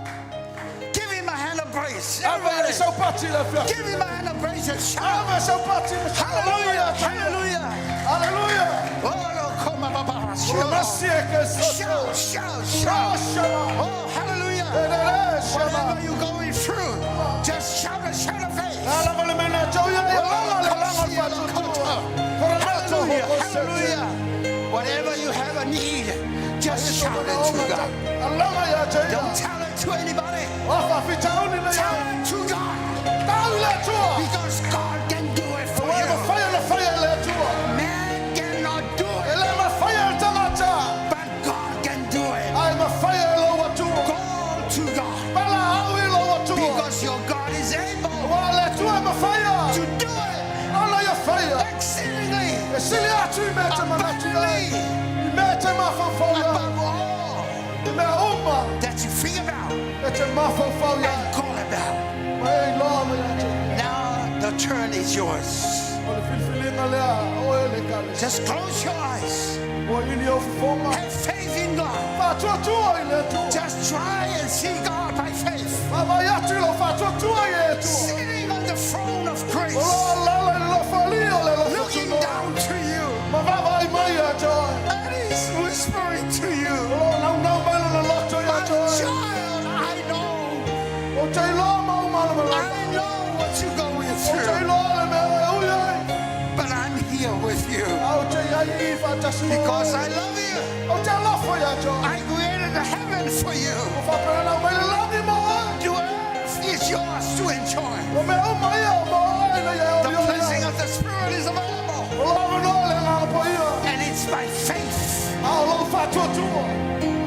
Give him a hand of praise. Ave e Everybody. saupati le whia. Give him a hand of praise and shout. Ave e saupati le Hallelujah. Hallelujah. Hallelujah. Oh, no, come on, Papa. Masi e ke soto. Shout, shout, shout. Shama. Oh, hallelujah. E le le shama. Whatever you're going through, just shout a shout of faith. Ala vale mena tau ia e langa le langa le whatutua. Koranato Hallelujah. hoko sete. Hallelujah. Whatever you have a need, just shout it to God. Alanga ia te ia. Don't tell it to anybody. Wafa fitauni le Tell ia. it to God. Tau le atua. Because God can do it for Wa you. ma whaia le whaia le atua. Man cannot do E it. le ma whaia mafaufau ia and call him out. Ma e iloa mai ia te ia. Now the turn is yours. O le filifiliga lea o e le ekalesia. Just close your eyes. Ua ili ou fofoga. Have faith in God. Faatuatua i le Atua. Just try and see God by faith. Vaavaai atu i lou faatuatua i le Atua. Sitting on the throne of O grace, loo alala i le lofoalii o le alofa looking tunoa. down to you, Ma vaavaai mai ia te oe. and He's whispering to you, O loo naunau mai lona loto ia My te oe. child, I know. Ou te iloa ma ou malamalama. I know what you're going Ou te through, iloa le mea e ui ai. but I'm here with you A ou te iai i faatasi ma because oe. I love you. Ou te alofa ia te oe. I created the heaven for you. Ua faapena mai le lagi mo oe. The earth is yours to enjoy. O mea uma ia o mo oe na ia The oli oli blessing ai. of the Spirit is available, O lou avanoa le agaga paia. and it's by faith A o lou faatuatua.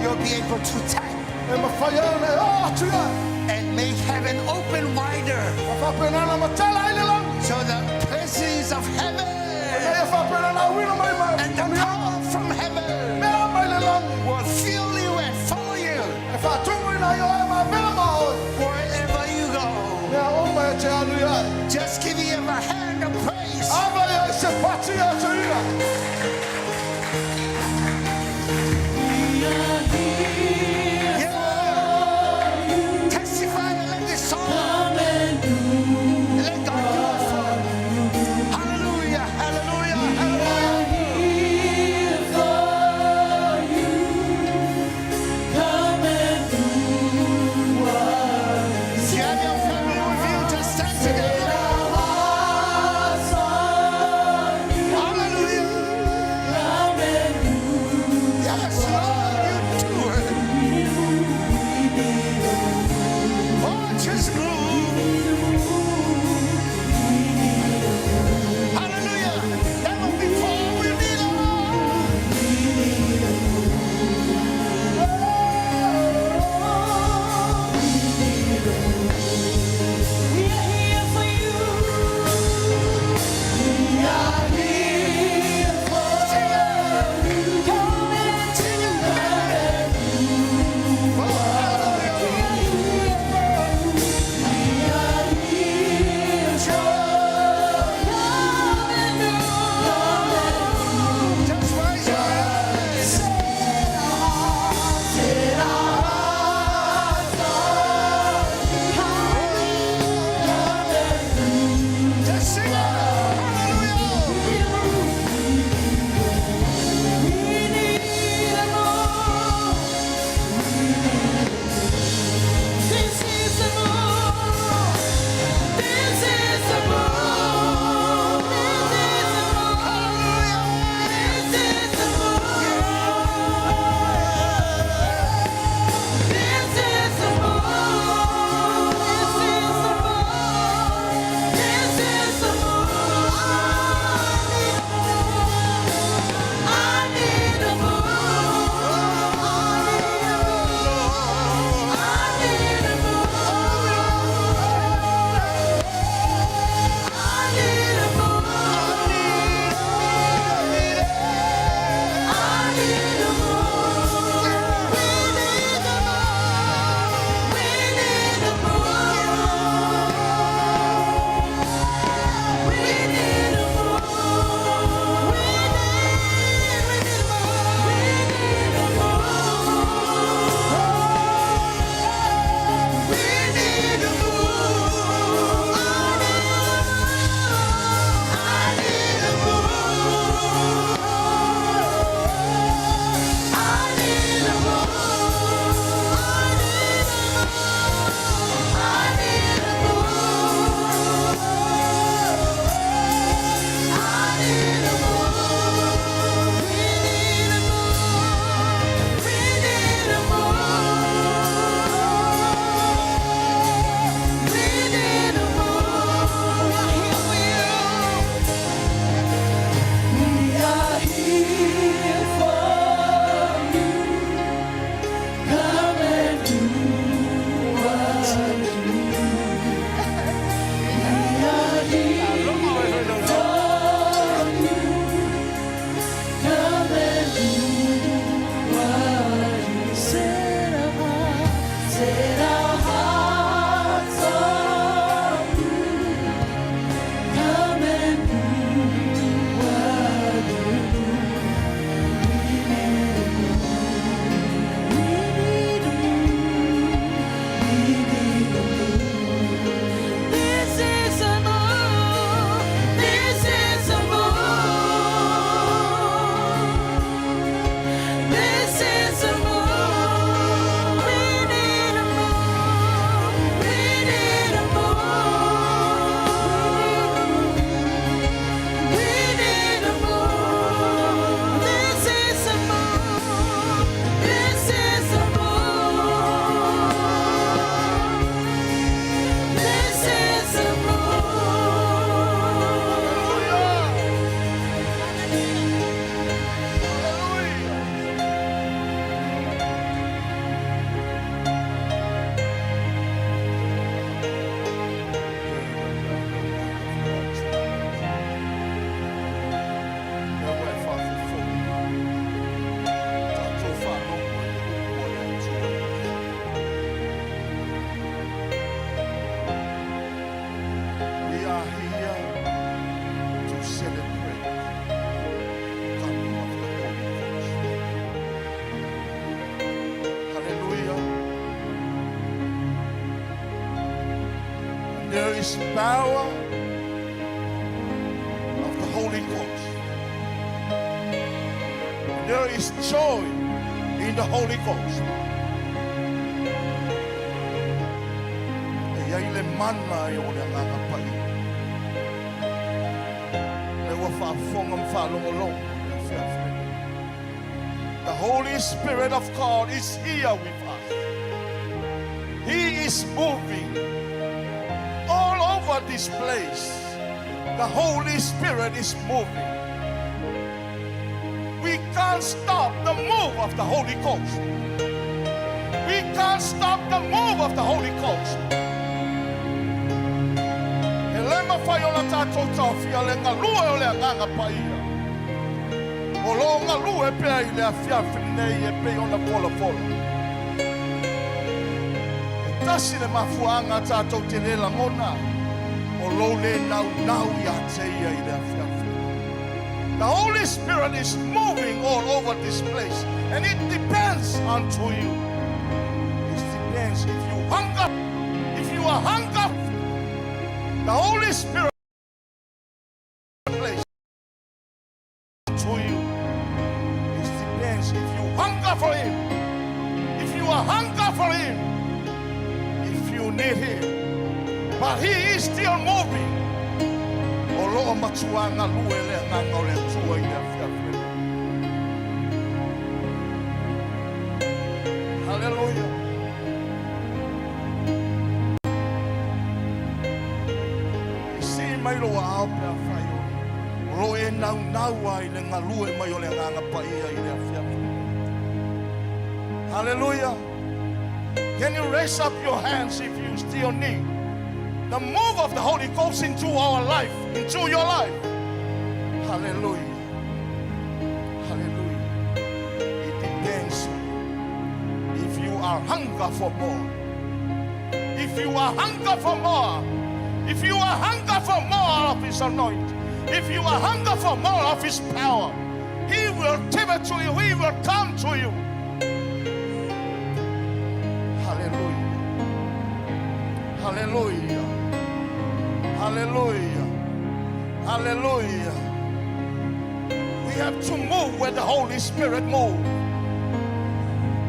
you'll be able to tap E mafai ai ona e oo atu ai. and make heaven open wider Ma faapena ona matala ai le lagi. so the blessings of heaven Ina ia faapena ona auina mai ma and the manuia. power from heaven Mea mai le lagi. will fill you and follow you E faatumu ina i oe ma avea ma oe. wherever you go. Mea uma e te alu ai. Just give him a hand of praise. Ava ia i se pati ia te ia. Yeah. Testify and let this song. Let God do a is power of the Holy Ghost. There is joy in the Holy Ghost. E iai le mana i o le Agaga Paia. Le ua faafofoga ma faalogologo i le afiafi lenei. The Holy Spirit of God is here with us. He is moving all over this place. The Holy Spirit is moving. We can't stop the move of the Holy Ghost. We can't stop the move of the Holy Ghost. E le mafai ona tatou taofia le galue o le Agaga Paia. O lo o galue pea i le afiafi lenei e pei ona folafola. E tasi le mafuaaga tatou te le lagona o lou le naunau ia te ia i le afiafi. The Holy Spirit is moving all over this place, and it depends unto you. It depends if you hunger, if you are hunger, the Holy Spirit place to you. It depends if you hunger for Him, if you are hunger for Him, if you need Him. But He is still moving. O lo o matuā galue le Agaga o le Atua i le afiafi lenei. Haleluia. E sii mai lou aao pe afai o o lo o e naunau ai i le galue mai o le Agaga Paia i le afiafi lenei. Hallelujah. Can you raise up your hands if you still need the move of the Holy Ghost into our life, into your life? Hallelujah. Hallelujah. It depends on you. If you are hunger for more. If you are hunger for more. If you are hunger for more of His anointing. If you are hunger for more of His power, He will give it to you. He will come to you. Hallelujah. Hallelujah. Hallelujah. Hallelujah. We have to move where the Holy Spirit moves.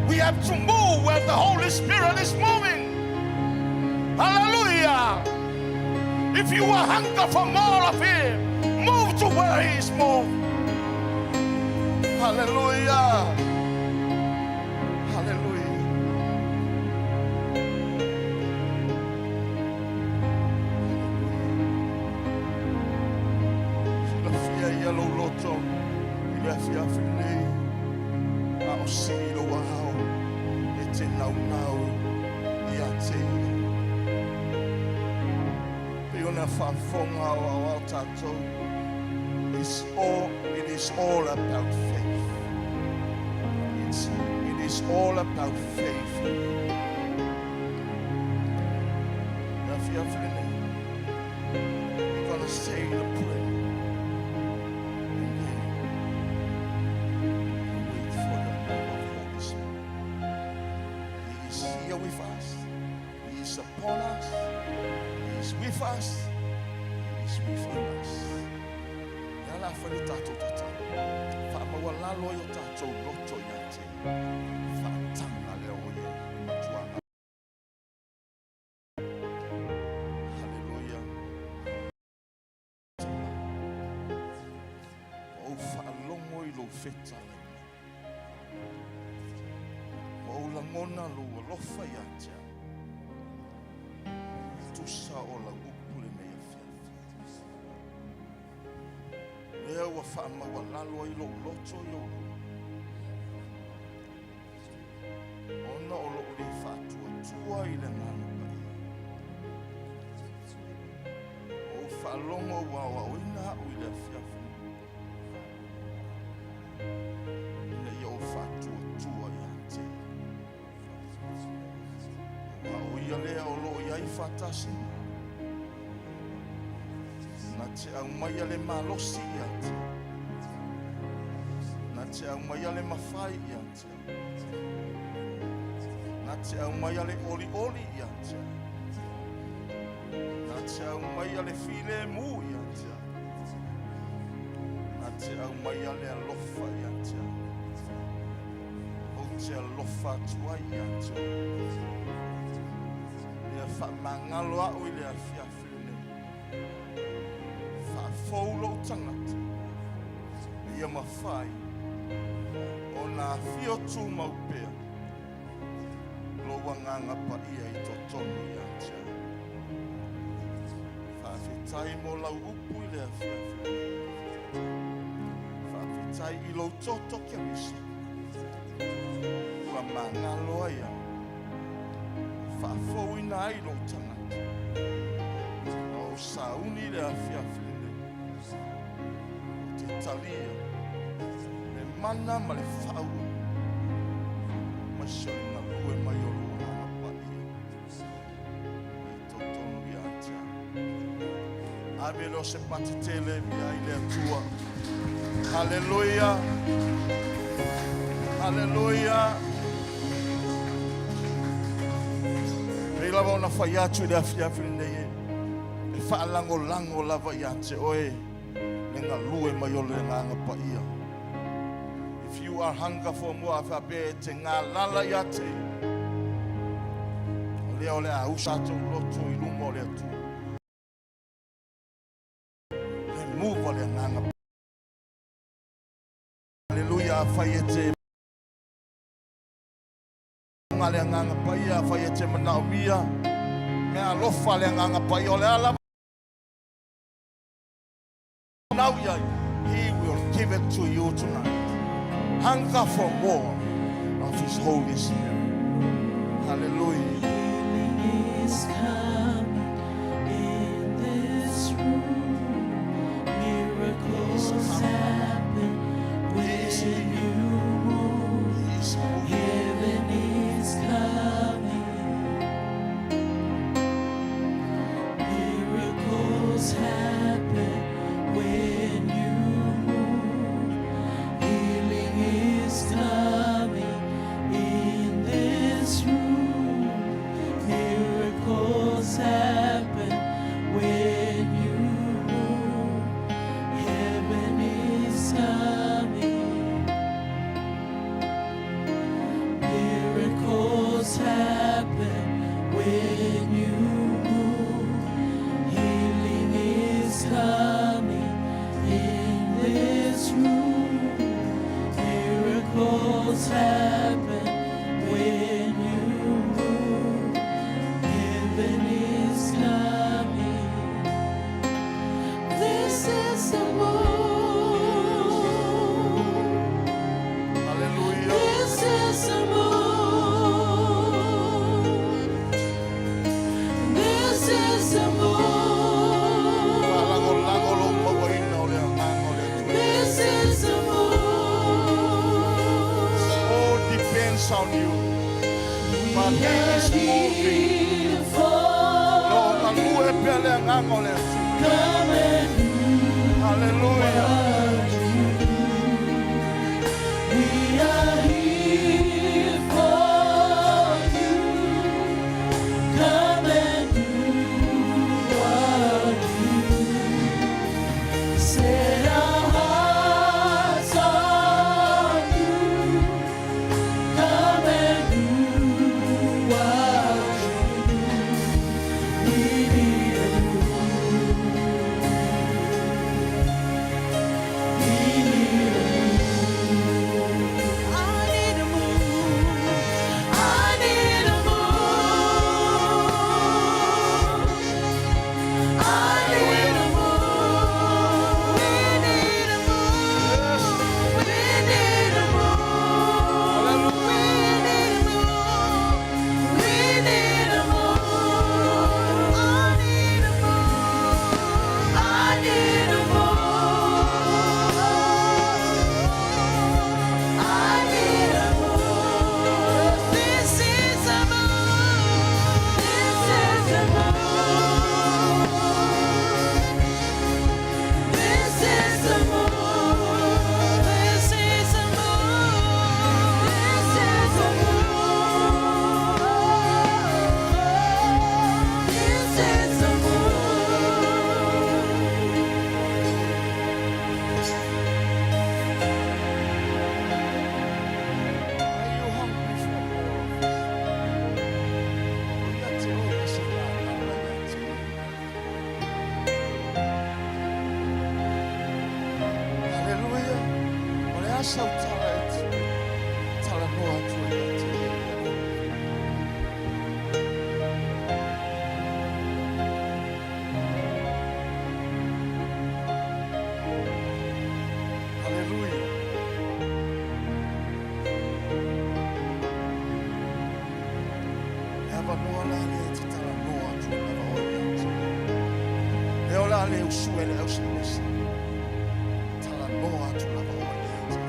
We have to move where the Holy Spirit is moving. Hallelujah. If you are hunger for more of Him, move to where He is moved. Hallelujah. Hallelujah. Silafia ia lou loto i le afiafi lenei a o sii lou aao e te naunau ia te ia. Pei ona faafofoga o aoao tatou. It is all about faith. It is all about faith. Le afiafi lenei, we're gonna say the prayer. And then wait for the move of Holy Spirit. He is here with us. He is upon us. He is with us. He is within us. Ia la fai le tatou tatalo. Faamaualalo ai o tatou loto ia te. Faataga lea o ia i matuaga. Hallelujah. Ua ou faalogo i lou fetalai mai. Ua ou lagona lou alofa ia te au. Tusa o lau upu lenei afiafi. Lea ua faamaualalo ai lou loto i ou luma. Ona o lou le faatuatua i le Agaga Paia. Ua ou faalogo ua aoaoina au i le afiafi. Ina ia ou faatuatua ia te. Aua o ia lea o lo o i ai faatasi. Na te aumaia le malosi ia te. Na te aumaia le mafai ia te. Na te aumaia le olioli ia te. Na Na te aumaia le filemu ia te au. Na te aumaia le alofa ia te au. Ou te alofa atu ai ia te oe. Ia faamagalo a'u i le afiafi lenei. Faafou lou tagata. Ia mafai ona afio tumau pea lou agaga paia i totonu ia te au. Faafetai mo lau upu i le afiafi lenei. Faafetai i lou toto Keriso. Ua magalo ai au. Faafouina ai lou tagata. Ma ou sauni i le afiafi lenei. Ou te talia le mana ma le faauu. Ma se o le galue mai o lou agaga paia. I totonu ia te au. Ave lea o se pati tele via i le Atua. Haleluia. Haleluia. Pei lava ona fai atu i le afiafi lenei e. E faalagolago lava ia te oe le galue mai o le agaga paia. If you are hunger for more, a faapea e te galala ia te ia. O lea o le a usa tatou loto i luma o le Atua. Le move le agaga. Haleluia, afai e te nga le agaga paia, afai e te manaomia mea alofa le agaga paia, o le ala nau iai. He will give it to you tonight. Hunger for more of His Holy Spirit. Hallelujah. Healing is coming in this room. Miracles happen when you move. He is moving. Heaven is coming. Miracles happen when you move. Healing is coming in this room. Miracles happen when you move. Heaven is coming. Miracles happen when you move. Healing is coming in this room. Miracles happen when you move. Heaven is coming. This is the move. Hallelujah. This is the move. This is the move. Faalagolago lou mauaina o le agaga o le Atua. This is the move. All depends on you. But We He are is moving. here for Lo galue pea le agaga o le Atua. come and do Hallelujah. what you do. We are here for you. Come and do what you do. Set our hearts on you. Come and do what you do. We need a move. a sau tala e te talanoa atu ai ia te ia i le Haleluia. E avanoa la lea e te talanoa atu ai lava oe ia te ia. E o le a le usu e le au se Talanoa atu lava oe ia te ia.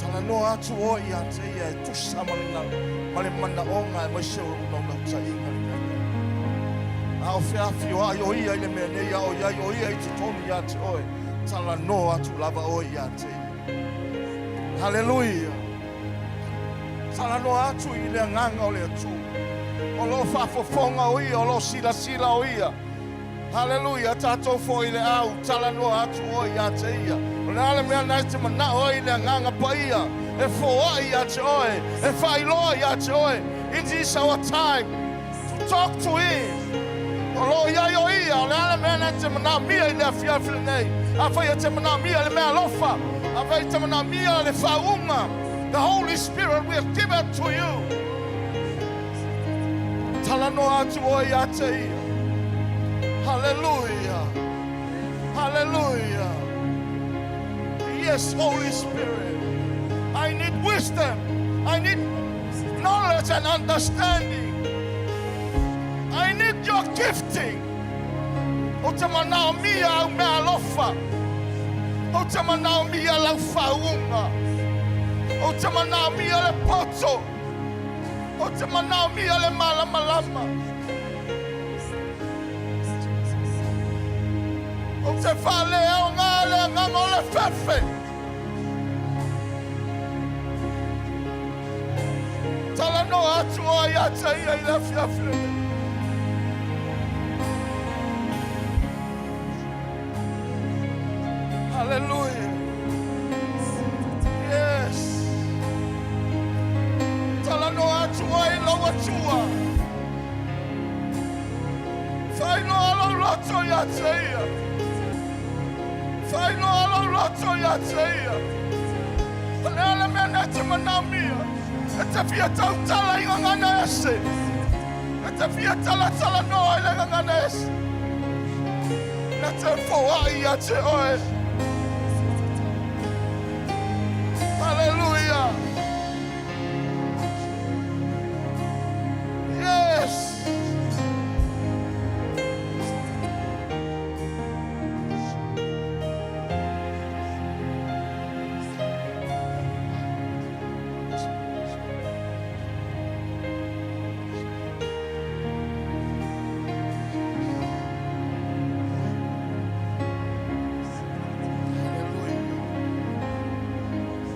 Talanoa atu oe ia te ia e tusa ma le ma le manaoga aemaise o lou naunautaiga lenei. A o feafioai o ia i le mea nei a o i ai o ia i totonu ia te oe, talanoa atu lava oe ia te ia. Haleluia. Talanoa atu i le agaga o le Atua. O lo o faafofoga o ia, o lo o silasila o ia. Haleluia, tatou foi i le au, talanoa atu oe ia te ia. O le a le mea na e te manao ai i le agaga paia, e foai ia te oe, e faailoa ia te oe. It is our time to talk to him. O lo o i ai o ia, o le a le mea na e te manaomia i le afiafi lenei. Afai e te manaomia le meaalofa, afai e te manaomia le faauuga, the Holy Spirit will give it to you. Talanoa atu oe ia te ia. Hallelujah. Hallelujah. Yes, Holy Spirit. I need wisdom. I need knowledge and understanding. I need your gifting. Ou te manaomia au meaalofa. Ou te manaomia lau faauuga. Ou te manaomia le poto. Ou te manaomia le malamalama. Ou te faaleaoga le agaga o le fefe. Talanoa atu oe ia te ia i le afiafi lenei. Hallelujah. Yes. Talanoa atu oe i lau Atua. Faailoa lou loto ia te ia. Faailoa lou loto ia te ia. O le a le mea na e te manaomia. E te fia tautala i gagana ese. E te fia talatalanoa i le gagana ese. Na te foai ia te oe. Hallelujah. Yes. Hallelujah.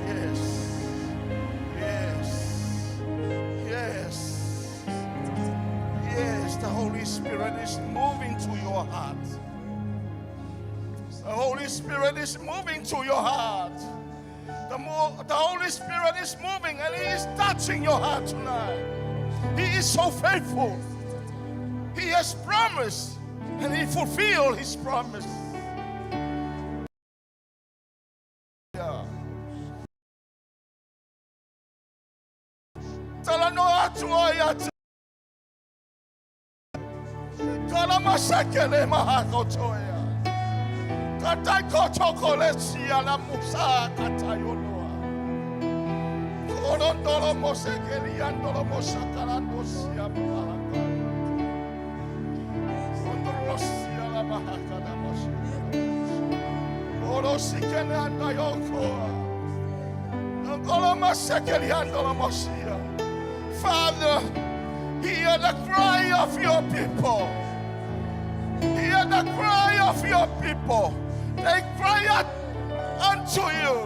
Yes. Yes. Yes. Yes, the Holy Spirit is moving to your heart. The Holy Spirit is moving to your heart. The Holy Spirit is moving and He is touching your heart tonight. He is so faithful. He has promised and He fulfilled His promise. Yeah. Talanoa atu oe ia te. Kalamasakele mahakotoea. Kataikotokolesia la musa katayonoa. Korondolo mosekeli andolo mosakalandosia mahaka. Ondorosia la mahaka na mosia. Orosikene andayokoa. Angolo masekeli andolo mosia. Father, hear the cry of your people. Hear the cry of your people. They cry out unto you.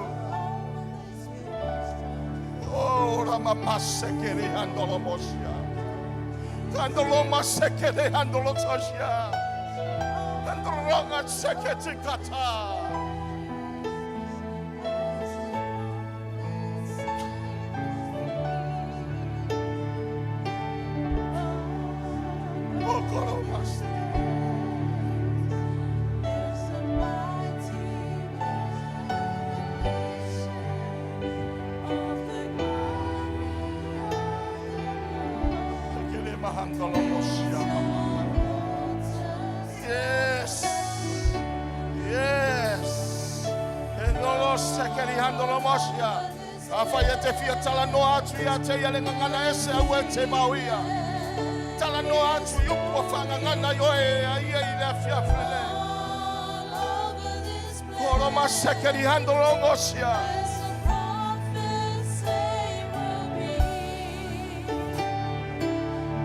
Oh, Ramamasekere andolo mosia. Andolo masekere andolo tosia. Andolo sekete kata. Okoro mase. There's a mighty Olo sekeri handolo mosia. Afai e te fia talanoa atu ia te ia le ngangana ese au e te mauia. Talanoa atu i upu o whangangana i oe a ia i le afiafi le. All over this place. Olo masekeri handolo mosia. As the prophets say will be,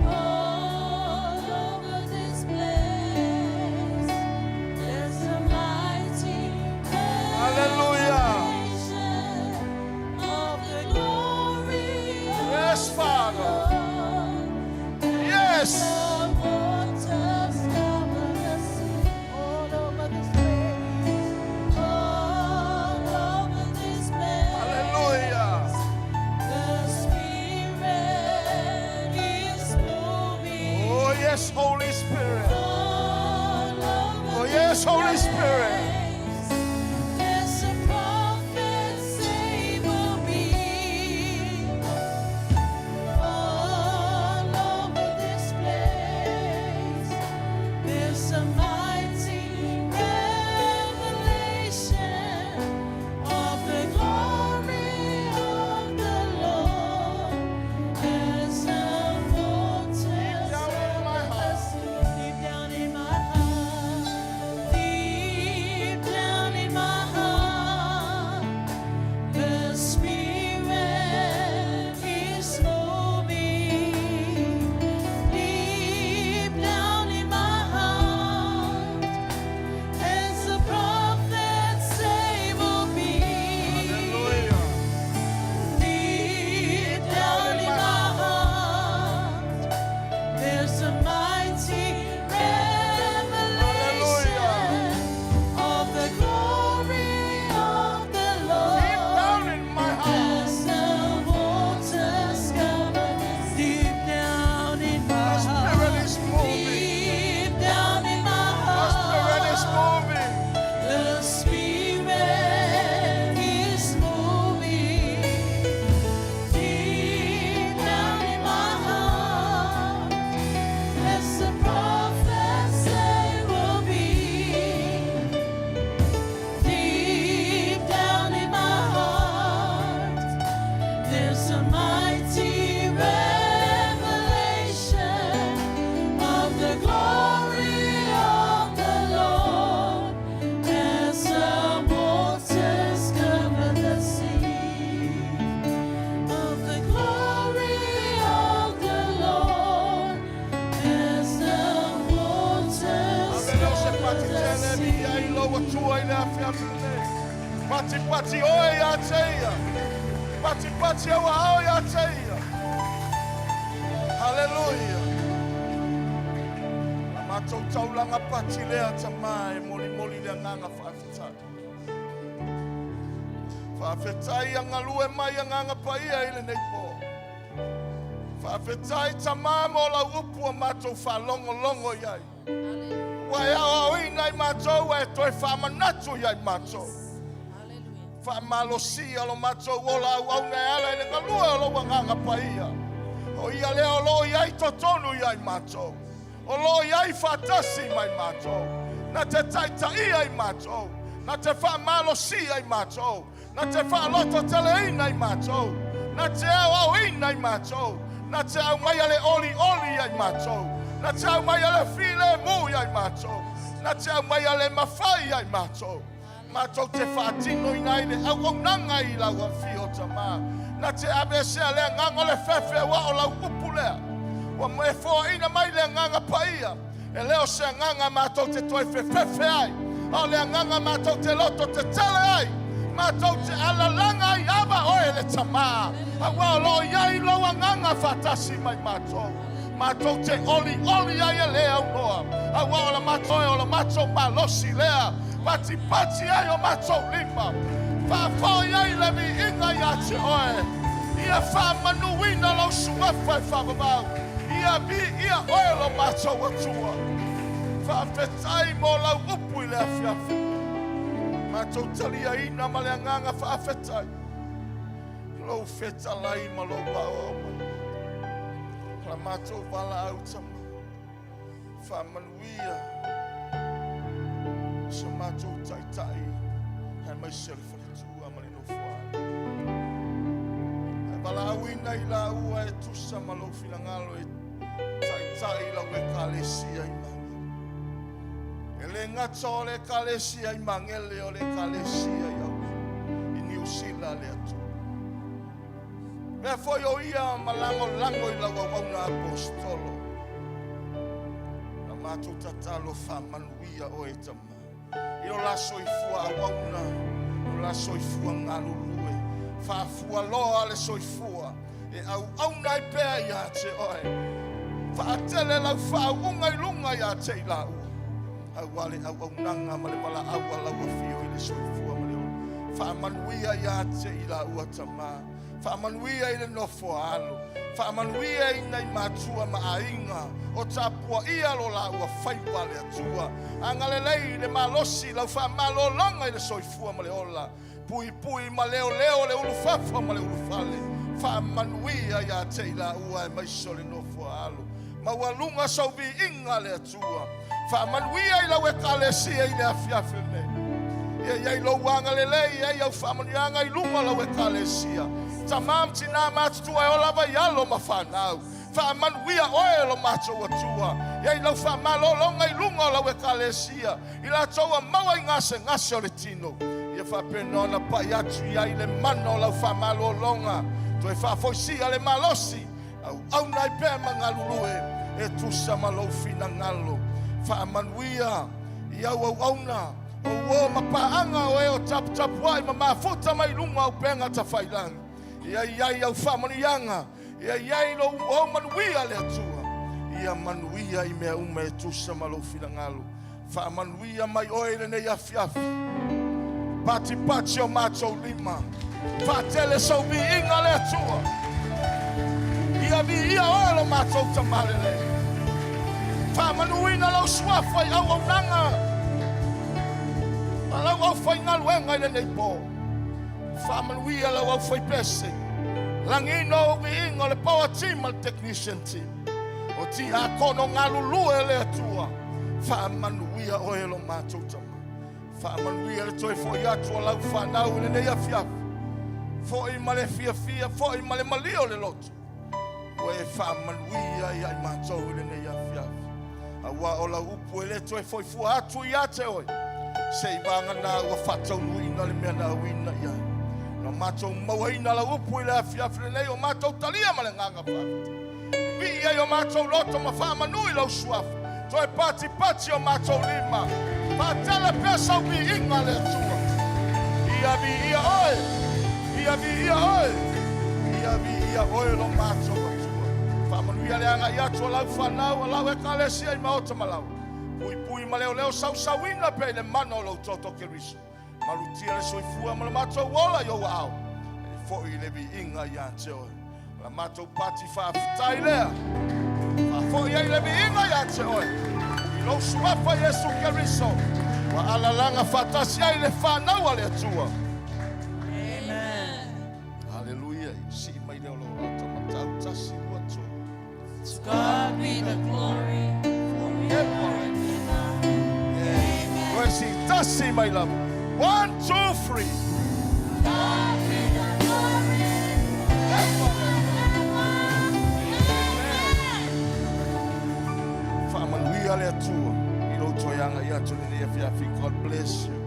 all over this place, there's a mighty Hallelujah. revelation of the glory Yes, of Father. the Lord. Yes. The waters cover the sea, all over this place, all over this place. Hallelujah. The Spirit is moving. Oh yes, Holy Spirit. All over Oh yes, this Holy Spirit. place. As the prophets say will be, all over this place. There's a mighty revelation of the glory of the Lord as the waters Down in my heart. deep down in my heart, deep down in my heart, the Spirit is moving. Deep down in my heart, as the prophets say will be. Hallelujah. Deep down in my heart, there's a mighty revelation of the glory of the Lord. Deep down in my heart. As the waters cover deep down in my The heart, Spirit is moving. deep down in my The Spirit is heart. moving. The Spirit is moving deep down in my heart, as the prophets say will be. Deep down in my heart, there's a mighty revelation of the glory of the Lord as the waters cover the sea. Of the glory of the Lord as the waters Avele o se cover pati the tele mi ai sea. lo atua i le afiafi nei. Pati pati oe ia te ia. Pati pati aua ao ia te ia. Hallelujah. La matou taulaga pati lea tamā e molimoli le agaga faafetai. Faafetai ia galue mai agaga paia i lenei po. Faafetai tamā mo lau upu a matou faalogologo i ai. Ua e aoaoina i matou e toe faamanatu ia i matou. Faamalosia lo matou ola auauna e ala i le galue o lou agaga paia. O ia lea o loo i ai totonu ia i matou. O loo i ai faatasi mai matou. Na te taitaia i matou. Na te faamalosia i matou. Na te faalototeleina i matou. Na te aoaoina i matou. Na te aumaia le olioli ia i matou. Na te aumaia le filemu ia i matou. Na te aumaia le mafai ia i matou. Matou te faatinoina ai le auaunaga i lau afio tamā. Na te aveesea le agaga o le fefe ua o lau upu lea. Ua e foaina mai le agaga paia. E le o se agaga matou te toe fefefe ai. A o le agaga matou te loto tetele ai. Matou te alalaga ai ava oe le tamā. Auā o loo i ai lou agaga faatasi mai matou. Matou te olioli ai e le aunoa. Auā o la matou o la matou malosi lea. Patipati ai o matou lima. Faafoi ai le viiga ia te oe. Ia faamanuina lau suafa e faavavau. Ia viia oe lo matou Atua. Faafetai mo lau upu i le afiafi. Matou taliaina ma le agaga faafetai. Lou fetalai ma lou aoao mai. La matou valaau tamā. Faamanuia. So matou taitai. Aemaise le faletua. nofoa alo. Ae valaauina i laua e tusa ma lou finagalo e taitai i lau Ekalesia i Magele. E le gata o le Ekalesia i Magele, o le Ekalesia i Auckland, i Niu Sila le Atua. Mea foi o ia ma lagolago i lau auauna apostolo. Na matou tatalo faamanuia oe Tama. I lo la soifua auauna, lo la soifua galulue, faafualoa le soifua e auauna ai pea ia te oe. Faatele lau faauuga i luga ia te i laua. Auā le auaunaga ma le valaau a lau afio i le soifua ma le ola. Faamanuia ia te i laua Tama. Faamanuia i le nofo a alo. Faamanuia i nai matua ma aiga o tapuaia lo laua faiva le Atua. Agalelei le malosi lau faamalologa i le soifua ma le ola. Puipui ma leoleo le ulufafo ma le ulufale. Faamanuia ia te i laua aemaise o le nofo a alo. Maualuga sau viiga le Atua. Faamanuia i lau Ekalesia i le afiafi lenei. Ia i ai lou agalelei, ia i au faamanuiaga i luga o lau Ekalesia. Tamā ma tinā matutua e ola lava i alo ma fanau. Faamanuia oe lo matou Atua. Ia i lau faamalologa i luga o lau Ekalesia, i latou ua maua i gasegase o le tino. Ia faapena ona pai atu i ai le mana o lau faamalologa. Toe faafoisia le malosi, auauna ai pea ma galulue e tusa ma lou finagalo. Faamanuia i au auauna, o uo ma paaga o e o taputapuai ma mafuta mai luga o upega tafailagi. Ia i ai au faamanuiaga, ia i ai lou ou manuia le Atua. Ia manuia i mea uma e tusa ma lou finagalo. Faamanuia mai oe i lenei afiafi. Patipati o matou lima. Faatele sou viiga le Atua. Ia viia oe lo matou Tama lelei. Faamanuina lou suafa i auaunaga a lau aufaigaluega i lenei po. Faamanuia lau aufaipese. Lagino ou viiga o le power team ma le technician team. O tiakono galulue le Atua. Faamanuia oe lo matou Tama. Faamanuia le toe fo'i atu o lau fanau i lenei afiafi. Fo'i ma le fiafia, fo'i ma le malie o le loto. Ua e faamanuia ia i matou i lenei afiafi. Auā o lau upu e le toe foi fua atu ia te oe. Se i vagana ua faataunuuina le mea na auina i ai. Na matou mauaina lau upu i le afiafi lenei o matou talia ma le agaga faafetai. Vivii ai o matou loto ma faamanu i lou suafa. Toe patipati o matou lima. Faatele pea sau viiga le Atua. Ia viia oe. Ia viia oe. Ia viia oe lo matou Atua. Faamanuia le agai atu o lau fanau, o lau Ekalesia i maota ma laoa. Puipui ma leoleo sausauina pea i le mana o lou toto Keriso. Malutia le soifua ma le matou ola i ou aao. E foi le viiga ia te oe. O la matou pati faafetai lea. Faafoi ai le viiga ia te oe. I lou suafa Iesu Keriso. Ua alalaga faatasi ai le fanau a le Atua. Amen. Haleluia. Sii mai lea o lou ata matau tasi lua tolu. To God be the glory forever and ever. Amen. Toe sii tasi mai lava. 1, 2, 3. God be the glory forever and ever. Amen. Faamanuia le Atua i lou toe agai atu i lenei afiafi. God bless you.